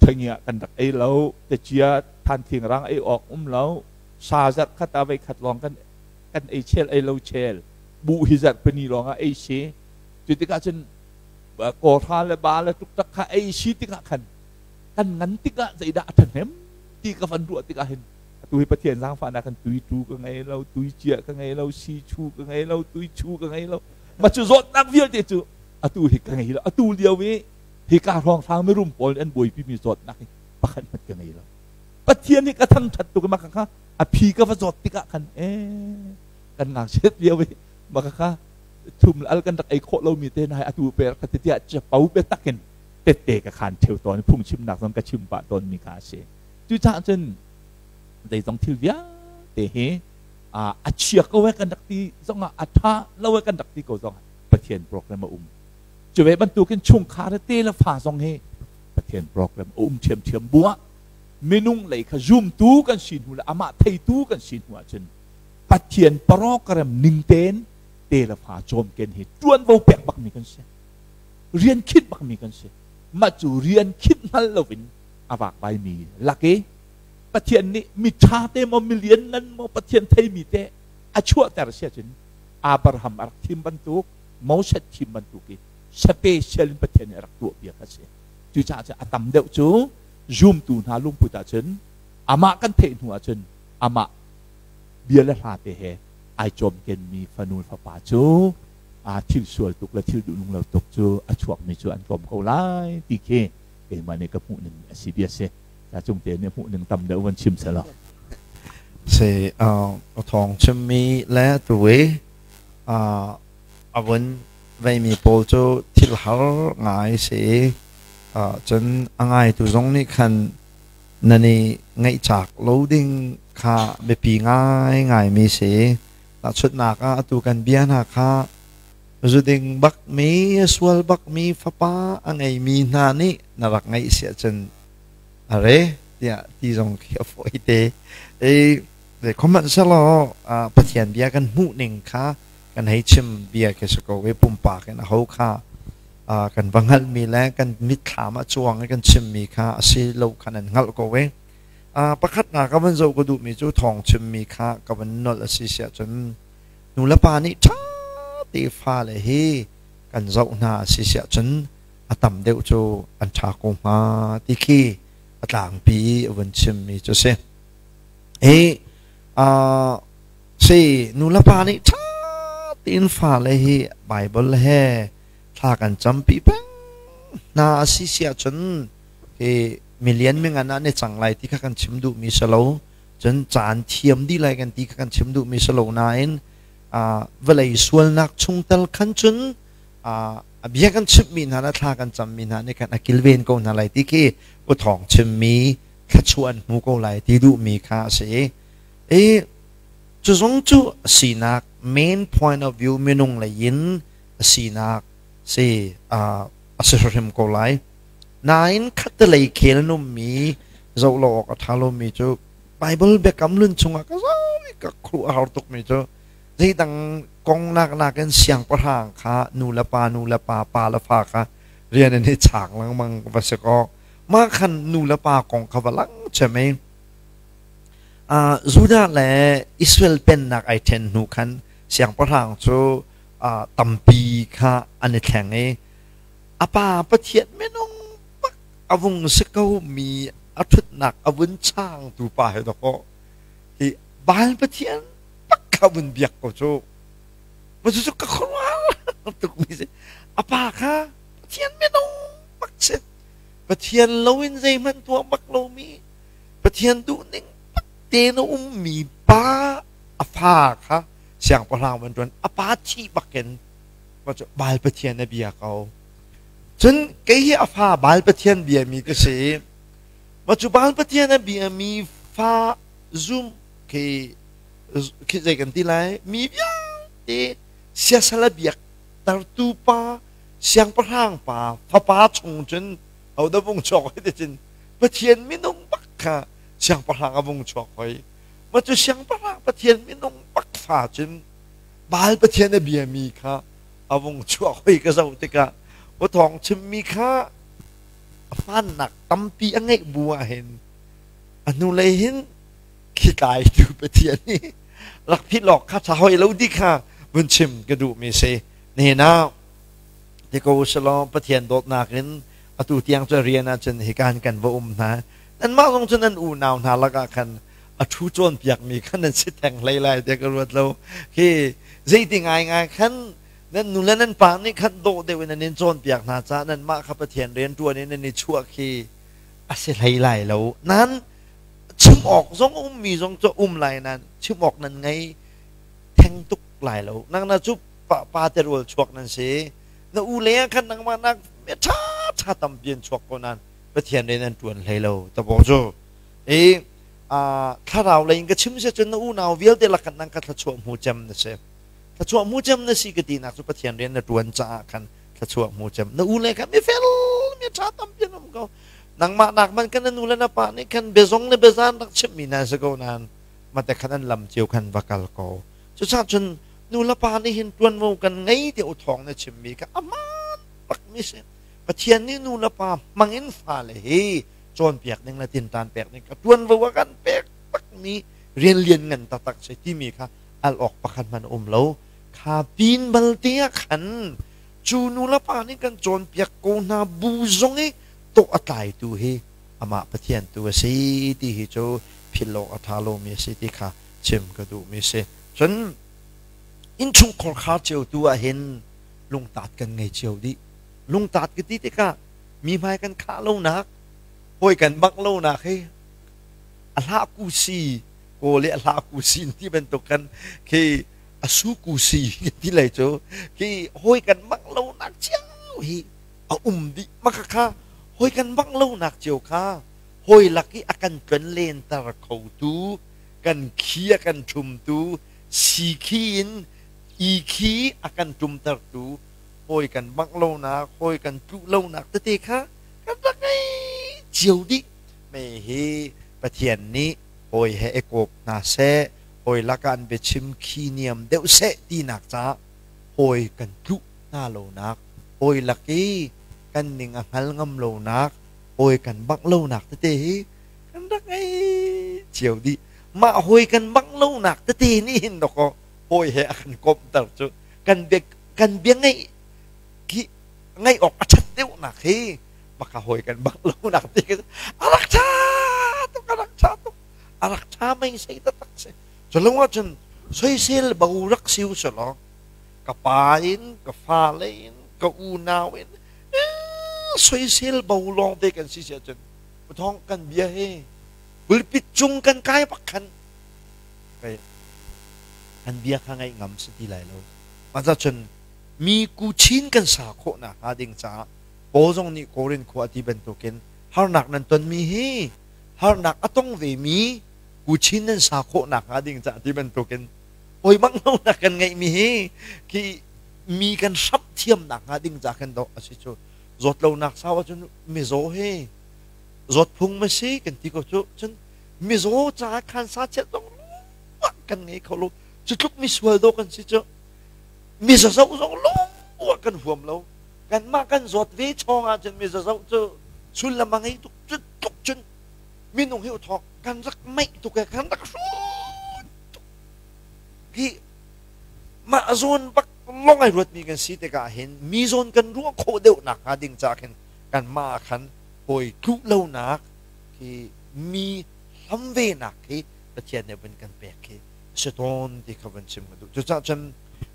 thangia kan rak ei lo te chia than thing rang ei awk um lo sa zat khat a vei khat lawng kan kan ei chel ei lo chel bu hi zat pani lawng ah ei si. Cu tikah cun kawhra le ba le ṭukṭak kha ei si tikah khan kan ngan tikah zeidah a ṭhahnem ti ka van ruah tikah hin atu hi Pathian zaangfahnak kan tui tu ka ngei lo, tui cia ka ngei lo, si chu ka ngei lo, tui chu ka ngei lo. Ma cu zawtnak vialte cu atu hi ka ngei lo. Atu lio i hika hrawnghrang mirum pawl an buaipi mi zawtnak hi pakhat hmanh ka ngei lo. Pathian hi ka thangṭhat tuk. Ma kha a phi ka va zawt tikah khan e kan ngakchiat lio i ma kha thum al kan rak ei khawh lomi te hna atu per kha tiah capo biatak in tette ka khan theu tawn, phungchimnak zong ka chim pah tawn mi kha a si. Cucaah cun zeizong thil vialte hi a chia ko e kan rak ti zongah, a tha lo e kan rak ti ko zongah, Pathian program a um. Cu ve bantukin chungkhar te le fa zong hi Pathian program a um ṭhiamṭhiam buah minung lei kha zumtu kan si hnu le amah theitu kan si hnu ahcun Pathian program ning tein te le fa cawmken hi ṭuanvo pek bakmi kan si, rian khinh bakmi kan si. Mah cu rian khinh hngal loin a vakvai mi lak i Pathian nih mi ṭha te maw, mi lianngan maw, Pathian theimi te a chuahter si ahcun Abraham a rak thim bantuk, Moses thim bantuk i special in Pathian nih a rak tuahpiak a si. Cucaah cun a tam deuh cu zumtu hna lungput ahcun amah kan theih hnu ahcun amah bia le hla te he ai cawmkenmi fanu fapa cu thil sual tuk le thil duhnung lo tuk cu a chuakmi cu an tlawm ko lai ti khi keimah nih ka hmuh ning a si bia si. Ta cung te nih hmuh ning tam deuh van chim selaw. Si thawng chimmi le tuwi a vun veimi pawl cu thil har ngai si. Cun a ngaitu zong nih khan nan i ngaihcak lo ding kha biapi ngaingaimi si. Tahchunhnak ah atu kan bia hna kha zuding bakmi, sual bakmi fapa a ngeimi hna nih na rak ngaih si ahcun are tiah ti zong khi a fawi te. Sihmanhsehlaw Pathian bia kan hmuh ning kha kan hei chim bia khi si ko i pumpak in aho kha kan va hngalhmi le kan mitthlam ah cuang i kan chimmi kha a si lo kha nan hngalh ko i pakhatnak ka van zoh ka duhmi cu thawng chimmi kha ka van nolh a si siah cun nu le pa nih ṭha te fale hi kan zoh hna a si siah cun a tam deuh cu an ṭha ko hnga ti khi a tlangpi a vun chimmi cu si. Hi si nu le pa nih ṭha tein fale hi Baibal he thla kan campi peng hna a si si ahcun hi milian mingan ah ne cang lai ti kha kan chim duhmi si lo. Cun caan thiam dih lai kan ti kha kan chim duhmi si lo nain vawlei sualnak chungtel khan cun a bia kan chimhmi hna le thla kan cammi hna nih khan a kilven ko hna lai ti khi u thawng chimmi thluachuah an hmu ko lai ti duhmi kha a si i cu zong cu sinak main point of view minung lei in a sinak si a si hrim ko lai. Nain khattelei khel nummi zoh lo awk a ṭha lomi cu Bible biakam lun chungah ka zoh i ka khuh a har tukmi cu zeidang kong nak nakin siangpahrang kha nu le pa nu le pa pa le fa kha rian an i chaang lengmang va si kaw mah khan nu le pa kong kha va lang cem i Judah le Israel pennak ai ṭhen hnu khan siangpahrang cu tampi kha an i thleng i a pa Pathian minung bak a vung si ko mi a ṭhutnak a vun chaangtu pa he dawkaw hi Baal Pathian bak kha vun biak ko cu. Cucu ka khuaruah tukmi si. A pa kha Pathian minung bak si. Pathian loin zeihmanh tuah bak lomi, Pathian duhning bak tein a ummi pa a fa kha siangpahrang van ṭuan. A pa thih bakin Baal Pathian a bia ko. Cun kei hi a fa Baal Pathian biami ka si. Mah cu Baal Pathian a biami fa zum khi khi zei kan ti lai mi vialte siasal a biak tartu pa siangpahrang pa fapa chung cun hodah vung chuak hoi ti cun Pathian minung bak kha siangpahrang a vung chuak hoi. Mah cu siangpahrang Pathian minung bak fa cun Baal Pathian a biami kha a vung chuak hoi ka zoh tikah aw thawng chimmi kha a hmannak tampi a ngeih bu ah hin a hnulei hin khitlaitu Pathian nih rak philh awk kha ṭha hoi lo ti kha vun chim ka duhmi si. Nihin ah ti ko usalaw Pathian dawtnak in atu tiang cu rian ahcun hikan kan va um hna. Nanmah zong cu nan unau hna lakah khan a ṭhu cawnpiakmi khan nan si theng hlei lai tiah ka ruat lo. Hi zeiti ngaingai khan nan nu le nan pa nih khan dawh deuh in an in cawnpiak hna caah nanmah kha Pathian rianṭuan in nan i chuah khi a si hlei lai lo. Nan chim awk zong a ummi zong cu um lai nain chim awk nan ngei theng tuk lai lo. Nang na cu pa, pa te rual chuak nan si. Na u le ah khan nangmah nak ṭha ṭha tampi an chuak ko nain Pathian rian an ṭuan hlei lo tabawk cu. I thlarau lei in ka chim si cun na unau vialte lakah nang ka thluachuah hmu cem na si. Thluachuah hmu cem na si ka tinak cu Pathian rian na ṭuan caah khan thluachuah hmu cem. Na u le kha mi fel mi ṭha tampi an um ko. Nangmah nak man kan na nu le na pa nih khan biazong le biazan rak chimhmi hna si ko nain mate khan an lam cio khan va kal ko. Cucaah cun nu le pa nih hin ṭuanvo kan ngei ti thawng na chimmi kha a hmaan bakmi si. Pathian nih nu le pa hmang in fale hi cawnpiak ding le tinṭan pek ding kha ṭuanvo a kan pek takmi rian lian ngan taktak si timi kha al awk pakhat hmanh a um lo. Kha pin balte ah khan cu nu le pa nih kan cawnpiak ko hna bu zong i tawh a tlaitu hi amah Pathian tu a si ti hi cu philh awk a ṭha lomi a si ti kha chim ka duhmi a si. Cun innchungkhar khar cio tu ah hin lungtat kan ngei cio dih. Lungtat ka ti tikah mi hmai kan khah lonak, hawi kan bangh lonak hi a hlah ku si kawl i a hlah ku sin ti bantuk kan khi A su ku si ti lei cu khi hawi kan bang lo nak cio hi a um dih. Maka kha hawi kan bang lo nak cio kha hawi lak i a kan tlon len tar kho tu, kan khi a kan ṭhum tu, si khi in i khi a kan ṭumter tu hawi kan bangh lonak, hawi kan tluh lonak tete kha kan rak ngei cio dih. Me hi Pathian nih hawi he i kawp hna seh, hawi lakah an biachim khi niam deuh seh tinak caah hawi kan tluh hna lonak, hawi lak i kan ning a hngal ngam lonak, hawi kan bangh lonak tete hi kan rak ngei cio dih. Mah hawi kan bangh lonak tete nih hin dawkaw hawi he a kan komhter cu kan bia kan bia ngeih khi ngaih awk a ṭhat deuhnak hi maka hawi kan bangh lonak ti a rak ṭha tuk, a rak ṭha tuk, a rak ṭha mei sei taktak si. Cu ahcun soisel bo rak si u selaw ka pa in, ka fale in, ka unau in soisel bo lawng te kan si si ahcun thong kan bia hi pulpit cung kan kai bak khan kan bia kha ngaih ngam si ti lai lo. Cun mi ku chin kan sa khawh nakhnga ding caah Paul zong nih Korin khua a ti bantukin harnak nan tonmi hi harnak a tong vemi ku chin nan sa khawh nakhnga ding caah ti bantukin oi bang lonak kan ngeihmi hi khi mi kan hramh thiam nakhnga ding ca kan doh a si cu. Zawt lonak sau ahcun mizaw hi zawt phung ma si kan ti ko cu. Cun mizaw caah khan sa chiat zong kan ngei kho lo. Cu tluk misual do kan si cu. Mizaw zong lung kan huam lo. Kanmah kan zawt ve chawng ahcun mizaw cu sullam a ngei tuk. Cu tluk cun minung hi uthawk kan rak meih tuk e, kan rak hrut tuk hi. Mah zawn bak long ai ruatmi kan si tikah hin mi zawn kan ruah khawh deuh nak hnga ding ca khin kanmah khan hawi tluh lonak khi, mi hlam ve nak khi Pathian nih vun kan pek khi si tawn ti kha vun chim ka duh. Cucaah cun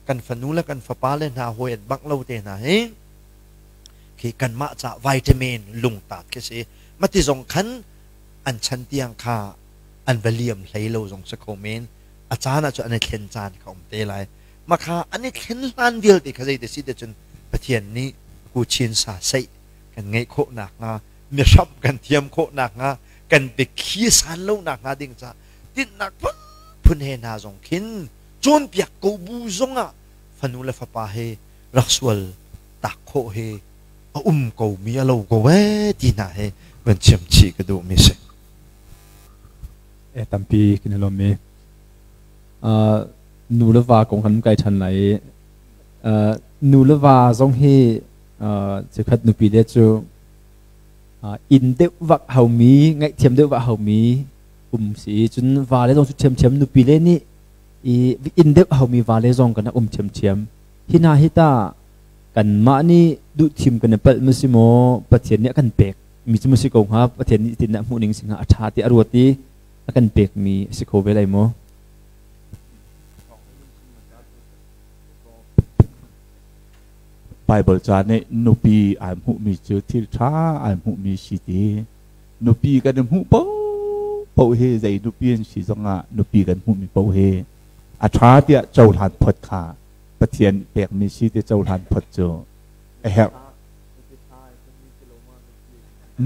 kan fanu le kan fapa le hna hawi an bangh lo te hna hi khi kanmah ca vitamin lungtat khi si. Mati zong khan an chan tiang kha an va liam hlei lo zong si kho men. A caan ah cun an i thlen caan kha um te lai. Makha an i thlen hlan vialte kha zeite si te cun Pathian nih ku chin sa seih kan ngeih khawh nakhnga, mi hramh kan thiam khawh nakhnga, kan biakhi san lo nakhnga ding ca tinhnak phunphun he hna zong khin cawnpiak ko bu zongah fanu le fapa he rak sual tak khawh he a um ko mi a lo ko ee ti hna he van chim chih ka duh mi si. E tampi kan i lawm i nu le va kong kan kai ṭhan lai i nu le va zong hi chikkhat nupi le cu inn deuh vak haumi, ngaihthiam deuh vak haumi um si. Cun va le zong cu ṭhiamṭhiam nupi le nih i inn deuh haumi va le zong kan um ṭhiamṭhiam. Hi hna hi ta kanmah nih duhthim kan i palh ma si maw, Pathian nih a kan pek mi cu ma si ko hnga? Pathian nih tin a hmuh ning si hnga, a ṭha ti a ruat i a kan pek mi a si kho ve lai maw? Bible ca nih nupi ai hmuhmi cu thil ṭha ai hmuhmi si ti. Nupi kan i hmuh paohpaoh hi, zei nupi an si zongah, nupi kan hmuhmi paoh hi a ṭha tiah cohlan phot kha, Pathian pekmi si ti cohlan phot cu a herh.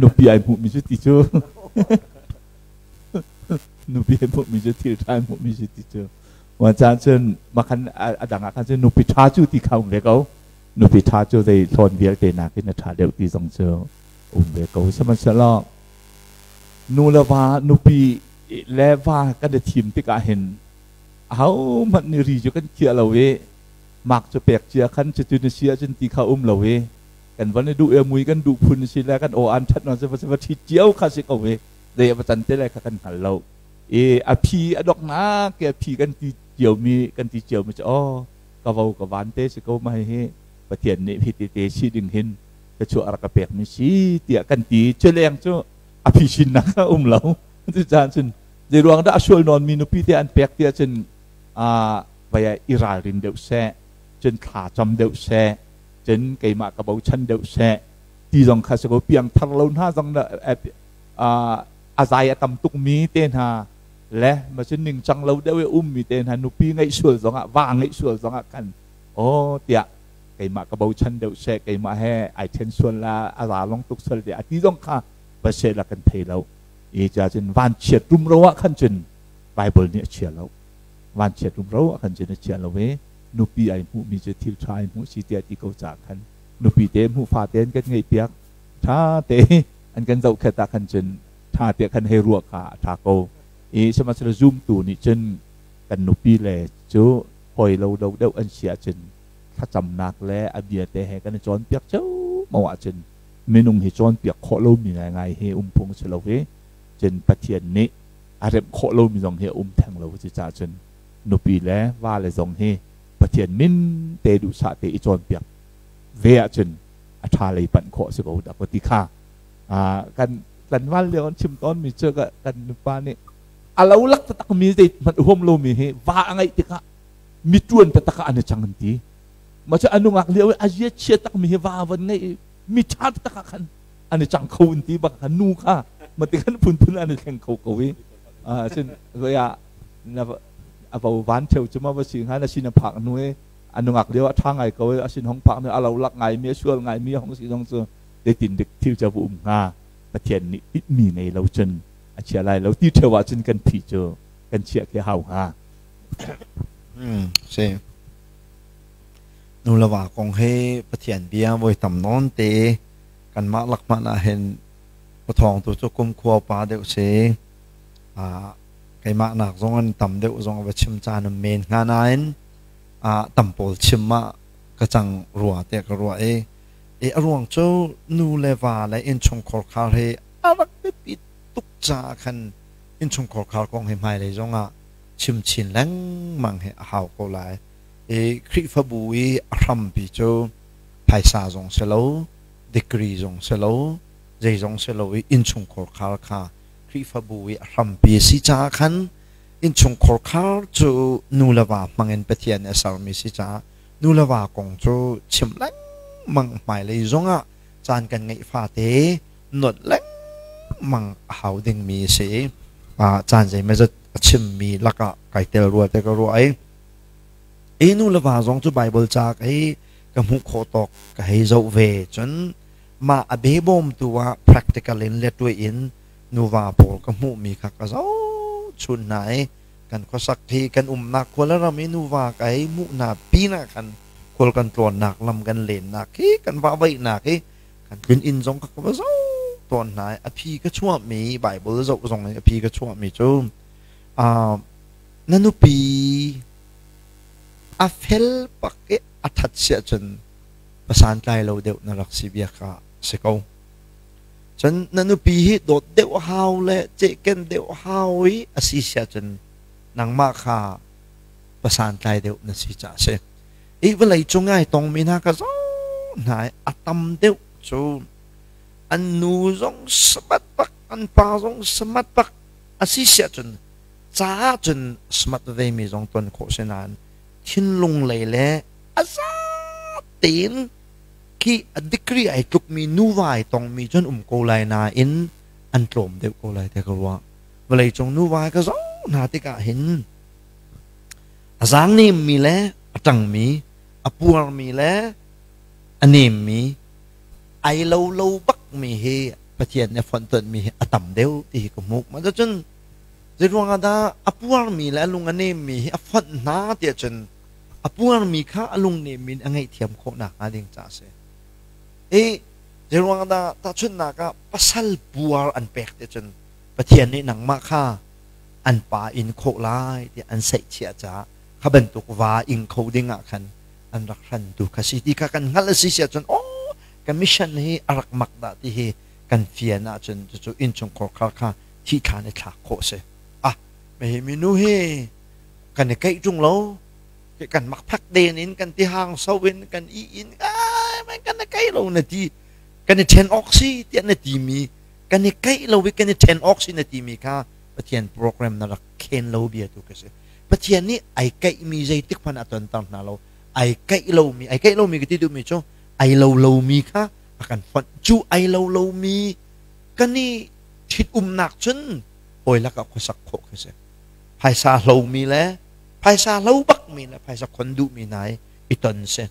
Nupi ai hmuhmi cu ti cu, nupi ai hmuhmi cu thil ṭha ai hmuhmi si ti cu. Wan caan cun makhan a dang ah khan cun nupi ṭha cu ti kha um ve ko. Nupi ṭha cu zei hlawn vialte nakin a ṭha deuh ti zong cu um ve ko. Sihmanhsehlaw nu le va, nupi le va kan i thim tikah hin ahohmanh nih ri cu kan khiah lo i mak cu pek cia khan cucu na si ahcun ti kha um lo i kan van i duh i mui kan duh phun si le kan aw an ṭhat non si va ṭhit cio kha si ko i zei a va can te lai kha kan hngal lo i a phi a dok nak ke a phi kan ti cio mi kan ti cio mi cu aw ka vo ka van te si ko ma hi Pathian nih hi te te si ding hin ka chuah rak ka pek mi si tiah kan ti. Cu leng cu a phi sin nak a um lo. Cu caan cun zei ruang dah a sual nawn mi nupi te an pek tiah cun a vai i ralrin deuh seh, cun thla cam deuh seh, cun keimah ka bochan deuh seh ti zong kha si ko. Piangthar lo hna zong a zai a tam tuk mi te hna Le ma cun ningcang lo deuh i ummi te hna nupi ngeih sual zongah va ngeih sual zongah khan aw tiah keimah ka bochan deuh seh, keimah he ai then sual la, a ra long tuk sual tiah a ti zong kha va la kan thei lo. I ca cun vanchiat rumro ah khan cun Bible nih a chia lo. Vanchiat rumro ah khan cun a chia lo i nupi ai hmuhmi cu thil ṭha ai hmuh si tiah ti ko caah khan nupi te hmuh fa tein kan ngeih piak, ṭha te an kan zohkhet ah khan cun ṭha te khan hei ruah kha a ṭha ko. I sihmanhsehlaw zumtu nih cun kan nupi le cu hawi lo do deuh an si ahcun thlacamnak le a bia te he kan i cawnpiak ceomo ahcun minung hi cawnpiak khawh lomi ngaingai hi um phung si lo i cun Pathian nih a remh khawh lomi zong hi a um theng lo. Cucaah cun nupi le va le zong hi Pathian min te duhsah te i cawnpiak ve ahcun a ṭha lei panh khawh si ko dah ka ti kha. Kan tlanval lio an chim tawnmi cu kan nupa nih a lo lak taktak mi zei hmanh huam lomi hi va a ngeih tikah mi ṭuan taktak ah an i cang an ti. Mah cu a nungak lio i a zia chia tak mi hi va van ngeih mi ṭha taktak ah khan an i cang kho an ti bak kha nu kha ma ti khan phunphun an i thleng kho ko i cun ah a vo van theu cu ma va si hnga na sin a phak hnu i a nungak lio a ṭha ngai ko i a sin hong phak hnu a lo lak ngai mi a sual ngai mi hong si zong cu zeitin dik thil cu um hnga. Pathian nih tinhmi ngei lo cun a chia lai lo ti ṭheo ahcun kan phi cu kan chiah khi hau hnga. Si. Nu le va kong hi Pathian bia voi tam nawn te kanmah lak hmanh ah hin pathawng tu cu kumkhua pa deuh si. Keimah nak zong an tam deuh zong va chim caan um men hnga nain tam pawl chim ah ka cang rua te ka ruah i i a ruang cu nu le va le innchungkhar khar hi a rak biapi tuk caah khan innchungkhar khar kong hi hmailei zongah chim chin lengmang hi a hau ko lai. I Khrihfabu i a hrampi cu phaisa zong si lo, degree zong si lo, zeizong si lo i innchungkhar khar kha Khrihfabu i a hrampi a si caah khan innchungkhar khar cu nu le va hmangin Pathian nih a sermi si caah nu le va kong cu chim lengmang hmailei zongah caan kan ngeih fate nolh lengmang a hau dingmi a si. Caan zeimawzat a chimmi lakah kai tel rua te ka ruah i i nu le va zong cu Bible ca ka hei ka hmuh khawh tawk ka hei zoh ve cun mah a behbawmtu ah practical in le tuah in nuva pawl ka hmuhmi kha ka zoh chun hna i kan khuasak hi kan umnak khua le ram i nuva ka hei hmuh hna pinah khan khual kan tlawnnak lam kan lennak hi kan vahvaihnak hi kan tlun inn zong ka va zoh tawn hna i a phi ka chuahmi Bible zoh zong in a phi ka chuahmi cu na nupi a fel bak i a that siah cun pasan tlai lo deuh na rak si bia kha si ko. Cun na nupi hi dawt deuh hau le cehken deuh hau i a si siah cun nangmah kha pasan tlai deuh na si caah a si. I vawlei cung ai tongmi hna ka zoh hna i a tam deuh cu an nu zong smart bak, an pa zong smart bak a si siah cun caah cun smart vemi zong ton khawh si nain thinlung lei le a za tein khi a degree ai tlukmi nuva ai tongmi cun um ko lai nain an tlawm deuh ko lai te ka ruah. Vawleicung nuva ka zoh hna tikah hin a zaang nemmi le a ṭangmi, a puarmi le a nemmi, ai lo lo bakmi hi Pathian nih a fonhtonhmi hi a tam deuh ti hi ka hmuh. Mah cun zeiruang ah dah a puarmi le a lung a nemmi hi a fonh hna tiah cun a puarmi kha a lung nemmi in a ngaihthiam khawh nakhnga ding caah a si. I zeiruang ah dah tahchunhnak ah pasal puar an pek ti cun Pathian nih nangmah kha an pa in khawh lai tiah an saihchiah caah kha bantuk va ing kho ding ah khan an rak hrantu kha si ti kha kan hngalh a si si ahcun aw ka mission hi a rak mak dah ti hi kan fian ahcun cucu innchungkhar khar kha thi thlan i thlak khawh si. Ah hi minu hi kan i keih ṭung lo, kan mak phak den in kan ti hang so in kan i in ai kan i keih lo na ti, kan i ṭhen awk si tiah na timi, kan i keih lo i kan i ṭhen awk si na timi kha Pathian program na rak khen lo bia tu ka si. Pathian nih ai keihmi zeitik hmanh a tonter hna lo. Ai keih lomi, ai keih lomi ka ti duhmi cu ai lo lomi kha a kan fonh. Cu ai lo lomi kan i ṭhitumnak cun hawi lakah khuasak khawh khi si. Phaisa hlomi le phaisa hlo bakmi le phaisa khon duhmi hna hi i ton si.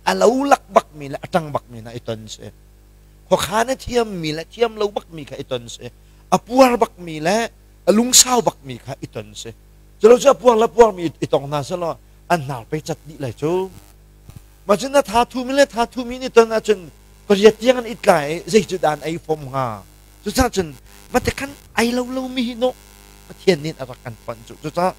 A lo lak bakmi le a ṭang bakmi hna i ton si. Khuakhan a thiammi le thiam lo bakmi kha i ton si. A puar bakmi le a lungsau bakmi kha i ton si. Culo cu a puar le puarmi i tong hna selaw an hnar pei cat dih lai cu. Mah cun na tha thumi le tha thumi nih ton ahcun pariat tiang an i tlai i zei cu dah an ei fom hnga. Cucaah cun mate khan ai lo lomi hi nawh Pathian nih a rak kan fonh cu. Cucaah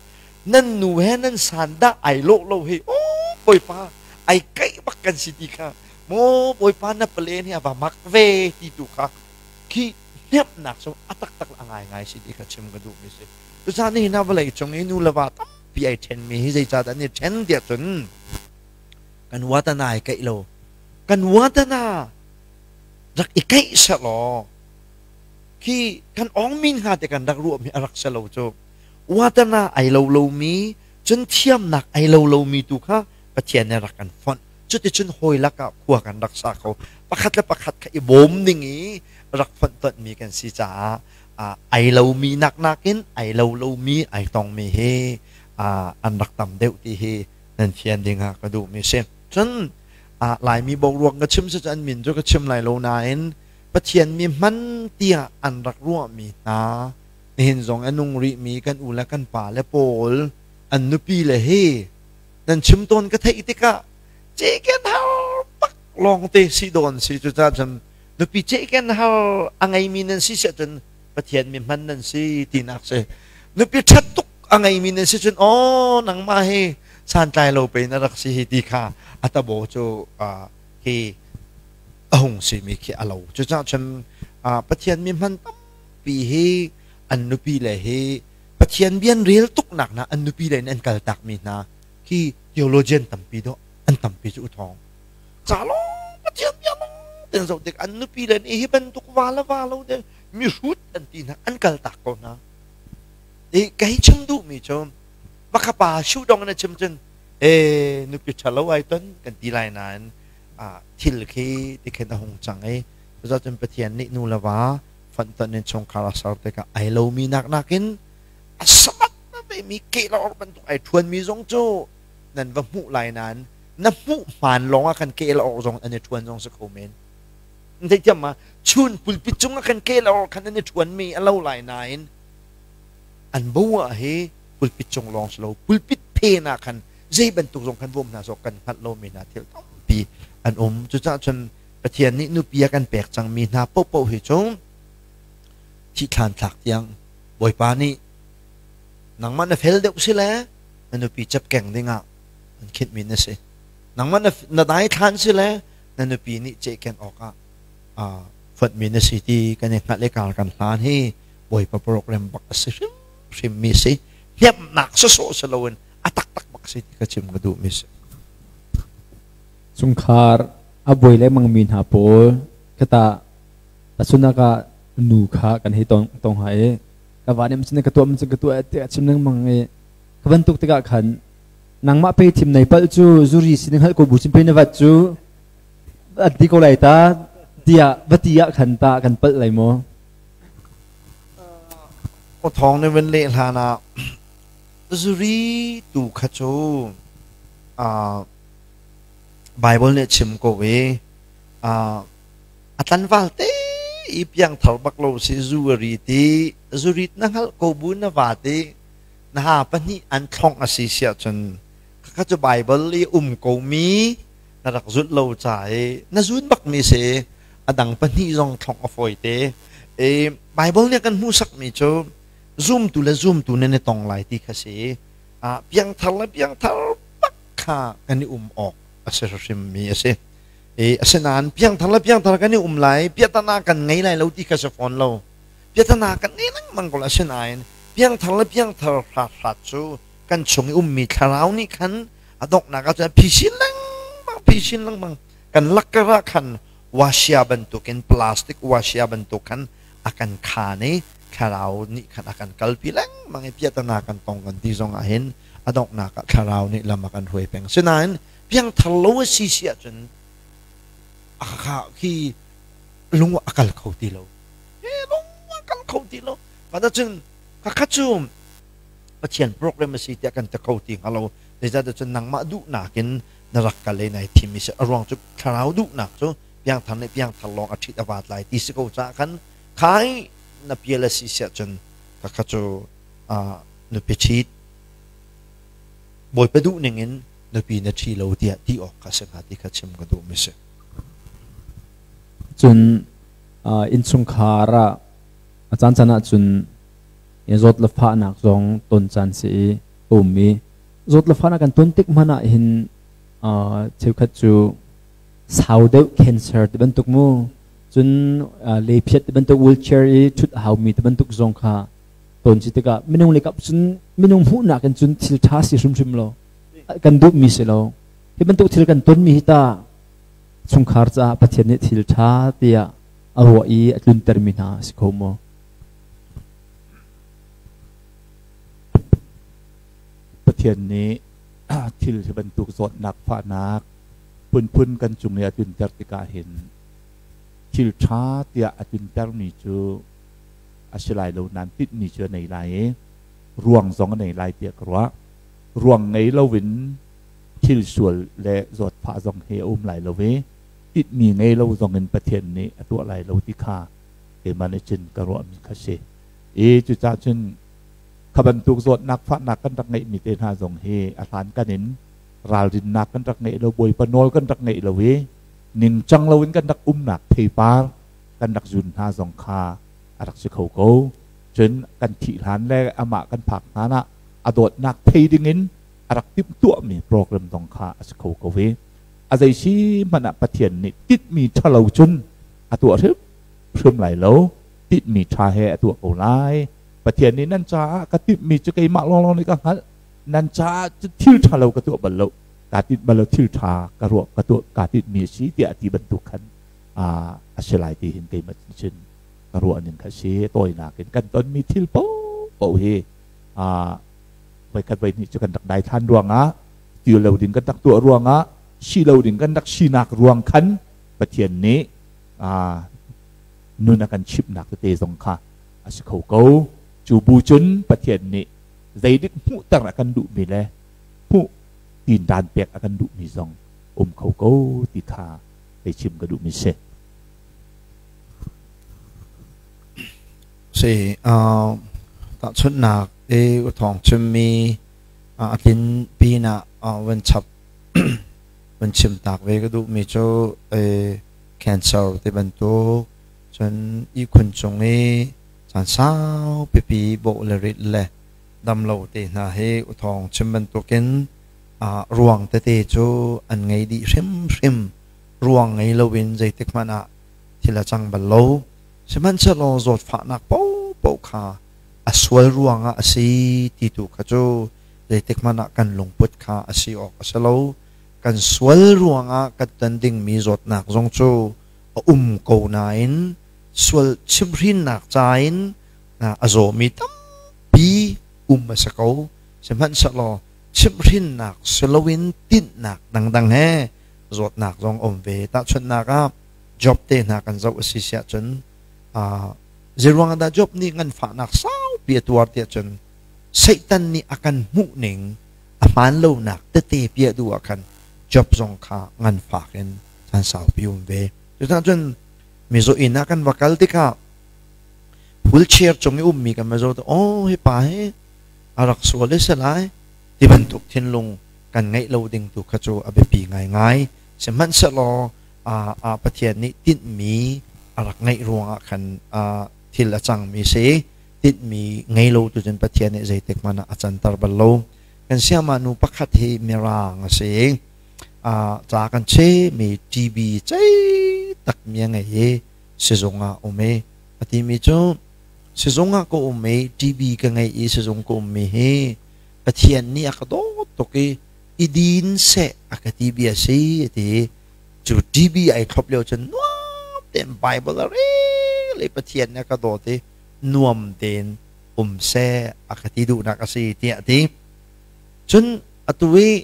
nan nu he nan san dah ai lawh lo hi aw Bawipa ai kaih bak kan si ti kha maw Bawipa na palen hi a va mak ve ti tu kha khi hnemhnak cu a taktak a ngaingai si ti kha chim ka duhmi si. Cucaah nihin ah vawlei cung i nu le va tampi ai ṭhenmi hi zeicahdah an i ṭhen tiah cun kan watana ai kaih lo. Kan watana rak i kaih sehlaw khi kan awngmin hnga te kan rak ruahmi a rak si lo cu. Watana ai lo lomi cun thiamnak ai lo lomi tu kha Pathian nih rak kan fonh. Cuticun hawi lakah khua kan rak sa kho. Pakhat le pakhat kha i bawm ding i rak fonhtonhmi kan si caah ai lomi nak nakin ai lo lomi ai tongmi hi an rak tam deuh ti hi nan fian ding ah ka duhmi si. Cun Laimi boruak ka chim si cu an min cu ka chim lai lo nain Pathian mi hman tiah an rak ruahmi hna nihin zong a nung rihmi kan u le kan pa le pawl an nupi le hi nan chim tawn ka theih tikah ceken har bak lawngte si dawn si. Cucaah cun nupi ceken har a ngeimi nan si siah cun Pathian mi hman nan si tinak si. Nupi ṭhat tuk a ngeimi nan si cun aw nangmah hi santlai lo pe na rak si hi ti kha a tabo cu hi a hung simi khi a lo. Cucaah cun Pathian mi hman tampi hi an nupi le hi Pathian bian rel tuknak hna an nupi le in an kal takmi hna khi theologian tampi dawh an tampi cu uthawng ca lawng Pathian bia lawng ten zoh tik an nupi le nih hi bantuk va le va lo de mihrut an ti hna an kal tak ko hna. I ka hi chim duhmi cu baka pa shu dong na chim cun e nupi ṭhalo ai ton kan ti lai nain thil khi ti khin a hung cang i cucaah cun Pathian nih nu le va fonhtonh in chungkhar a ser tikah ai lomi nak nakin a samat mi kehlor bantuk ai ṭhuanmi zong cu nan va hmuh lai nain na hmuh hmaan lawng ah khan kehlor zong an i ṭhuan zong si kho men. Theithiam ma chun pulpit cung ah khan kehlor khan an i ṭhuanmi a lo lai nain an bo ah hi pulpit cung lawng si lo pulpit phen ah khan zei bantuk zong khan bawm hna sawh kan hngalh lomi hna thil tampi an um. Cucaah cun Pathian nih nupi a kan pek cangmi hna paohpaoh hi cu thihthlan thlak tiang Bawipa nih nangmah na fel deuh si le na nupi cepkeng dingah an khinhmi na si. Nangmah na daithlan si le na nupi nih cehken awkah fonhmi na si ti kan i hngalh i kar kan hlan hi Bawipa program bak a si hrimhrimmi si. Hnemhnak sawsawh si loin a taktak bak si ti ka chim ka duhmi si. Chungkhar a buai lengmangmi hna pawl kata tahchunhnak ah nu kha kan hei tong tong ha i ka va nih cun ka tuah cun ka tuah tiah chim lengmang i ka bantuk tikah khan nangmah pe thim nei palh cu zuri sin hngalh ko bu cun pe na vat cu an ti ko lai ta tiah va ti ah khan ta kan palh lai maw? O thong ne ven le hlan ah zuri tu kha cu Bible nih chim ko i a tlanval te i piangthar bak lo si zu a ri ti zurit na hngalh ko bu na va ti na ha pahnih an thlongh a si siah cun khakha cu Bible i um ko mi na rak zulh lo ca i na zun bak mi si a dang pahnih zong thlongh a fawi te i Bible nih kan hmuhsak mi cu zumtu le zumtu nan i tong lai ti kha si. Piangthar le piangthar bak kha kan i um awk a si hrim mi a si. E asinain piangthar le piangthar kan i um lai piahtana kan ngei lai lo ti kha si fawn lo. Piahtana kan ngei lengmang ko asinain piangthar le piangthar hrat hrat cu kan chung i ummi thlarau nih khan a donghnak ah cun phisin lengmang phisin lengmang kan lakkar ah khan wasia bantukin plastic wasia bantuk khan a kan khaan i thlarau nih khan a kan kalpi lengmang i piahtana kan tong kan ti zong ah hin a donghnak ah thlarau nih lam a kan hruai peng. Sinain piangthar lo a si si ahcun a kha khi lung a kal kho ti lo. He lung a kal kho ti lo. Mah cun khakha cu Pathian program a si tiah kan ti kho ti hnga lo. Zeicahtiah cun nangmah duhnak in na rak kal i nai thim i si. A ruang cu thlarau duhnak cu piangthar nih piangthar lawng a ṭhit a vaat lai ti si ko caah khan khai na pial a si siah cun khakha cu nupi ṭhit Bawipa duh ning in nupi na ṭhi lo tiah ti awk kha si hnga ti kha chim ka duhmi si. Cun innchungkhar ah a caancaan ahcun zawt le fahnak zong ton caan si i a um i zawt le fahnak kan ton tik hmanh ah hin cheukhat cu sau deuh cancer ti bantuk mu cun lephiat ti bantuk wheelchair i ṭhut a haumi ti bantuk zong kha ton si tikah minung le kap cun minung hmuhnak in cun thil ṭha si hrimhrim lo kan duhmi si lo. Hi bantuk thil kan tonmi hi ta chungkhar caah Pathian nih thil ṭha tiah a ruah i a tluntermi hna si kho maw? Pathian nih thil hi bantuk zawtnak fahnak phunphun kan cung i a tlunter tikah hin thil ṭha tiah a tluntermi cu a si lai lo nain tinhmi cu a nei lai i ruang zong a nei lai tiah ka ruah. Ruang ngei loin thil sual le zawtfah zong hi a um lai lo i tinhmi ngei lo zong in Pathian nih a tuah lai lo ti kha keimah nih cun ka ruahmi kha si. I cucaah cun kha bantuk zawtnak fahnak kan rak ngeihmi te hna zong hi a hlankan in ralrinnak kan rak ngeih lo, Bawipa nawl kan rak ngeih lo i ningcang loin kan rak umnak theipar kan rak zun hna zong kha a rak si kho ko. Cun kan thih hlan le amah kan phak hlan ah a dawtnak thei dingin a rak timhtuahmi program zong kha a si kho ko i a zei si hmanh ah Pathian nih titmi ṭhalo cun a tuah hrimhrim lai lo, titmi ṭha he a tuah ko lai. Pathian nih nan caah ka timhmi cu keimah lawnglawng nih ka hngalh, nan caah cu thil ṭhalo ka tuah bal lo, kaa tinh bal lo, thil ṭha ka ruah ka tuah kaa tinhmi a si tiah a ti bantuk khan a si lai ti hin keimah cun ka ruah ning kha si. Tawinak in kan tonmi thil paohpaoh hi voikhat voihnih cu kan rak daithlan ruangah, ti lo ding kan rak tuah ruangah, si lo ding kan rak sinak ruang khan Pathian nih nun a kan chimhnak tete zong kha a si kho ko. Cu bu cun Pathian nih zeidik hmuhter a kan duhmi le hmuh tindan pek a kan duhmi zong um kho ko ti kha hei chim ka duhmi si. Si, tahchunhnak i u thawng chimmi a tlin pinah van chap van chim tak ve ka duhmi cu cancer ti bantuk cun ihkhun cung i caan sau pipi bawh le rit le dam lo te hna hi u thawng chim bantukin ruang tete cu an ngei dih hrimhrim. Ruang ngei loin zeitik hmanh ah thil a cang bal lo. Sihmanhsehlaw zawtfahnak paohpaoh kha a sual ruangah a si ti tu kha cu zeitik hmanh ah kan lungput kha a si awk a si lo. Kan sual ruangah kan ton dingmi zawtnak zong cu a um ko nain sual chimhhrinnak ca in a zawmi tampi um a si ko. Sihmanhsehlaw chimhhrinnak si loin tinhnak dangdang he zawtnak zong um ve. Tahchunhnak ah Job te hna kan zoh a si siah cun zeiruang dah Job nih nganfahnak saupi a tuar tiah cun Satan nih a kan hmuh ning a hmaan lonak tete piah duh ah khan Job zong kha nganfak in caan saupi um ve. Cucaah cun mizaw inn ah kan va kal tikah wheelchair cung i ummi kan va zoh tikah oh hi pa hi a rak sual i si lai ti bantuk thinlung kan ngeih lo ding tu kha cu a biapi ngaingai. Sihmanhsehlaw Pathian nih tinhmi a rak ngeih ruangah khan thil a cangmi si. Tinhmi ngei lo tu cun Pathian nih zeitik hmanh ah a canter bal lo. Kan siama nu pakhat hi Mirang a si. Ca kan chehmi TB cei tak mi a ngei i sizung ah um i a timi cu sizung ah ka um i TB ka ngei i sizung ka ummi hi Pathian nih a ka dawt tuk i i din seh a ka ti bia si a ti. Cu TB ai thlop lio cun nuam tein Bible a rel i Pathian nih a ka dawt i nuam tein um seh a ka ti duhnak a si tiah a ti. Cun atu i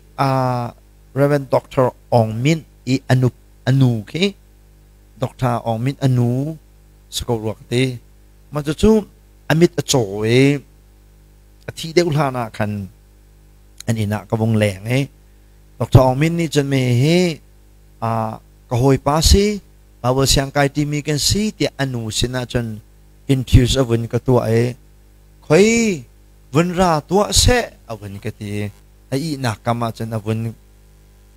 Reverend Dr. Aung Min i anu anu khi Dr. Aung Min anu si ko rua ka ti. Mah cucu a mit a caw i A thi deuh hlan ah khan an inn ah ka vung leng i Dr. Aung Min nih cun me hi ka hawipa si, Bible siangkai timi kan si tiah a nu sinah cun infuse a vun ka tuah i khoi vun ra tuah seh a vun ka ti. A ihnak kam ah cun a vun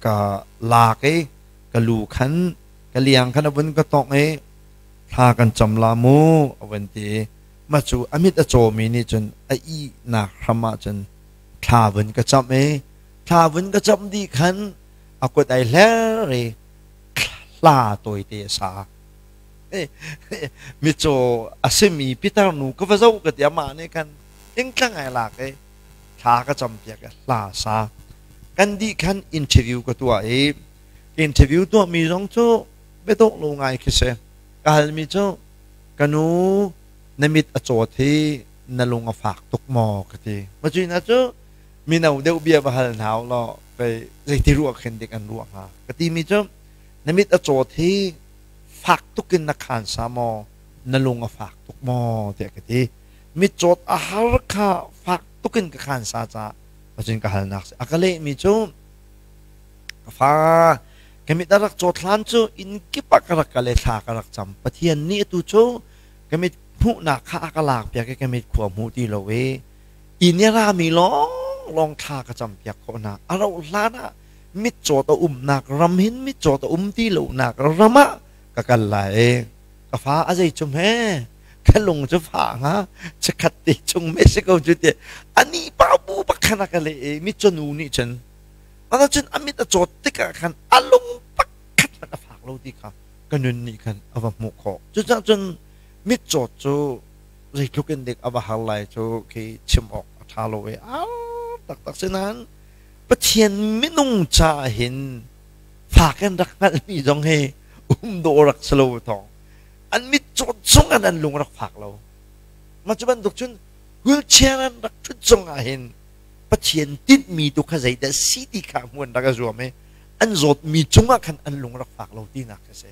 ka lak i ka lu khan ka liang khan a vun ka tongh i thla kan cam la mu a vun ti. Mah cu a mit a cawmi nih cun a ihnak hram ah cun thla vun ka camh i thla vun ka camh dih khan a kut ai hler i hla tawite a sa. Mitcaw a simi pitar nu ka va zoh ka ti, amah nih khan tlingtlang ai lak i thla ka campiak i hla sa. Kan dih khan interview ka tuah i interview tuahmi zong cu biadawh lo ngai khi si. Ka halmi cu, ka nu, na mit a cawt hi na lung a fak tuk maw, ka ti. Macuina cu mino deuh bia va hal hna u law pei zeiti ruah khin dik an ruah hnga ka timi cu, na mit a cawt hi fak tuk in na khan sa maw, na lung a fak tuk maw, tiah ka ti. Mitcawt a har kha fak tuk in ka khan sa caah macun ka halnak si. A ka lehmi cu, ka fa, ka mit a rak cawt hlan cu inn kip ah ka rak kal i thla ka rak cam. Pathian nih atu cu ka mit hmuhnak kha a ka lak piak i ka mit khua hmu ti lo i inn i rami lawng lawng thla ka cam piak khawh hna. A rauh hlan ah mitcawt a umnak ram hin mitcawt a um ti lonak ram ah ka kal lai i ka fa, a zei cum he ka lung cu fa hnga chikkhat te chung Mexico cu ti ani pa bu bak khan a ka leh i mitcaw nu nih cun ana cun a mit a cawt tikah khan a lung pakhat hmanh a fak lo ti kha ka nun nih khan a va hmuh khawh. Cucaah cun mitcawt cu zeitluk in dik a va har lai cu khi chim awk a ṭha lo i a taktak si nain Pathian minung caah hin fak in rak hngalhmi zong hi um dawh rak si lo thawng an mit cawt zong an an lung rak fak lo. Mah cu bantuk cun wheelchair an rak ṭhut zong ah hin Pathian tinhmi tu kha zeidah si ti kha hmuan rak a zuam i an zawtmi cungah khan an lung rak fak lo tinak a si.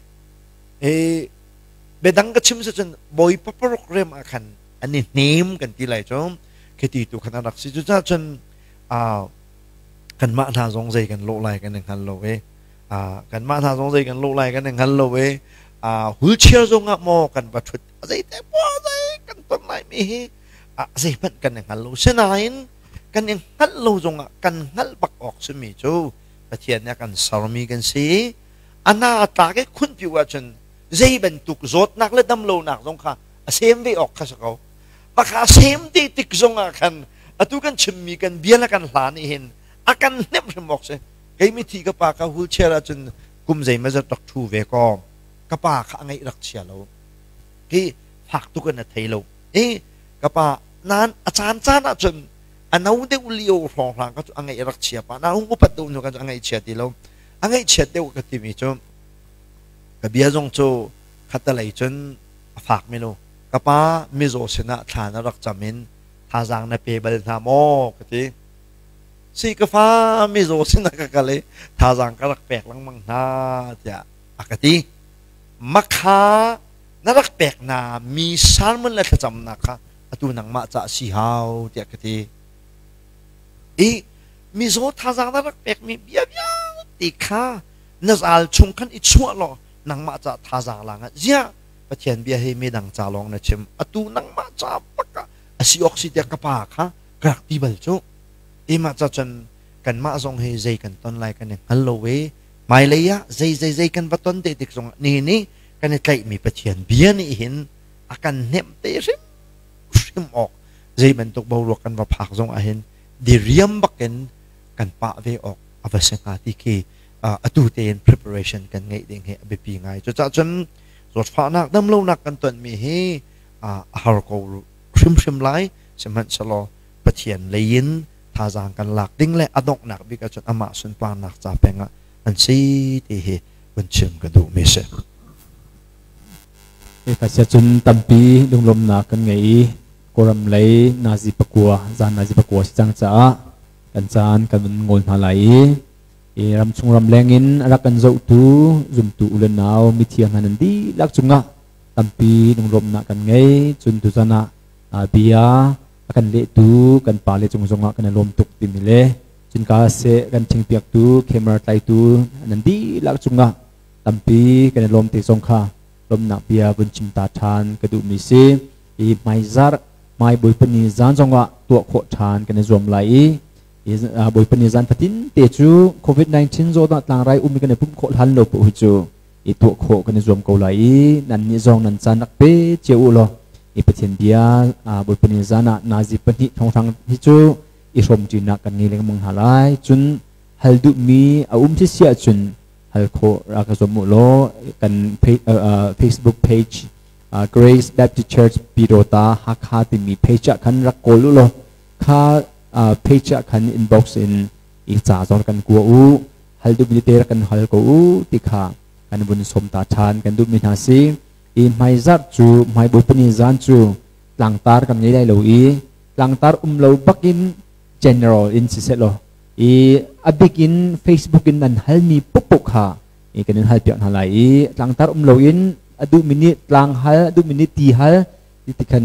E biadang ka chim si cun Bawipa program ah khan an i hnem kan ti lai cu khiti tu khan an rak si. Cucaah cun kanmah hna zong zei kan lawh lai kan i hngal lo i kanmah hna zong zei kan lawh lai kan i hngal lo i wheelchair zong ah maw kan va ṭhut zei te maw zei kan ton lai mi hi zeihmanh kan i hngal lo. Sinain kan i hngalh lo zong ah kan hngalh bak awk simi cu Pathian nih a kan sermi kan si. Ana tlak i khunpiu ahcun zei bantuk zawtnak le damlonak zong kha a sem ve awk kha si ko. Maka sem te tik zong ah khan atu kan chimmi kan bia le kan hla nih hin a kan hnemh hrim awk si. Kei mithi ka pa ka wheelchair ahcun kum zeimazat rak ṭhu ve kaw ka pa kha a ngeih rak chia lo. Hi fak tuk in a thei lo. I ka pa nan a caan caan ahcun a no deuh lio hrawnghrang ka cu a ngeih rak chia pa na hung upat deuh hnu kan cu a ngeih chia ti lo. A ngeih chiat deuh ka timi cu ka bia zong cu khatalei cun a fak mi lo. Ka pa, mizaw sinah thla na rak cam in thazaang na pe bal hna maw, ka ti. Si, ka fa, mizaw sinah ka kal i thazaang ka rak pek lengmang hna, tiah a ka ti. Makha na rak pek hna mi sermon le thlacamnak kha atu nangmah ca si hau, tiah ka ti. I mizaw thazaang na rak pekmi bia vialte kha na zal chung khan i chuah law nangmah ca thazaang la ngat. Ziah Pathian bia hi midang ca lawng na chim, atu nangmah ca bak ah a si awk si, tiah ka pa kha ka rak ti bal cu. Imah ca cun kanmah zong hi zei kan ton lai kan i hngal lo i hmailei ah zei zei zei kan va ton te tik zong ah nihin i kan i tlaihmi Pathian bia nih hin a kan hnemh te hrim hrim awk, zei bantuk boruak kan va phak zong ah hin diriam bakin kan pah ve awk a va si hnga ti khi atu tein preparation kan ngeih ding hi a biapi ngai. Cucaah cun zawtfahnak damlonak kan tonmi hi a har ko hrimhrim lai, sihmanhsehlaw Pathian lei in thazaang kan lak ding le a donghnak bik ahcun amah sunparnak ca peng ah an si ti hi vun chim ka duhmi si. Hika cun tampi lunglawmnak kan ngei i Kawlram lei nazi pakua zan nazi pakua si cang caah kan caan kan vun ngol hna lai i ramchung ramleng in a rak kan zohtu zumtu u le nau mithiang hna nan dihlak cungah tampi lunglawmhnak kan ngei. Cun tuzan ah bia A kan lehtu kan pale cung zongah kan i lawm tuk timi le cun ka seh kan thingpiaktu camera tlaitu nan dihlak cungah tampi kan i lawm te zong kha lawmhnak bia vun chim ta ṭhan ka duhmi si. I hmaizarh hmai Bawipa ni zan zongah tuah khawh ṭhan kan i zuam lai i Bawipa ni zan fatin te cu COVID-19 zawtnak tlangrai um i kan i pumh khawh hlan lo paoh hi cu i tuah khawh kan i zuam ko lai i nan nih zong nan caan rak pe cio u law i Pathian bia Bawipa ni zan ah nazi pahnih thonghrang hi cu i hrawmṭinak kan ngei lengmang hna lai. Cun hal duhmi a um si si ahcun hal khawh rak ka zuam u law kan Facebook page Grace Baptist Church Pirota Hakha timi page ah khan rak kawl u law kha page ah khan inbox in i ca zong kan kua u, hal duhmi te rak kan hal ko u ti kha kan vun som ta ṭhan kan duhmi hna si. I hmaizarh cu hmai Bawipa ni zan cu tlangtar kan ngei lai lo i tlangtar um lo bakin general in siseh law i a bik in Facebook in nan halmi pukpuk kha i kan in halpiak hna lai i tlangtar um loin a duhmi nih tlang hal, a duhmi nih ti hal ti khan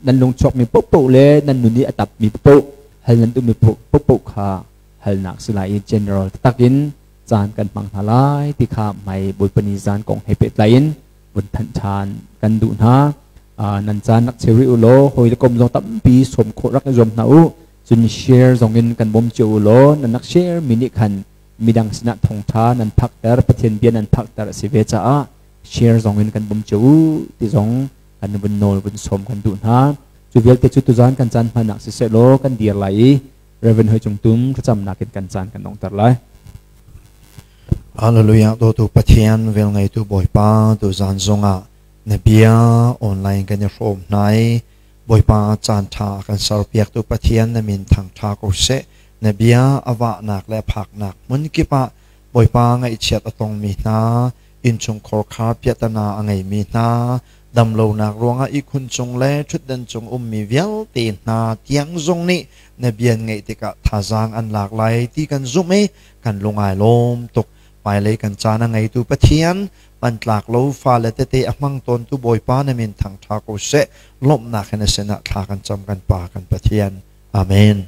nan lungchuakmi paohpaoh le nan nun i a tapmi paoh hal nan duhmi paohpaoh kha halnak si lai i general taktak in caan kan hmang hna lai ti kha hmai Bawipa ni zan kong he pehtlai in vun thanh ṭhan kan duh hna. Nan caan rak cheu rih u law hawi le kom zong tampi sawm khawh rak i zuam hna u. Cun share zong in kan bawm cio u law nan rak share mi nih khan midang sinah thawngṭha nan phakter, Pathian bia nan phakter a si ve caah share zong in kan bawm cio u ti zong kan vun nawl vun sawm kan duh hna. Cu vialte cu tuzaan kan caan hmannak siseh law kan dir lai i Reverend Hoi Cung Tum thlacamnak in kan caan kan donghter lai. Hallelujah. Dawtu Pathian, vel ngeitu Bawipa, tuzaan zongah na bia online kan i hrawm hna i Bawipa caan ṭha kan serpiaktu Pathian na min thangṭha ko seh. Na bia a vahnak le a phaknak hmun kip ah Bawipa ngaihchiat a tongmi hna, innchungkhar kha piahtana a ngeimi hna, damlonak ruangah ihkhun cung le ṭhutdan cung ummi vialte hna tiang zong nih na bia an ngaih tikah thazaang an lak lai ti kan zumh i kan lung ai lawm tuk. Hmailei kan caan a ngeitu Pathian, hmantlak lo fale tete a hmang tawntu Bawipa na min thangṭha ko seh. Lawmhnak in a sinah thla kan cam kan Pa kan Pathian. Amen.